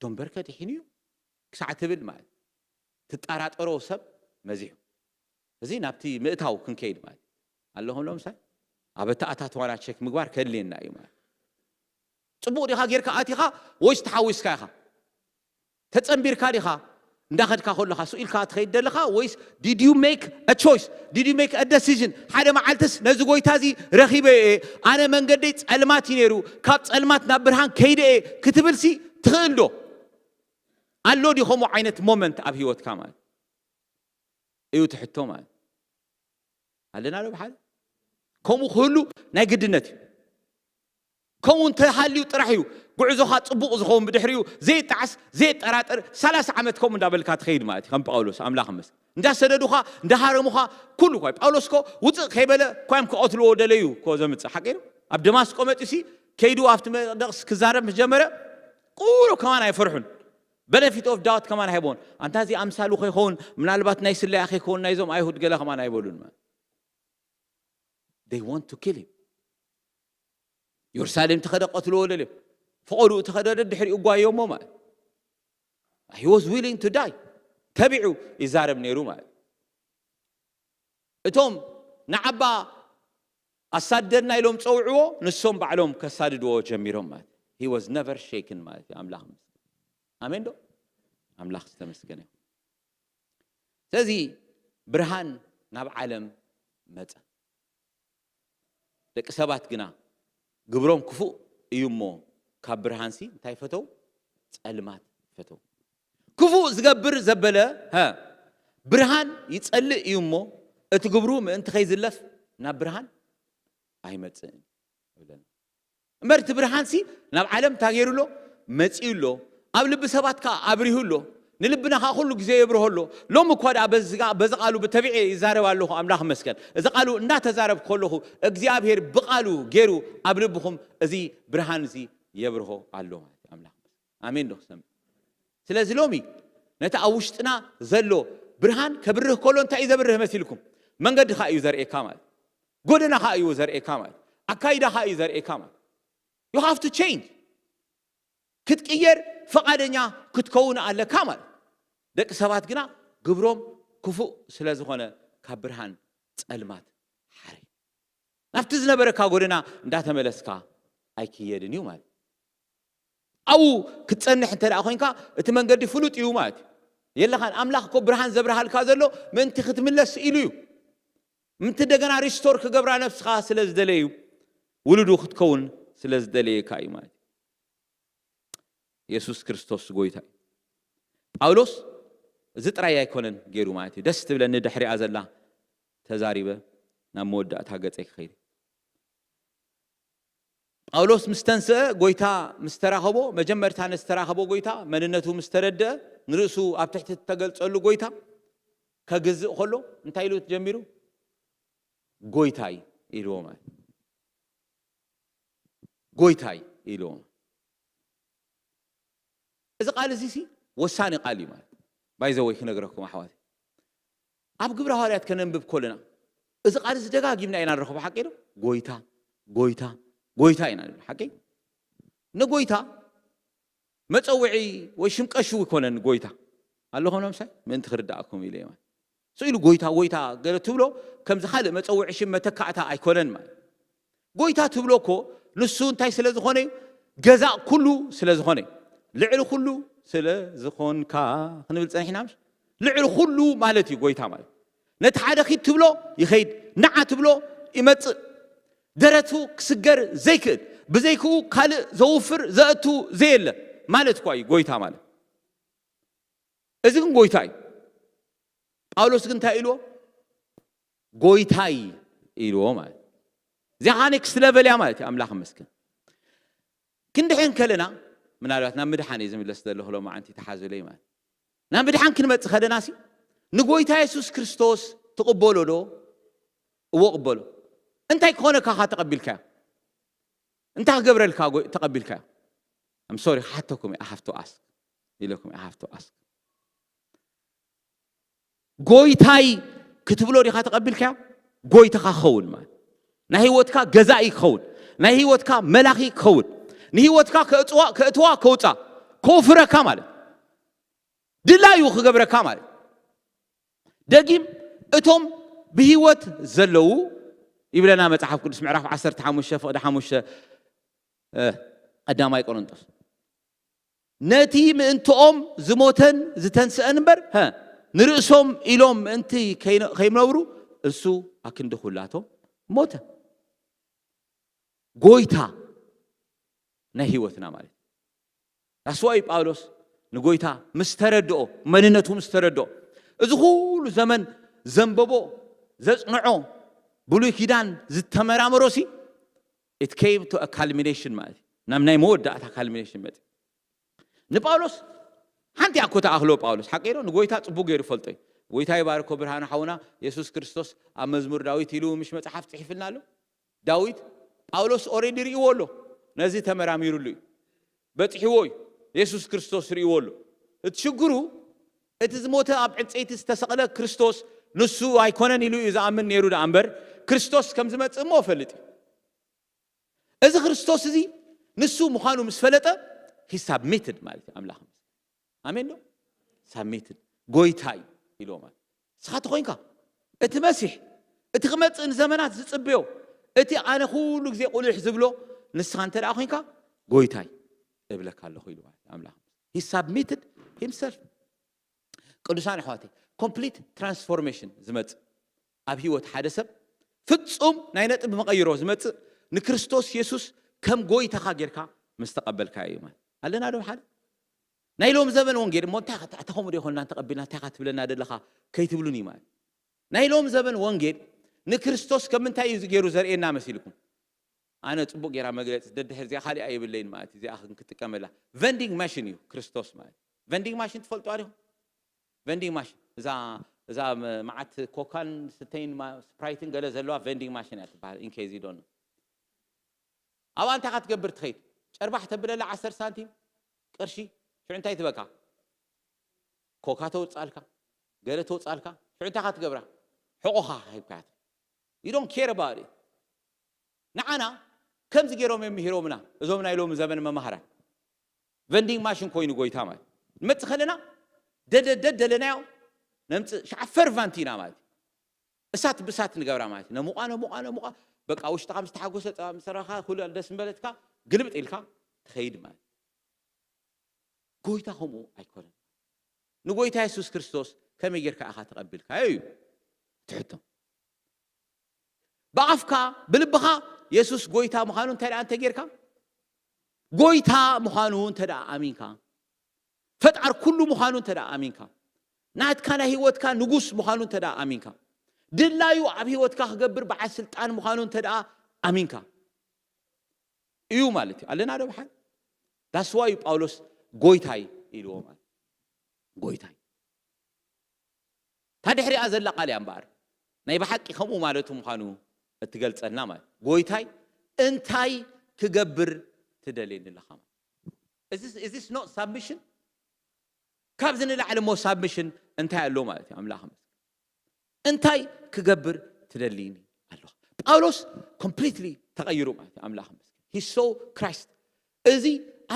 ዶምበርከ ድሒኑ እዩ ክሳዕ ትብል ማለት ትጠራጠሮ ሰብ መዚሑ። እዚ ናብቲ ምእታው ክንከይድ ማለት ኣለኹም ሎምሳይ ኣብ ኣተኣታትዋና ቸክ ምግባር ከድልየና እዩ ማለት። ጽቡቕ ዲኻ ጌርካ ኣቲኻ ወይስ ተሓዊስካ ኢኻ? ተጸንቢርካ ዲኻ እንዳኸድካ ከለኻ ስኢልካ ትኸይድ ዘለኻ ወይስ did you make a choice? Did you make a decision? ሓደ መዓልትስ ነዚ ጎይታ እዚ ረኺበ እየ፣ ኣነ መንገደይ ጸልማት እዩ ነይሩ፣ ካብ ጸልማት ናብ ብርሃን ከይደ እየ ክትብልሲ ትኽእል ዶ? ኣሎ ድዩ ከምኡ ዓይነት ሞመንት ኣብ ህይወትካ ማለት እዩ ትሕቶ ማለት ኣለና ዶ ብሓደ? ከምኡ ክህሉ ናይ ግድነት እዩ። ከምኡ እንተሃልዩ ጥራሕ እዩ ጉዕዞኻ ጽቡቕ ዝኸውን። ብድሕሪኡ ዘይጣዕስ ዘይጠራጠር ሰላሳ ዓመት ከምኡ እንዳበልካ ትኸይድ ማለት እዩ። ከም ጳውሎስ ኣምላኽ መስገን እንዳሰደዱኻ እንዳሃረሙኻ ኩሉ እኳ ጳውሎስ ኮ ውፅእ ከይበለ እኳ እዮም ክቐትልዎ ደለዩ እኮ ዘምፅእ ሓቂ እዩ። ኣብ ደማስቆ መፂሲ ከይዱ ኣብቲ መቅደስ ክዛረብ ምስ ጀመረ ቁሩ ከማን ኣይፈርሑን። Benefit of doubt ከማን ሃይቦን ኣንታ እዚ ኣምሳሉ ከይኸውን ምናልባት ናይ ስለያ ከይኸውን ናይዞም ኣይሁድ ገለ ከማን ኣይበሉን ማለት they want to kill him። ኢየሩሳሌም ተኸደ ቀትልዎ ደልዮም ፈቐዱ እቲ ኸደደ ድሕሪኡ ጓዮሞ ማለት he was willing to die። ተቢዑ ይዛረብ ነይሩ ማለት እቶም ንዓባ ኣሳደድና ኢሎም ጸውዕዎ ንሶም ባዕሎም ከሳድድዎ ጀሚሮም ማለት he was never shaken ማለት እዩ። ኣምላኽ ምስ ኣሜን ዶ ኣምላኽ ዝተመስገነ ይሁን። ስለዚ ብርሃን ናብ ዓለም መጸ። ደቂ ሰባት ግና ግብሮም ክፉእ እዩ እሞ ካብ ብርሃንሲ እንታይ ፈተው? ጸልማት ፈተው። ክፉእ ዝገብር ዘበለ ሀ ብርሃን ይጸልእ እዩ እሞ እቲ ግብሩ ምእንቲ ከይዝለፍ ናብ ብርሃን ኣይመጽእን ይብለና። እምበር እቲ ብርሃንሲ ናብ ዓለም እንታይ ገይሩ ኣሎ? መጺኡ ኣሎ። ኣብ ልቢ ሰባት ከኣ ኣብሪሁ ኣሎ። ንልብና ከኣ ኩሉ ግዜ የብርሆ ኣሎ። ሎሚ እኳ ደኣ በዚ ጋ- በዚ ቃሉ ብተቢዐ ይዛረብ ኣለኹ። ኣምላኽ መስገን። እዚ ቃሉ እንዳተዛረብ ከለኹ እግዚኣብሔር ብቃሉ ገይሩ ኣብ ልብኹም እዚ ብርሃን እዚ የብርሆ ኣሎ ማለት እዩ። ኣምላኽ መስገን። ኣሜን ዶ ክሰምዕ? ስለዚ ሎሚ ነቲ ኣብ ውሽጥና ዘሎ ብርሃን ከብርህ ከሎ እንታይ እዩ ዘብርህ መሲልኩም? መንገዲ ከኣ እዩ ዘርእየካ ማለት ጎደና ከኣ እዩ ዘርእየካ ማለት ኣካይዳ ከኣ እዩ ዘርእየካ ማለት you have to change ክትቅየር ፈቓደኛ ክትከውን ኣለካ ማለት። ደቂ ሰባት ግና ግብሮም ክፉእ ስለ ዝኾነ ካብ ብርሃን ጸልማት ሓሪ ናብቲ ዝነበረካ ጎደና እንዳተመለስካ ኣይክየድን እዩ ማለት። ኣብኡ ክትጸንሕ እንተ ደኣ ኮይንካ እቲ መንገዲ ፍሉጥ እዩ ማለት እዩ። የለኻን ኣምላኽ እኮ ብርሃን ዘብርሃልካ ዘሎ ምእንቲ ክትምለስ ኢሉ እዩ። ምእንቲ እንደገና ሪስቶር ክገብራ ነብስኻ ስለ ዝደለዩ ውሉዱ ክትከውን ስለ ዝደለየካ እዩ ማለት እዩ። የሱስ ክርስቶስ ጎይታ እዩ። ጳውሎስ እዚ ጥራይ ኣይኮነን ገይሩ ማለት እዩ። ደስ ትብለኒ ድሕሪኣ ዘላ ተዛሪበ ናብ መወዳእታ ገጸይ ክኸይድ። ጳውሎስ ምስ ተንስአ፣ ጎይታ ምስ ተራኸቦ፣ መጀመርታ ነቲ ተራኸቦ ጎይታ መንነቱ ምስ ተረድአ፣ ንርእሱ ኣብ ትሕቲ እተገልጸሉ ጎይታ ከግዝእ ከሎ እንታይ ኢሉ ጀሚሩ? ጎይታይ ኢልዎ ማለት። ጎይታይ ኢልዎ። እዚ ቃል እዚ ሲ ወሳኒ ቃል እዩ ማለት። ባይዘወይ ክነግረኩም ኣሕዋት፣ ኣብ ግብረ ሃዋርያት ከነንብብ ከለና እዚ ቃል እዚ ደጋጊምና ኢና ንረኽቦ። ሓቂ ዶ? ጎይታ፣ ጎይታ፣ ጎይታ ኢና ንብል። ሓቂ? ንጎይታ መጸውዒ ወይ ሽም ቀሽው ይኮነን። ጎይታ ኣለኹም ምሳይ ምእንቲ ክርዳእኩም ኢለ ማለት። ስኢሉ ጎይታ፣ ጎይታ ገለ ትብሎ ከምዚ ካልእ መጸውዒ ሽም መተካእታ ኣይኮነን ማለት። ጎይታ ትብሎ እኮ ንሱ እንታይ ስለ ዝኾነ እዩ? ገዛእ ኩሉ ስለ ዝኾነ እዩ። ልዕሊ ኩሉ ስለ ዝኾንካ ክንብል ጸኒሕና ምሽ? ልዕሊ ኩሉ ማለት እዩ ጎይታ ማለት። ነቲ ሓደ ኺድ ትብሎ ይኸይድ፣ ንዓ ትብሎ ይመጽእ። ደረቱ ክስገር ዘይክእል፣ ብዘይክኡ ካልእ ዘውፍር ዘእቱ ዘየለ ማለት እኳ እዩ ጎይታ ማለት። እዚ ግን ጎይታ እዩ። ጳውሎስ ግን እንታይ ኢልዎ? ጎይታይ ኢልዎ ማለት። እዚኣ ኔክስት ለቨል እያ ማለት እዩ። ኣምላኽ ይመስገን። ክንድሕን ከለና ምናልባት ናብ ምድሓን እዩ ዝምለስ ዘለኹ ሎማዓንቲ ተሓዙለይ ማለት። ናብ ምድሓን ክንመጽእ ከለና ሲ ንጎይታ የሱስ ክርስቶስ ትቕበሎ ዶ? እዎ ቅበሎ። እንታይ ክኾነካ ኻ ተቐቢልካዮ? እንታይ ክገብረልካ ጎ-፣ ተቐቢልካዮ? I'm sorry፣ ክሓተኩም እየ፣ I have to ask ኢለኩም፣ I have to ask። ጎይታይ ክትብሎ ዲኻ ተቐቢልካዮ? ጎይታኻ ክኸውን ማለት ናይ ህይወትካ ገዛኢ ክኸውን፣ ናይ ህይወትካ መላኺ ክኸውን፣ ንህይወትካ ከእጽዋ፣ ከእትዋ፣ ከውጻ፣ ከውፍረካ ማለት ድላዩ ክገብረካ ማለት። ደጊም እቶም ብህይወት ዘለዉ ይብለና መጽሓፍ ቅዱስ ምዕራፍ ዓሰርተ ሓሙሽተ ፍቕዲ ሓሙሽተ፣ እ፣ ቀዳማይ ቆሮንጦስ፣ ነቲ ምእንትኦም ዝሞተን ዝተንስአን እምበር፣ ሀ፣ ንርእሶም ኢሎም ምእንቲ ከይነ-፣ ከይነብሩ እሱ ኣክንዲ ኩላቶም ሞተ። ጎይታ ናይ ህይወትና ማለት እዩ። ዳስዋይ ጳውሎስ ንጎይታ ምስ ተረድኦ፣ መንነቱ ምስ ተረድኦ፣ እዚ ኩሉ ዘመን ዘንበቦ፣ ዘጽንዖ፣ ብሉይ ኪዳን ዝተመራመሮ ሲ፣ it came to a culmination ማለት እዩ። ናብ ናይ መወዳእታ ካልሚኔሽን መጽእ። ንጳውሎስ ሓንቲ እያ እኮ ተኣኽሎ። ጳውሎስ ሓቂ ዶ ንጎይታ ጽቡቅ ገይሩ ይፈልጦ እዩ። ጎይታ ይባርኮ ብርሃኑ ሓውና፣ የሱስ ክርስቶስ ኣብ መዝሙር ዳዊት ኢሉ ምሽ መጽሓፍ ጽሒፍልና ኣሎ። ዳዊት ጳውሎስ ኦሬዲ ርእይዎ ኣሎ፣ ነዚ ተመራሚሩሉ እዩ፣ በጽሕዎ እዩ። የሱስ ክርስቶስ ርእይዎ ኣሎ። እቲ ሽግሩ እቲ ዝሞተ ኣብ ዕንጸይቲ ዝተሰቕለ ክርስቶስ ንሱ ኣይኮነን ኢሉ እዩ ዝኣምን ነይሩ ደኣ እምበር፣ ክርስቶስ ከም ዝመጽእ እሞ እፈልጥ እዩ። እዚ ክርስቶስ እዚ ንሱ ምዃኑ ምስ ፈለጠ፣ he submitted ማለት እዩ። ኣምላኽ ኣሜን ዶ? ሳብሚትድ፣ ጎይታ እዩ ኢልዎ ማለት። ንስኻ ተኾይንካ እቲ መሲሕ፣ እቲ ክመጽእ ንዘመናት ዝጽበዮ፣ እቲ ኣነ ኩሉ ግዜ ቁልሕ ዝብሎ፣ ንስኻ እንተ ደኣ ኮይንካ፣ ጎይታይ እብለካ ኣለኹ ኢሉ ማለት ኣምላኽ። He submitted himself። ቅዱሳን ኣሕዋተይ፣ ኮምፕሊት ትራንስፎርሜሽን ዝመጽእ ኣብ ህይወት ሓደ ሰብ፣ ፍጹም ናይ ነጥቢ መቐይሮ ዝመጽእ፣ ንክርስቶስ የሱስ ከም ጎይታኻ ጌርካ ምስ ተቐበልካዮ እዩ ማለት ኣለና ዶ ሓደ? ናይ ሎም ዘበን ወንጌል እሞ እንታይ ኸ-፣ እንታይ ከምኡ ዶ ይኾንና እንተቐቢልና እንታይ ኻ ትብለና ደለኻ ከይትብሉኒ ማለት። ናይ ሎም ዘበን ወንጌል ንክርስቶስ ከም ምንታይ እዩ ገይሩ ዘርእየና መሲልኩም? ኣነ ጽቡቕ ጌራ መግለጺ ደድሕር እዚኣ ካሊኣ የብለይን ማለት እዩ። እዚኣ ክንክጥቀመላ። ቨንዲንግ ማሽን እዩ ክርስቶስ ማለት። ቨንዲንግ ማሽን ትፈልጥዋ ዲኹም? ቨንዲንግ ማሽን፣ እዛ፣ እዛ መ-፣ መዓት ኮካን ስተይን ማ-፣ ስፕራይትን ገለ ዘለዋ ቨንዲንግ ማሽን እያ ትበሃል። ኢንኬዝ ዩ ዶንት ኖ። ኣብኣ እንታይ ካ ትገብር ትኸይድ? ጨርባሕ ተብለላ ዓሰርተ ሳንቲም ቅርሺ፣ ሽዑ እንታይ ትበካ? ኮካ ተውጻልካ፣ ገለ ተውጻልካ፣ ሽዑ እንታይ ካ ትገብራ? ሕቆኻ ሂብካ። You don't care about it። ንዓና ከምዚ ገይሮም እዮም ምሂሮምና እዞም ናይ ሎሚ ዘበን መማህራን። ቨንዲንግ ማሽን ኮይኑ ጎይታ ማለት። ንመጽእ ከለና ደደ-፣ ደደለናዮ ነምጽእ ሸዓ ፈርቫንቲ ኢና ማለት። እሳት ብእሳት ንገብራ ማለት። ነሙቓ፣ ነሙቓ፣ ነሙቓ፣ በቃ ውሽጥኻ ምስ ተሓጎሰ፣ ጸባ ምስ ሰራኻ፣ ኩሉ ደስ ምበለትካ፣ ግልብጥ ኢልካ ትኸይድ ማለት። ጎይታ ከምኡ ኣይኮነን። ንጎይታ የሱስ ክርስቶስ ከመይ ጌርካ ኢኻ ተቐቢልካዮ እዩ እቲ ሕቶ። ብኣፍካ፣ ብልብኻ የሱስ ጎይታ ምዃኑ እንታይ ደኣ እንተ ጌርካ፣ ጎይታ ምዃኑ እንተ ደኣ ኣሚንካ፣ ፈጣር ኩሉ ምዃኑ እንተ ደኣ ኣሚንካ፣ ናትካ ናይ ህይወትካ ንጉስ ምዃኑ እንተ ደኣ ኣሚንካ፣ ድላዩ ኣብ ህይወትካ ክገብር በዓል ስልጣን ምዃኑ እንተ ደኣ ኣሚንካ እዩ ማለት እዩ። ኣለና ዶ ብሓን? ዳስዋ እዩ ጳውሎስ ጎይታይ ኢልዎ ማለት፣ ጎይታይ። እታ ድሕሪኣ ዘላ ቃል እያ እምበኣር፣ ናይ ብሓቂ ከምኡ ማለቱ ምዃኑ እትገልጸልና ማለት፣ ጎይታይ እንታይ ክገብር ትደልየኒ ኣለኻ ማለት። Is this, is this not submission? ካብዚ ንላዕሊ እሞ ሳብሚሽን እንታይ ኣሎ ማለት እዩ? ኣምላኽ ይመስገን። እንታይ ክገብር ትደልይኒ ኣለኻ? ጳውሎስ ኮምፕሊትሊ ተቐይሩ ማለት እዩ። ኣምላኽ ይመስገን። He saw Christ። እዚ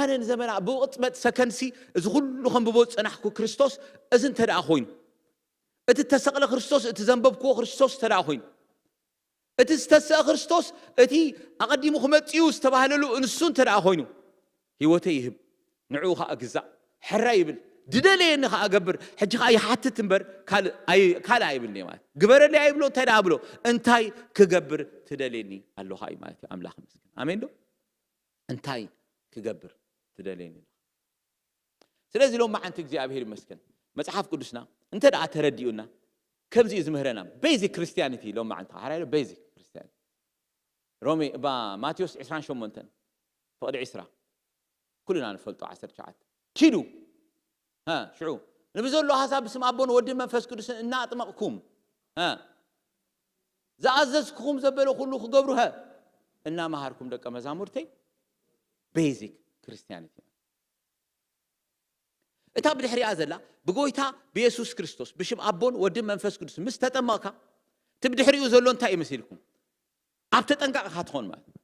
ኣነ ንዘመና ብቕጽበት ሰከንድሲ እዚ ኩሉ ከንብቦ ዝጸናሕኩ ክርስቶስ፣ እዚ እንተ ደኣ ኮይኑ፣ እቲ እተሰቕለ ክርስቶስ፣ እቲ ዘንበብክዎ ክርስቶስ እንተ ደኣ ኮይኑ፣ እቲ ዝተስአ ክርስቶስ፣ እቲ ኣቐዲሙ ክመጽእ እዩ ዝተባህለሉ ንሱ እንተ ደኣ ኮይኑ፣ ህይወተይ ይህብ፣ ንዕኡ ኸኣ እግዛእ፣ ሕራይ ይብል፣ ዝደለየኒ ኸኣ እገብር። ሕጂ ኸኣ ይሓትት እምበር ካልእ ኣይ-፣ ካልእ ኣይብልን እየ ማለት። ግበረለይ ኣይብሎ፣ እንታይ ደኣ ብሎ፣ እንታይ ክገብር ትደልየኒ ኣለኻ እዩ ማለት እዩ። ኣምላኽ ይመስገን። ኣሜን ዶ? እንታይ ክገብር ትደልየኒ ኣለኻ? ስለዚ ሎም መዓንቲ እግዚኣብሔር ይመስገን፣ መጽሓፍ ቅዱስና እንተ ደኣ ተረዲኡና፣ ከምዚ እዩ ዝምህረና። ቤዚክ ክርስቲያኒቲ ሎም መዓንቲ፣ ሓራይ ዶ? ቤዚክ ክርስቲያኒቲ። ሮሜ፣ እባ ማቴዎስ ዕስራን ሸሞንተን፣ ፍቕዲ ዕስራ፣ ኩልና ንፈልጦ ዓሰርተ ትሽዓተ። ኪዱ፣ ሃ፣ ሽዑ፣ ንብዘሎ ሓሳብ ብስም ኣቦን ወድን መንፈስ ቅዱስን እናኣጥመቕኩም፣ ሃ፣ ዝኣዘዝኩኹም ዘበለ ኩሉ ክገብሩ፣ ሃ፣ እናመሃርኩም ደቀ መዛሙርተይ። ቤዚክ ክርስቲያኒቲ። እታ ብድሕሪኣ ዘላ ብጎይታ ብየሱስ ክርስቶስ ብሽም ኣቦን ወድን መንፈስ ቅዱስ ምስ ተጠመቕካ፣ እቲ ብድሕሪኡ ዘሎ እንታይ እዩ መሲልኩም? ኣብ ተጠንቀቕ ኢኻ ትኾን ማለት እዩ።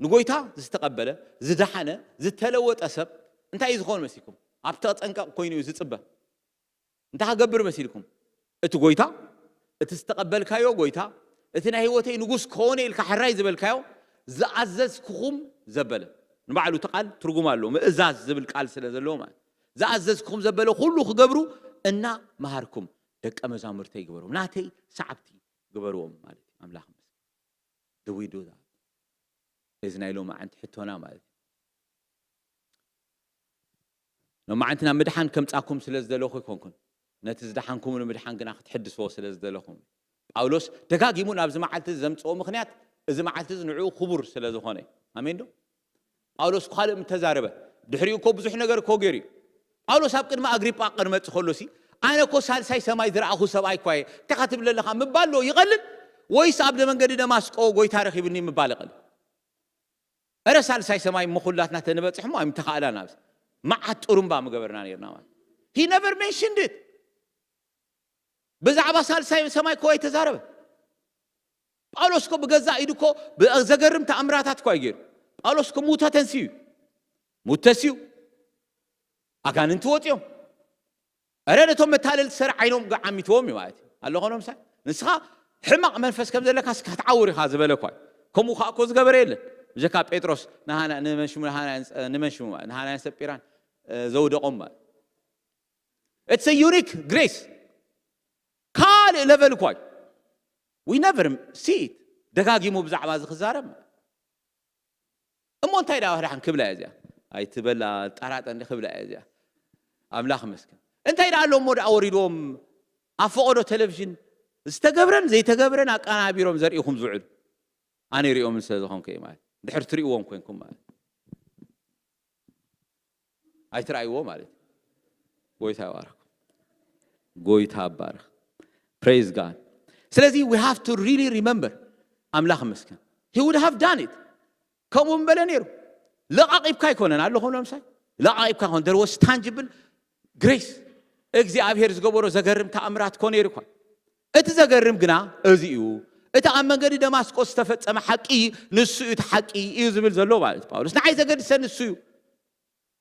ንጎይታ ዝተቐበለ፣ ዝደሓነ፣ ዝተለወጠ ሰብ እንታይ እዩ ዝኾን መሲልኩም? ኣብ ተጠንቀቕ ኮይኑ እዩ ዝጽበ። እንታይ ክገብር መሲልኩም? እቲ ጎይታ፣ እቲ ዝተቐበልካዮ ጎይታ፣ እቲ ናይ ህይወተይ ንጉስ ክኾነ ኢልካ ሕራይ ዝበልካዮ፣ ዝኣዘዝኩኹም ዘበለ። ንባዕሉ እቲ ቃል ትርጉም ኣለዎ። ምእዛዝ ዝብል ቃል ስለ ዘለዎ ማለት። ዝኣዘዝኩኹም ዘበለ ኩሉ ክገብሩ እናመሃርኩም ደቀ መዛሙርተይ ግበርዎም። ናተይ ሰዓብቲ ግበርዎም ማለት እዩ። ኣምላኽ ይመስገን። Do we do that? እዚ ናይ ሎማዓንቲ ሕቶና ማለት እዩ። ሎማዓንቲ ናብ ምድሓን ከምጻኩም ስለ ዝደለኹ ኣይኮንኩን፣ ነቲ ዝደሓንኩምሉ ምድሓን ግና ክትሕድስዎ ስለ ዝደለኹም። ጳውሎስ ደጋጊሙ ናብዚ መዓልቲ እዚ ዘምጽኦ ምኽንያት፣ እዚ መዓልቲ እዚ ንዕኡ ክቡር ስለ ዝኾነ እዩ። ኣሜን ዶ? ጳውሎስ ካልእ ምተዛረበ፣ ድሕሪኡ እኮ ብዙሕ ነገር እኮ ገይሩ እዩ። ጳውሎስ ኣብ ቅድሚ ኣግሪጳ ክመጽእ ከሎሲ፣ ኣነ እኮ ሳልሳይ ሰማይ ዝረኣኹ ሰብኣይ እኳ እየ፣ እንታይ ኢኻ ትብል ኣለኻ ምባል ዶ ይቐልል? ወይስ ኣብ መንገዲ ደማስቆ ጎይታ ረኺብኒ ምባል ይቐልል? እረ ሳልሳይ ሰማይ እሞ ኩላትና ተንበጽሕ እሞ ኣይምተኻእላን። ኣብዚ መዓት ጥሩምባ ምገበርና ነርና ማለት። He never mentioned it። ብዛዕባ ሳልሳይ ሰማይ እኮ ኣይተዛረበ። ጳውሎስ እኮ ብገዛእ ኢዱ እኮ ብዘገርም ተኣምራታት እኮ እዩ ገይሩ። ጳውሎስ እኮ ሙተ ተንስዩ እዩ። ሙት ተስዩ። ኣጋንንቲ ወጽዮም። እረ ነቶም መታለልቲ ሰረ ዓይኖም ዓሚትዎም እዩ ማለት እዩ። ኣለኾ ኖምሳይ? ንስኻ ሕማቕ መንፈስ ከም ዘለካ እስካ ክትዓውር ኢኻ ዝበለ እኳ እዩ። ከምኡ ከዓ እኮ ዝገበረ የለን። ብጀካ ጴጥሮስ ንሃና-፣ ንመን ሽሙ ንሃናያን፣ ንመን ሽሙ ማለት፣ ንሃናያን ሰጲራን፣ እ፣ ዘውደቖም ማለት። It's a unique grace። ካልእ ለቨል እኳ እዩ። We never see it። ደጋጊሙ ብዛዕባ እዚ ክዛረብ። እሞ እንታይ ደኣ ዋህዳሓን ክብላ እያ እዚኣ? ኣይትበላ፣ ጠራጠ እንዲ ክብላ እያ እዚኣ። ኣምላኽ ይመስገን። እንታይ ደኣ ኣሎ እሞ ደኣ ወሪድዎም ኣብ ፈቐዶ ቴሌቪዥን ዝተገብረን ዘይተገብረን ኣቀናቢሮም ዘርእኹም ዝውዕሉ? ኣነ ይሪኦምን ስለ ዝኾንኩ እየ ማለት። ድሕር ትሪእዎም ኮንኩም ማለት። ኣይትረኣይዎ ማለት እዩ። ጎይታ ይባርክ። ጎይታ ይባርክ። Praise God። ስለዚ we have to really remember፣ ኣምላኽ ይመስገን። He would have done it። ከምኡ ምበለ ነይሩ። ለቓቂብካ ኣይኮነን፣ ኣለኹም ለምሳይ ለቓቂብካ ኣይኮነ። There was tangible grace። እግዚኣብሔር ዝገበሮ ዘገርም ተኣምራት ኮ ነይሩ እኳ። እቲ ዘገርም ግና እዚ እዩ። እቲ ኣብ መንገዲ ደማስቆስ ዝተፈጸመ ሓቂ ንሱ እዩ፣ እቲ ሓቂ እዩ ዝብል ዘሎ ማለት እዩ ጳውሎስ። ንዓይ ዘገድሰኒ ንሱ እዩ።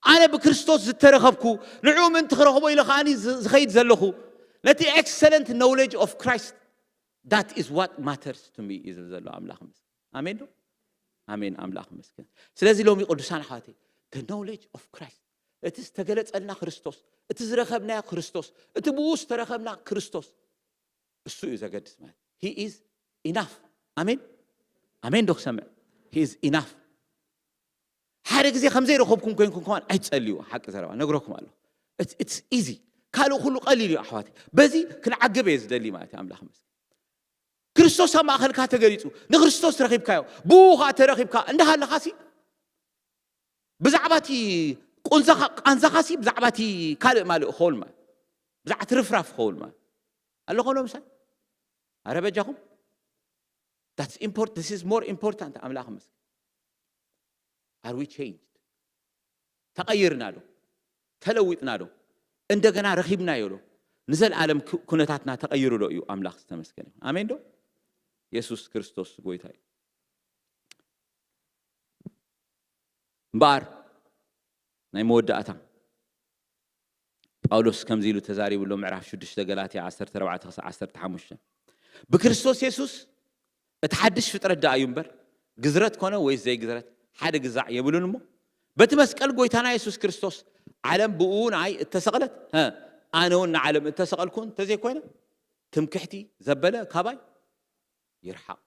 ኣነ ብክርስቶስ ዝተረኸብኩ፣ ንዕኡ ምእንቲ ክረኽቦ ኢለ ከኣ ዝ-፣ ዝኸይድ ዘለኹ፣ ነቲ excellent knowledge of Christ, that is what matters to me እዩ ዝብል ዘሎ ኣምላኽ ይመስገን። ኣሜን ዶ? ኣሜን። ኣምላኽ ይመስገን። ስለዚ ሎሚ ቅዱሳን ኣሕዋተይ፣ the knowledge of Christ፣ እቲ ዝተገለጸልና ክርስቶስ፣ እቲ ዝረኸብናዮ ክርስቶስ፣ እቲ ብኡ ዝተረኸብና ክርስቶስ፣ እሱ እዩ ዘገድስ ማለት። He is enough። ኣሜን። ኣሜን ዶ ክሰምዕ? He is enough. ሓደ ግዜ ከም ዘይረኸብኩም ኮይንኩም ከማን ኣይትጸልዩ። ሓቂ ዘረባ ነግረኩም ኣለኹ። It's easy። ካልእ ኩሉ ቀሊል እዩ ኣሕዋተይ። በዚ ክንዓግብ እየ ዝደሊ ማለት እዩ። ኣምላኽ መስገን። ክርስቶስ ኣብ ማእኸልካ ተገሊጹ፣ ንክርስቶስ ረኺብካዮ፣ ብኡ ኸዓ ተረኺብካ እንዳሃለኻሲ፣ ብዛዕባ እቲ ቁንዛኻ ቃንዛኻሲ ብዛዕባ እቲ ካልእ ማልእ ክኸውን ማለት፣ ብዛዕባ እቲ ርፍራፍ ክኸውን ማለት ኣለኾ ኖምሳይ። ኣረ በጃኹም። That's important. This is more important. ኣምላኽ መስገን። Are we changed? ተቐይርና ዶ? ተለዊጥና ዶ? እንደገና ረኺብናዮ ዶ? ንዘለኣለም ኩ- ኩነታትና ተቐይሩ ዶ እዩ? ኣምላኽ ዝተመስገነ ይሁን። ኣሜን ዶ? የሱስ ክርስቶስ ጎይታ እዩ። እምበኣር ናይ መወዳእታ ጳውሎስ ከምዚ ኢሉ ተዛሪቡ ኣሎ። ምዕራፍ ሽዱሽተ ገላትያ ዓሰርተ ኣርባዕተ ክሳብ ዓሰርተ ሓሙሽተ፣ ብክርስቶስ የሱስ እቲ ሓድሽ ፍጥረት ደኣ እዩ እምበር፣ ግዝረት ኮነ ወይስ ዘይግዝረት ሓደ ግዛዕ የብሉን እሞ፣ በቲ መስቀል ጎይታና የሱስ ክርስቶስ ዓለም ብኡ ንዓይ እተሰቕለት፣ ሀ፣ ኣነ እውን ንዓለም እተሰቐልኩ እንተዘይኮይነ፣ ትምክሕቲ ዘበለ ካባይ ይርሓቕ።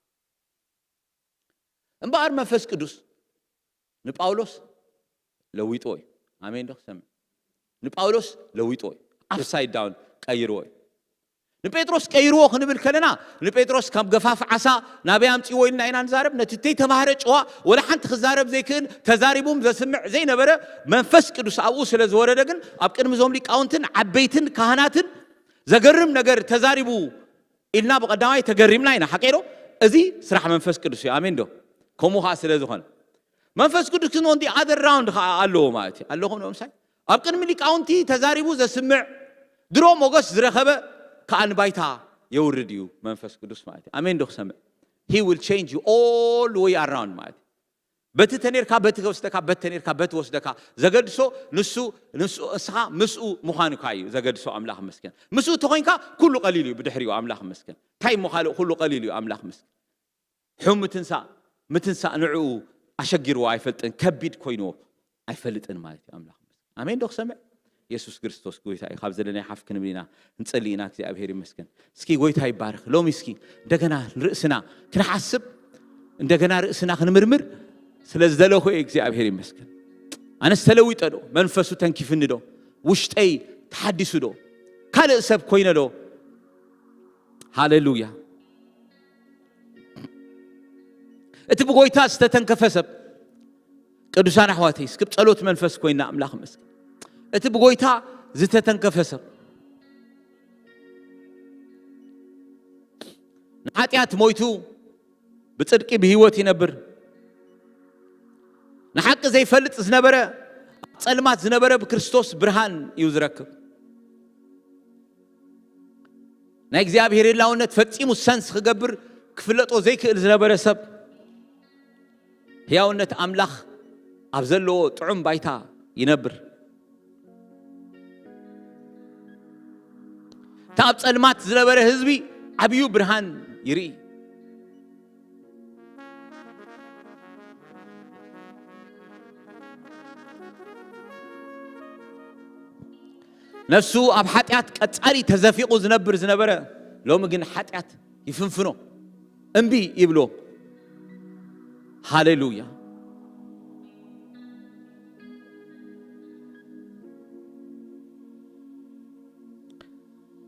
እምበኣር መንፈስ ቅዱስ ንጳውሎስ ለዊጥዎ እዩ። ኣሜን ዶ ክሰምዕ? ንጳውሎስ ለዊጥዎ እዩ። ኣፕሳይድ ዳውን ቀይርዎ እዩ። ንጴጥሮስ ቀይርዎ ክንብል ከለና፣ ንጴጥሮስ ካብ ገፋፍ ዓሳ ናበይ ኣምፅዎ ኢልና ኢና ንዛረብ። ነቲ ተይተማህረ ጭዋ፣ ወላ ሓንቲ ክዛረብ ዘይክእል፣ ተዛሪቡም ዘስምዕ ዘይነበረ መንፈስ ቅዱስ ኣብኡ ስለ ዝወረደ ግን፣ ኣብ ቅድሚ እዞም ሊቃውንትን ዓበይትን ካህናትን ዘገርም ነገር ተዛሪቡ ኢልና ብቐዳማይ ተገሪምና ኢና። ሓቀይ ዶ? እዚ ስራሕ መንፈስ ቅዱስ እዩ። ኣሜን ዶ? ከምኡ ኸዓ ስለ ዝኾነ፣ መንፈስ ቅዱስ ግን on the other round ኸዓ ኣለዎ ማለት እዩ። ኣለኹም ዶ ምሳይ? ኣብ ቅድሚ ሊቃውንቲ ተዛሪቡ ዘስምዕ፣ ድሮ ሞገስ ዝረኸበ ከኣ ንባይታ የውርድ እዩ መንፈስ ቅዱስ ማለት እዩ። ኣሜን ዶ ክሰምዕ? He will change you all the way around ማለት እዩ። በቲ ተኔርካ በቲ ወስደካ፣ በቲ ተኔርካ በቲ ወስደካ፣ ዘገድሶ ንሱ፣ ንሱ፣ እስኻ ምስኡ ምዃንካ እዩ ዘገድሶ። ኣምላኽ መስገን። ምስኡ ተኾይንካ ኩሉ ቀሊል እዩ ብድሕሪኡ። ኣምላኽ መስገን። እንታይ እሞ ካልእ ኩሉ ቀሊል እዩ። ኣምላኽ መስገን። ሕሙ ምትንሳእ፣ ምትንሳእ ንዕኡ ኣሸጊርዎ ኣይፈልጥን፣ ከቢድ ኮይንዎ ኣይፈልጥን ማለት እዩ። ኣምላኽ መስገን። ኣሜን ዶ ክሰምዕ? የሱስ ክርስቶስ ጎይታ እዩ። ካብ ዘለናይ ሓፍ ክንብል ኢና፣ ክንጸሊ ኢና። እግዚኣብሔር ይመስገን። እስኪ ጎይታ ይባረክ። ሎሚ እስኪ እንደገና ርእስና ክንሓስብ፣ እንደገና ርእስና ክንምርምር ስለ ዝደለኹ እየ። እግዚኣብሔር ይመስገን። ኣነስ ተለዊጠ ዶ? መንፈሱ ተንኪፍኒ ዶ? ውሽጠይ ተሓዲሱ ዶ? ካልእ ሰብ ኮይነ ዶ? ሃሌሉያ። እቲ ብጎይታ ዝተተንከፈ ሰብ፣ ቅዱሳን ኣሕዋተይ፣ እስኪ ብጸሎት መንፈስ ኮይና ኣምላኽ መስገን። እቲ ብጎይታ ዝተተንከፈ ሰብ፣ ንሓጢኣት ሞይቱ ብጽድቂ ብህይወት ይነብር። ንሓቂ ዘይፈልጥ ዝነበረ፣ ኣብ ጸልማት ዝነበረ ብክርስቶስ ብርሃን እዩ ዝረክብ። ናይ እግዚኣብሔር ህላውነት ፈጺሙ ሰንስ ክገብር ክፍለጦ ዘይክእል ዝነበረ ሰብ፣ ህያውነት ኣምላኽ ኣብ ዘለዎ ጥዑም ባይታ ይነብር። እቲ ኣብ ጸልማት ዝነበረ ህዝቢ ዓብዩ ብርሃን ይርኢ። ነፍሱ ኣብ ሓጢኣት ቀጻሊ ተዘፊቑ ዝነብር ዝነበረ፣ ሎሚ ግን ሓጢኣት ይፍንፍኖ፣ እምቢ ይብሎ። ሃሌሉያ።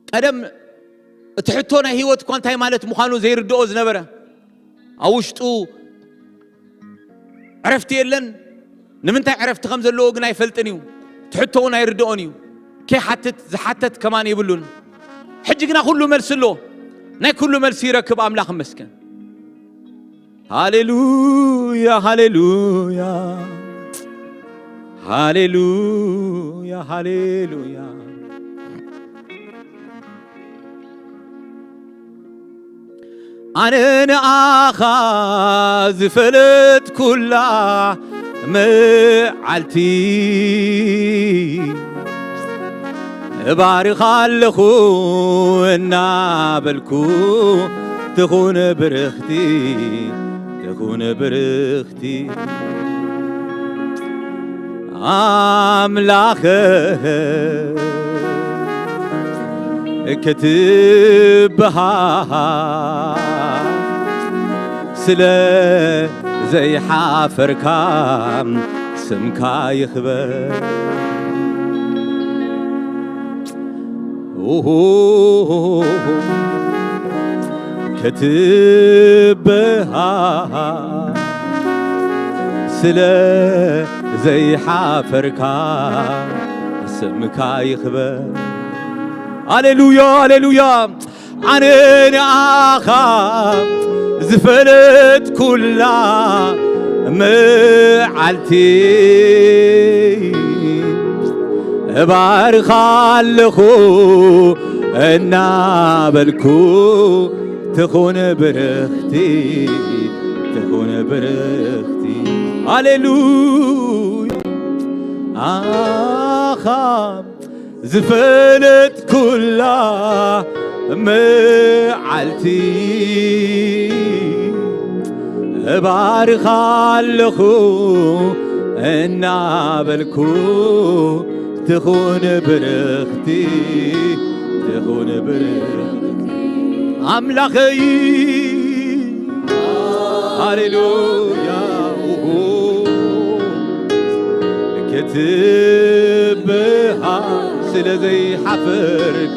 ቀደም እቲ ሕቶ ናይ ህይወት እኳ እንታይ ማለት ምዃኑ ዘይርድኦ ዝነበረ፣ ኣብ ውሽጡ ዕረፍቲ የለን። ንምንታይ ዕረፍቲ ከም ዘለዎ ግን ኣይፈልጥን እዩ። እቲ ሕቶ እውን ኣይርድኦን እዩ። ከይሓትት ዝሓተት ከማን የብሉን። ሕጂ ግና ኩሉ መልሲ ኣሎ። ናይ ኩሉ መልሲ ይረክብ። ኣምላኽ ይመስገን። ሃሌሉያ፣ ሃሌሉያ፣ ሃሌሉያ፣ ሃሌሉያ። ኣነ ንኣኻ ዝፈለጥኩላ መዓልቲ እባርኻ ኣለኹ እናበልኩ፣ ትኹን ብርኽቲ፣ ትኹን ብርኽቲ ኣምላኸ ክትበሃል ስለ ዘይሓፈርካ ስምካ ይኽበር። ኡሁ፣ ክትበሃል ስለ ዘይሓፈርካ ስምካ ይኽበር። ኣሌሉያ፣ ኣሌሉያ። ኣነ ንኣኻ ዝፈለጥኩላ መዓልቲ እባርኻ ኣለኹ እናበልኩ ትኹን ብርኽቲ፣ ትኹን ብርኽቲ። ኣሌሉያ። ኣኻ ዝፈለጥኩላ መዓልቲ እባርኻ ኣለኹ እናበልኩ ትኹን ብርኽቲ፣ ትኹን ብርኽቲ ኣምላኸይ። ሃሌሉያ። ክትበሃል ስለ ዘይሓፈርካ፣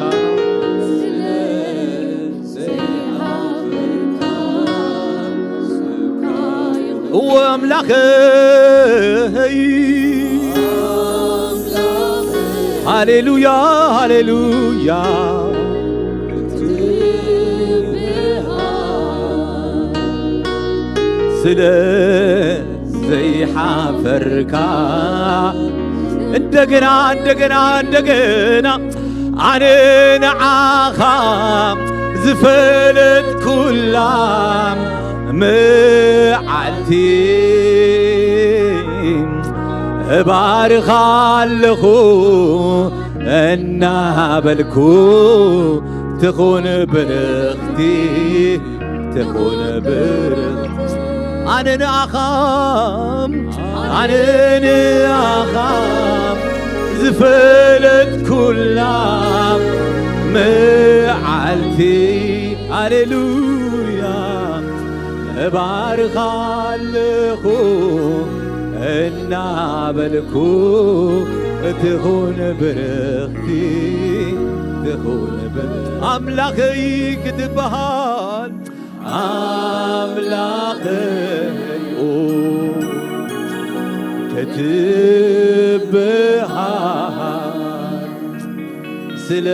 እወ ኣምላኸይ። ሃሌሉያ፣ ሃሌሉያ። ስለ ዘይሓፈርካ እንደገና፣ እንደገና፣ እንደገና ኣነ ንዓኻ ዝፈለጥኩላ መዓልቲ እባርኻ ኣለኹ እናበልኩ ትኹን ብርኽቲ፣ ትኹን ብርኽቲ። ኣነ ንኣኻ፣ ኣነ ንኣኻ ዝፈለጥኩላ መዓልቲ፣ ኣሌሉያ፣ እባርኻ ኣለኹ እናበልኩ ትኹን ብርኽቲ፣ ትኹን ብር-፣ ኣምላኸይ ክትበሃል ኣምላኸይ ክትበሃል ስለ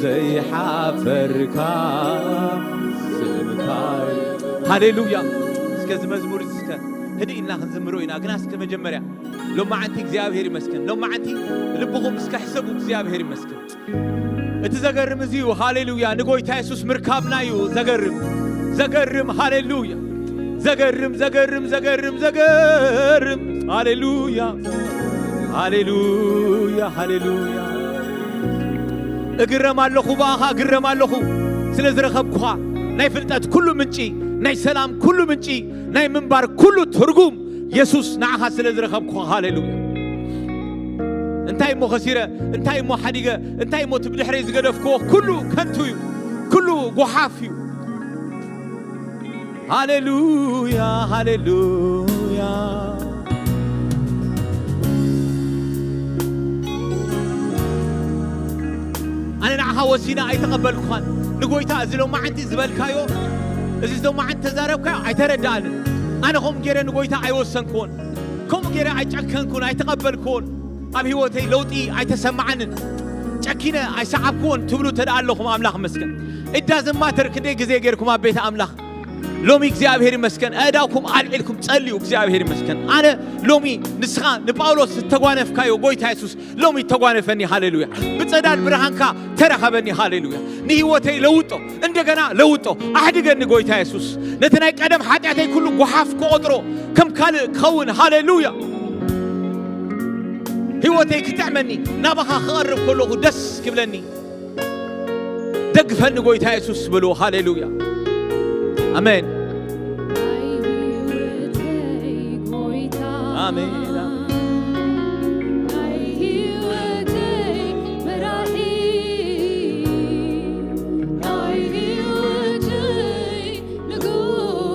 ዘይሓፈርካ ስምካ። ሃሌሉያ። እስከ እዚ መዝሙር እዚ እስከ ህድእ ኢልና ክንዝምሮ ኢና። ግና እስከ መጀመርያ ሎማዓንቲ እግዚኣብሔር ይመስገን። ሎማዓንቲ ልብኹም እስከ ሕሰቡ፣ እግዚኣብሔር ይመስገን። እቲ ዘገርም እዚ እዩ። ሃሌሉያ። ንጎይታ የሱስ ምርካብና እዩ ዘገርም። ዘገርም። ሃሌሉያ። ዘገርም፣ ዘገርም፣ ዘገርም፣ ዘገርም። ሃሌሉያ። ሃሌሉያ፣ ሃሌሉያ። እግረም ኣለኹ፣ ብኣኻ እግረም ኣለኹ። ስለ ዝረኸብኩኻ፣ ናይ ፍልጠት ኩሉ ምንጪ፣ ናይ ሰላም ኩሉ ምንጪ፣ ናይ ምንባር ኩሉ ትርጉም የሱስ ንዓኻ ስለ ዝረኸብኩኻ። ሃሌሉያ። እንታይ እሞ ከሲረ፣ እንታይ እሞ ሓዲገ፣ እንታይ እሞ እቲ ብድሕረይ ዝገደፍክዎ፣ ኩሉ ከንቱ እዩ፣ ኩሉ ጓሓፍ እዩ። ሃሌሉያ፣ ሃሌሉያ። ኣነ ንዓኻ ወሲነ ኣይተቐበልኩኻን። ንጎይታ እዚ ሎማዓንቲ ዝበልካዮ፣ እዚ ሎማዓንቲ ተዛረብካዮ ኣይተረድኣንን። ኣነ ከምኡ ገይረ ንጎይታ ኣይወሰንክዎን። ከምኡ ገይረ ኣይጨከንኩን፣ ኣይተቐበልክዎን። ኣብ ህይወተይ ለውጢ ኣይተሰማዓንን። ጨኪነ ኣይሰዓብክዎን ትብሉ ተደኣ ኣለኹም፣ ኣምላኽ ይመስገን። It doesn't matter ክንደይ ግዜ ጌርኩም ኣብ ቤት ኣምላኽ። ሎሚ እግዚኣብሔር ይመስገን፣ ኣእዳውኩም ኣልዒልኩም ጸልዩ። እግዚኣብሔር ይመስገን። ኣነ ሎሚ ንስኻ ንጳውሎስ ዝተጓነፍካዮ ጎይታ የሱስ ሎሚ ተጓነፈኒ። ሃሌሉያ። ብጸዳል ብርሃንካ ተረኸበኒ። ሃሌሉያ። ንህይወተይ ለውጦ፣ እንደገና ለውጦ። ኣሕድገኒ ጎይታ የሱስ። ነቲ ናይ ቀደም ሓጢኣተይ ኩሉ ጓሓፍ ክቖጥሮ፣ ከም ካልእ ክኸውን። ሃሌሉያ። ህይወተይ ክጥዕመኒ፣ ናባኻ ክቐርብ ከለኹ ደስ ክብለኒ። ደግፈኒ ጎይታ የሱስ ብሉ። ሃሌሉያ። ኣሜን። ናይ ህይወተይ ጎይታ፣ ኣሜን። ናይ ህይወተይ መራሒ፣ ናይ ህይወተይ ንጉስ፣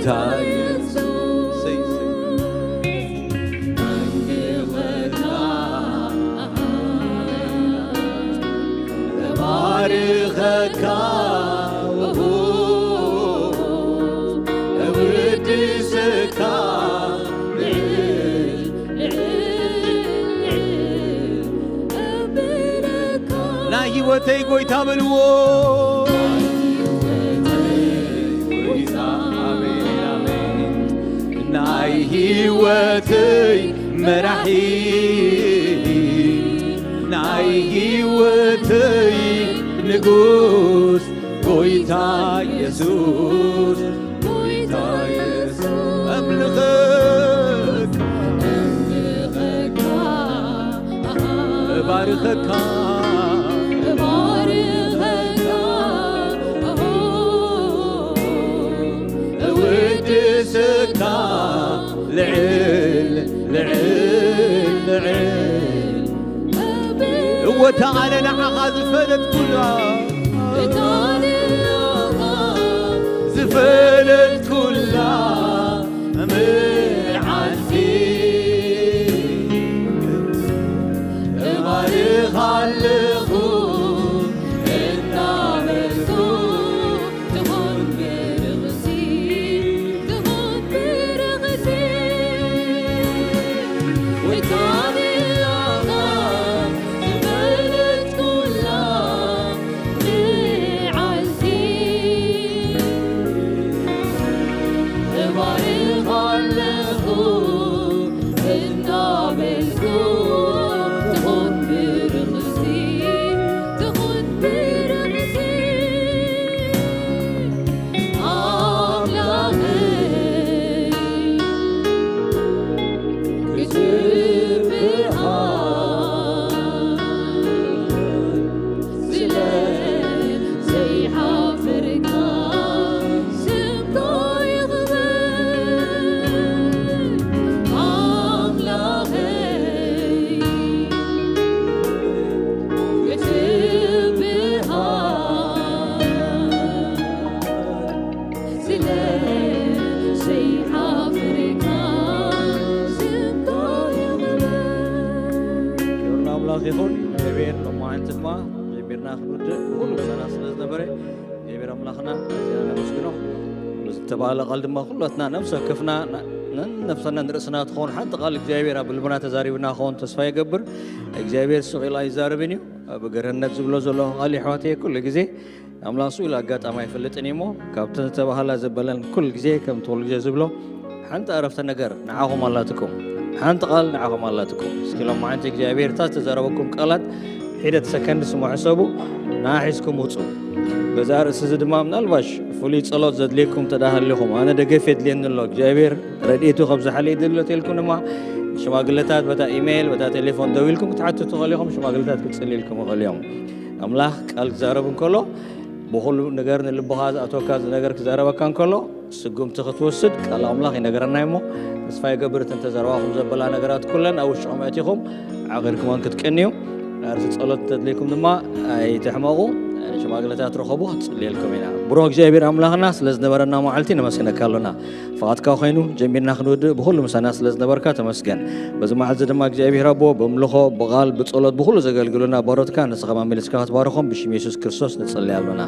ጎይታ የሱስ፣ ሰይ፣ ሰይ። እባርኸካ፣ እውድሰካ፣ ናይ ህይወተይ ጎይታ በልዎ። ጎይታ፣ ኣሜን፣ ኣሜን። ናይ ህይወተይ መራሒ፣ ናይ ህይወተይ ንጉስ፣ ጎይታ የሱስ፣ ጎይታ የሱስ። ኣምልኸካ፣ ኣምልኸካ፣ እባርኸካ፣ እባርኸካ፣ እውድሰካ፣ ልዕል፣ ልዕል፣ ልዕል። እወ፣ እታ ኣነ ንዓኻ ዝፈለጥኩላ፣ እታ ኣነ ንዓኻ ዝፈለጥኩላ መዓልቲ፣ እባርኻ ኣለኹ እናበልኩ፣ ትኹን ብርኽቲ፣ ትኹን ብርኽቲ። ወይታ ንላኻ ዝበለት ኩላ መዓልቲ፣ እባርኻ ኣለኹ እናበልኩ፣ ትኹን ብርኽቲ፣ ትኹን ብርኽቲ። ኣምላኸይ፣ ክትብሃል ስለ ዘይሓፍርካ ስምካ ይኽበር። ኣምላኸይ፣ ክትብሃል ስለ ዘይሓፍርካ ስምካ ይኽበር። ክብሪ ንኣምላኽ ይኹን። እግዚኣብሔር ሎማዓንቲ ድማ ጀሚርና ክንውድእ ብኹሉ ምሳና ስለ ዝነበረ እግዚኣብሔር ኣምላኽና ኣዚና ነመስግኖ። ዝተባህለ ቃል ድማ ኩላትና ነፍሲ ወከፍና ና-፣ ነን ነፍሰና ንርእስና ትኸውን ሓንቲ ቃል እግዚኣብሔር ኣብ ልብና ተዛሪብና ክኸውን ተስፋ ይገብር። እግዚኣብሔር ስቕ ኢሉ ኣይዛረብን እዩ። ኣብ ገርህነት ዝብሎ ዘሎ ቃል የሕዋተየ ኩሉ ግዜ ኣምላኽ ስቕ ኢሉ ኣጋጣሚ ኣይፈልጥን እዩ እሞ፣ ካብተን ዝተባህላ ዘበለን ኩሉ ግዜ ከምቲ ኩሉ ግዜ ዝብሎ ሓንቲ ኣረፍተ ነገር ንዓኹም ኣላትኩም፣ ሓንቲ ቃል ንዓኹም ኣላትኩም። እስኪ ሎማዓንቲ እግዚኣብሔር እታ ዝተዛረበኩም ቃላት ሒደት ሰከንድ ስሙ ሕሰቡ፣ ንዓ ሒዝኩም ውጹ። በዛ ርእሲ እዚ ድማ ምናልባሽ ፍሉይ ጸሎት ዘድልየኩም እንተ ደኣ ሃሊኹም፣ ኣነ ደገፍ የድልየኒ ኣሎ፣ እግዚኣብሔር ረድኤቱ ከብዝሓለይ ይደሊ ኣሎ ተልኩም ድማ፣ ሽማግለታት በታ ኢሜይል፣ በታ ቴሌፎን ደዊልኩም ክትሓቱ ትኽእሉ ኢኹም። ሽማግለታት ክጽልይልኩም ይኽእሉ እዮም። ኣምላኽ ቃል ክዛረብ እንከሎ፣ ብኹሉ ነገር ንልብኻ ዝኣተወካ ነገር ክዛረበካ እንከሎ፣ ስጉምቲ ክትወስድ ቃል ኣምላኽ ይነግረና እሞ፣ ተስፋ ይገብር እተን ተዘረባኹም ዘበላ ነገራት ኩለን ኣብ ውሽጥኹም ኣእቲኹም ዓቒርኩመን ክትቅንዩ። ኣርእስቲ ጸሎት እንተድልይኩም ድማ ኣይትሕመቑ። ሽማግለታት ርኸቡ፣ ክትጽልየልኩም ኢና። ብሩኽ እግዚኣብሔር ኣምላኽና፣ ስለ ዝነበረና መዓልቲ ነመስግነካ ኣሎና። ፍቓድካ ኮይኑ ጀሚርና ክንውድእ ብኹሉ ምሳና ስለ ዝነበርካ ተመስገን። በዚ መዓልቲ ድማ እግዚኣብሔር ኣቦ፣ ብምልኾ፣ ብቓል፣ ብጸሎት፣ ብኹሉ ዘገልግሉና ባሮትካ ንስኻ መመሊስካ ክትባርኾም ብሽም የሱስ ክርስቶስ ንጽሊ ኣሎና።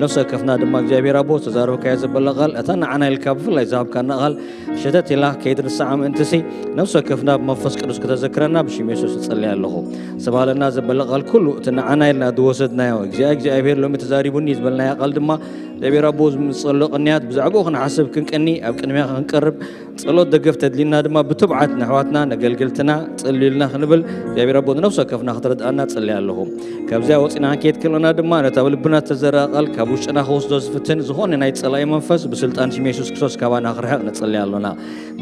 ነፍሲ ወከፍና ድማ እግዚኣብሔር ኣቦ፣ ተዛረብካዮ ዘበለ ቃል፣ እታ ንዓና ኢልካ ብፍላይ ዝሃብካና ቃል ሸተት ኢላ ከይትርስዓ ምእንትሲ፣ ነፍሲ ወከፍና ብመንፈስ ቅዱስ ከተዘክረና ብሽም የሱስ እጽሊ ኣለኹ። ዝተባህለና ዘበለ ቃል ኩሉ፣ እቲ ንዓና ኢልና ዝወሰድናዮ፣ እግዚኣብ-፣ እግዚኣብሔር ሎሚ ተዛሪቡኒ ዝበልናዮ ቃል ድማ፣ እግዚኣብሔር ኣቦ፣ ዝምጸሎ ቅንያት ብዛዕባኡ ክንሓስብ፣ ክንቅኒ፣ ኣብ ቅድሚኻ ክንቀርብ፣ ጸሎት ደገፍ ተድልዩና ድማ ብትብዓት ንኣሕዋትና፣ ነገልገልትና፣ ጸልዩልና ክንብል እግዚኣብሔር ኣቦ ንነፍሲ ወከፍና ክትረድኣና እጽሊ ኣለኹ። ካብዚኣ ወጺና ክንከይድ ከለና ድማ ነታ ኣብ ልብና እተዘርኣ ቃል ካብ ውሽጥና ክወስዶ ዝፍትን ዝኾነ ናይ ጸላኢ መንፈስ ብስልጣን ሽም የሱስ ክርስቶስ ካባና ክርሕቕ ንጽሊ ኣሎና።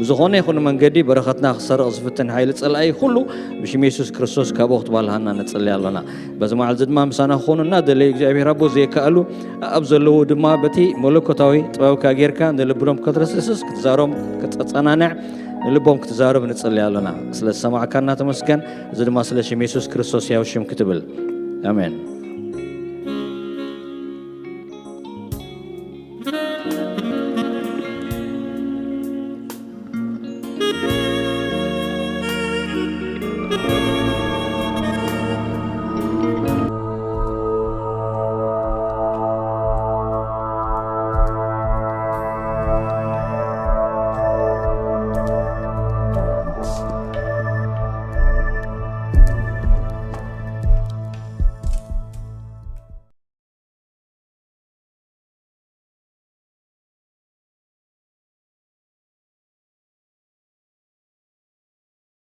ብዝኾነ ይኹን መንገዲ በረኸትና ክሰርቕ ዝፍትን ሓይሊ ጸላኢ ኩሉ ብሽም የሱስ ክርስቶስ ካብኡ ክትባልሃና ንጽሊ ኣሎና። በዚ መዓልቲ ድማ ምሳና ክኾኑ እናደለዩ እግዚኣብሔር ኣቦ ዘይከኣሉ ኣብ ዘለዉ ድማ በቲ መለኮታዊ ጥበብካ ጌርካ ንልብኖም ከተረስርስ ክትዛሮም ከተጸናንዕ ንልቦም ክትዛረብ ንጽሊ ኣሎና። ስለ ዝሰማዕካና ተመስገን። እዚ ድማ ስለ ሽም የሱስ ክርስቶስ ያው ሽም ክትብል። ኣሜን።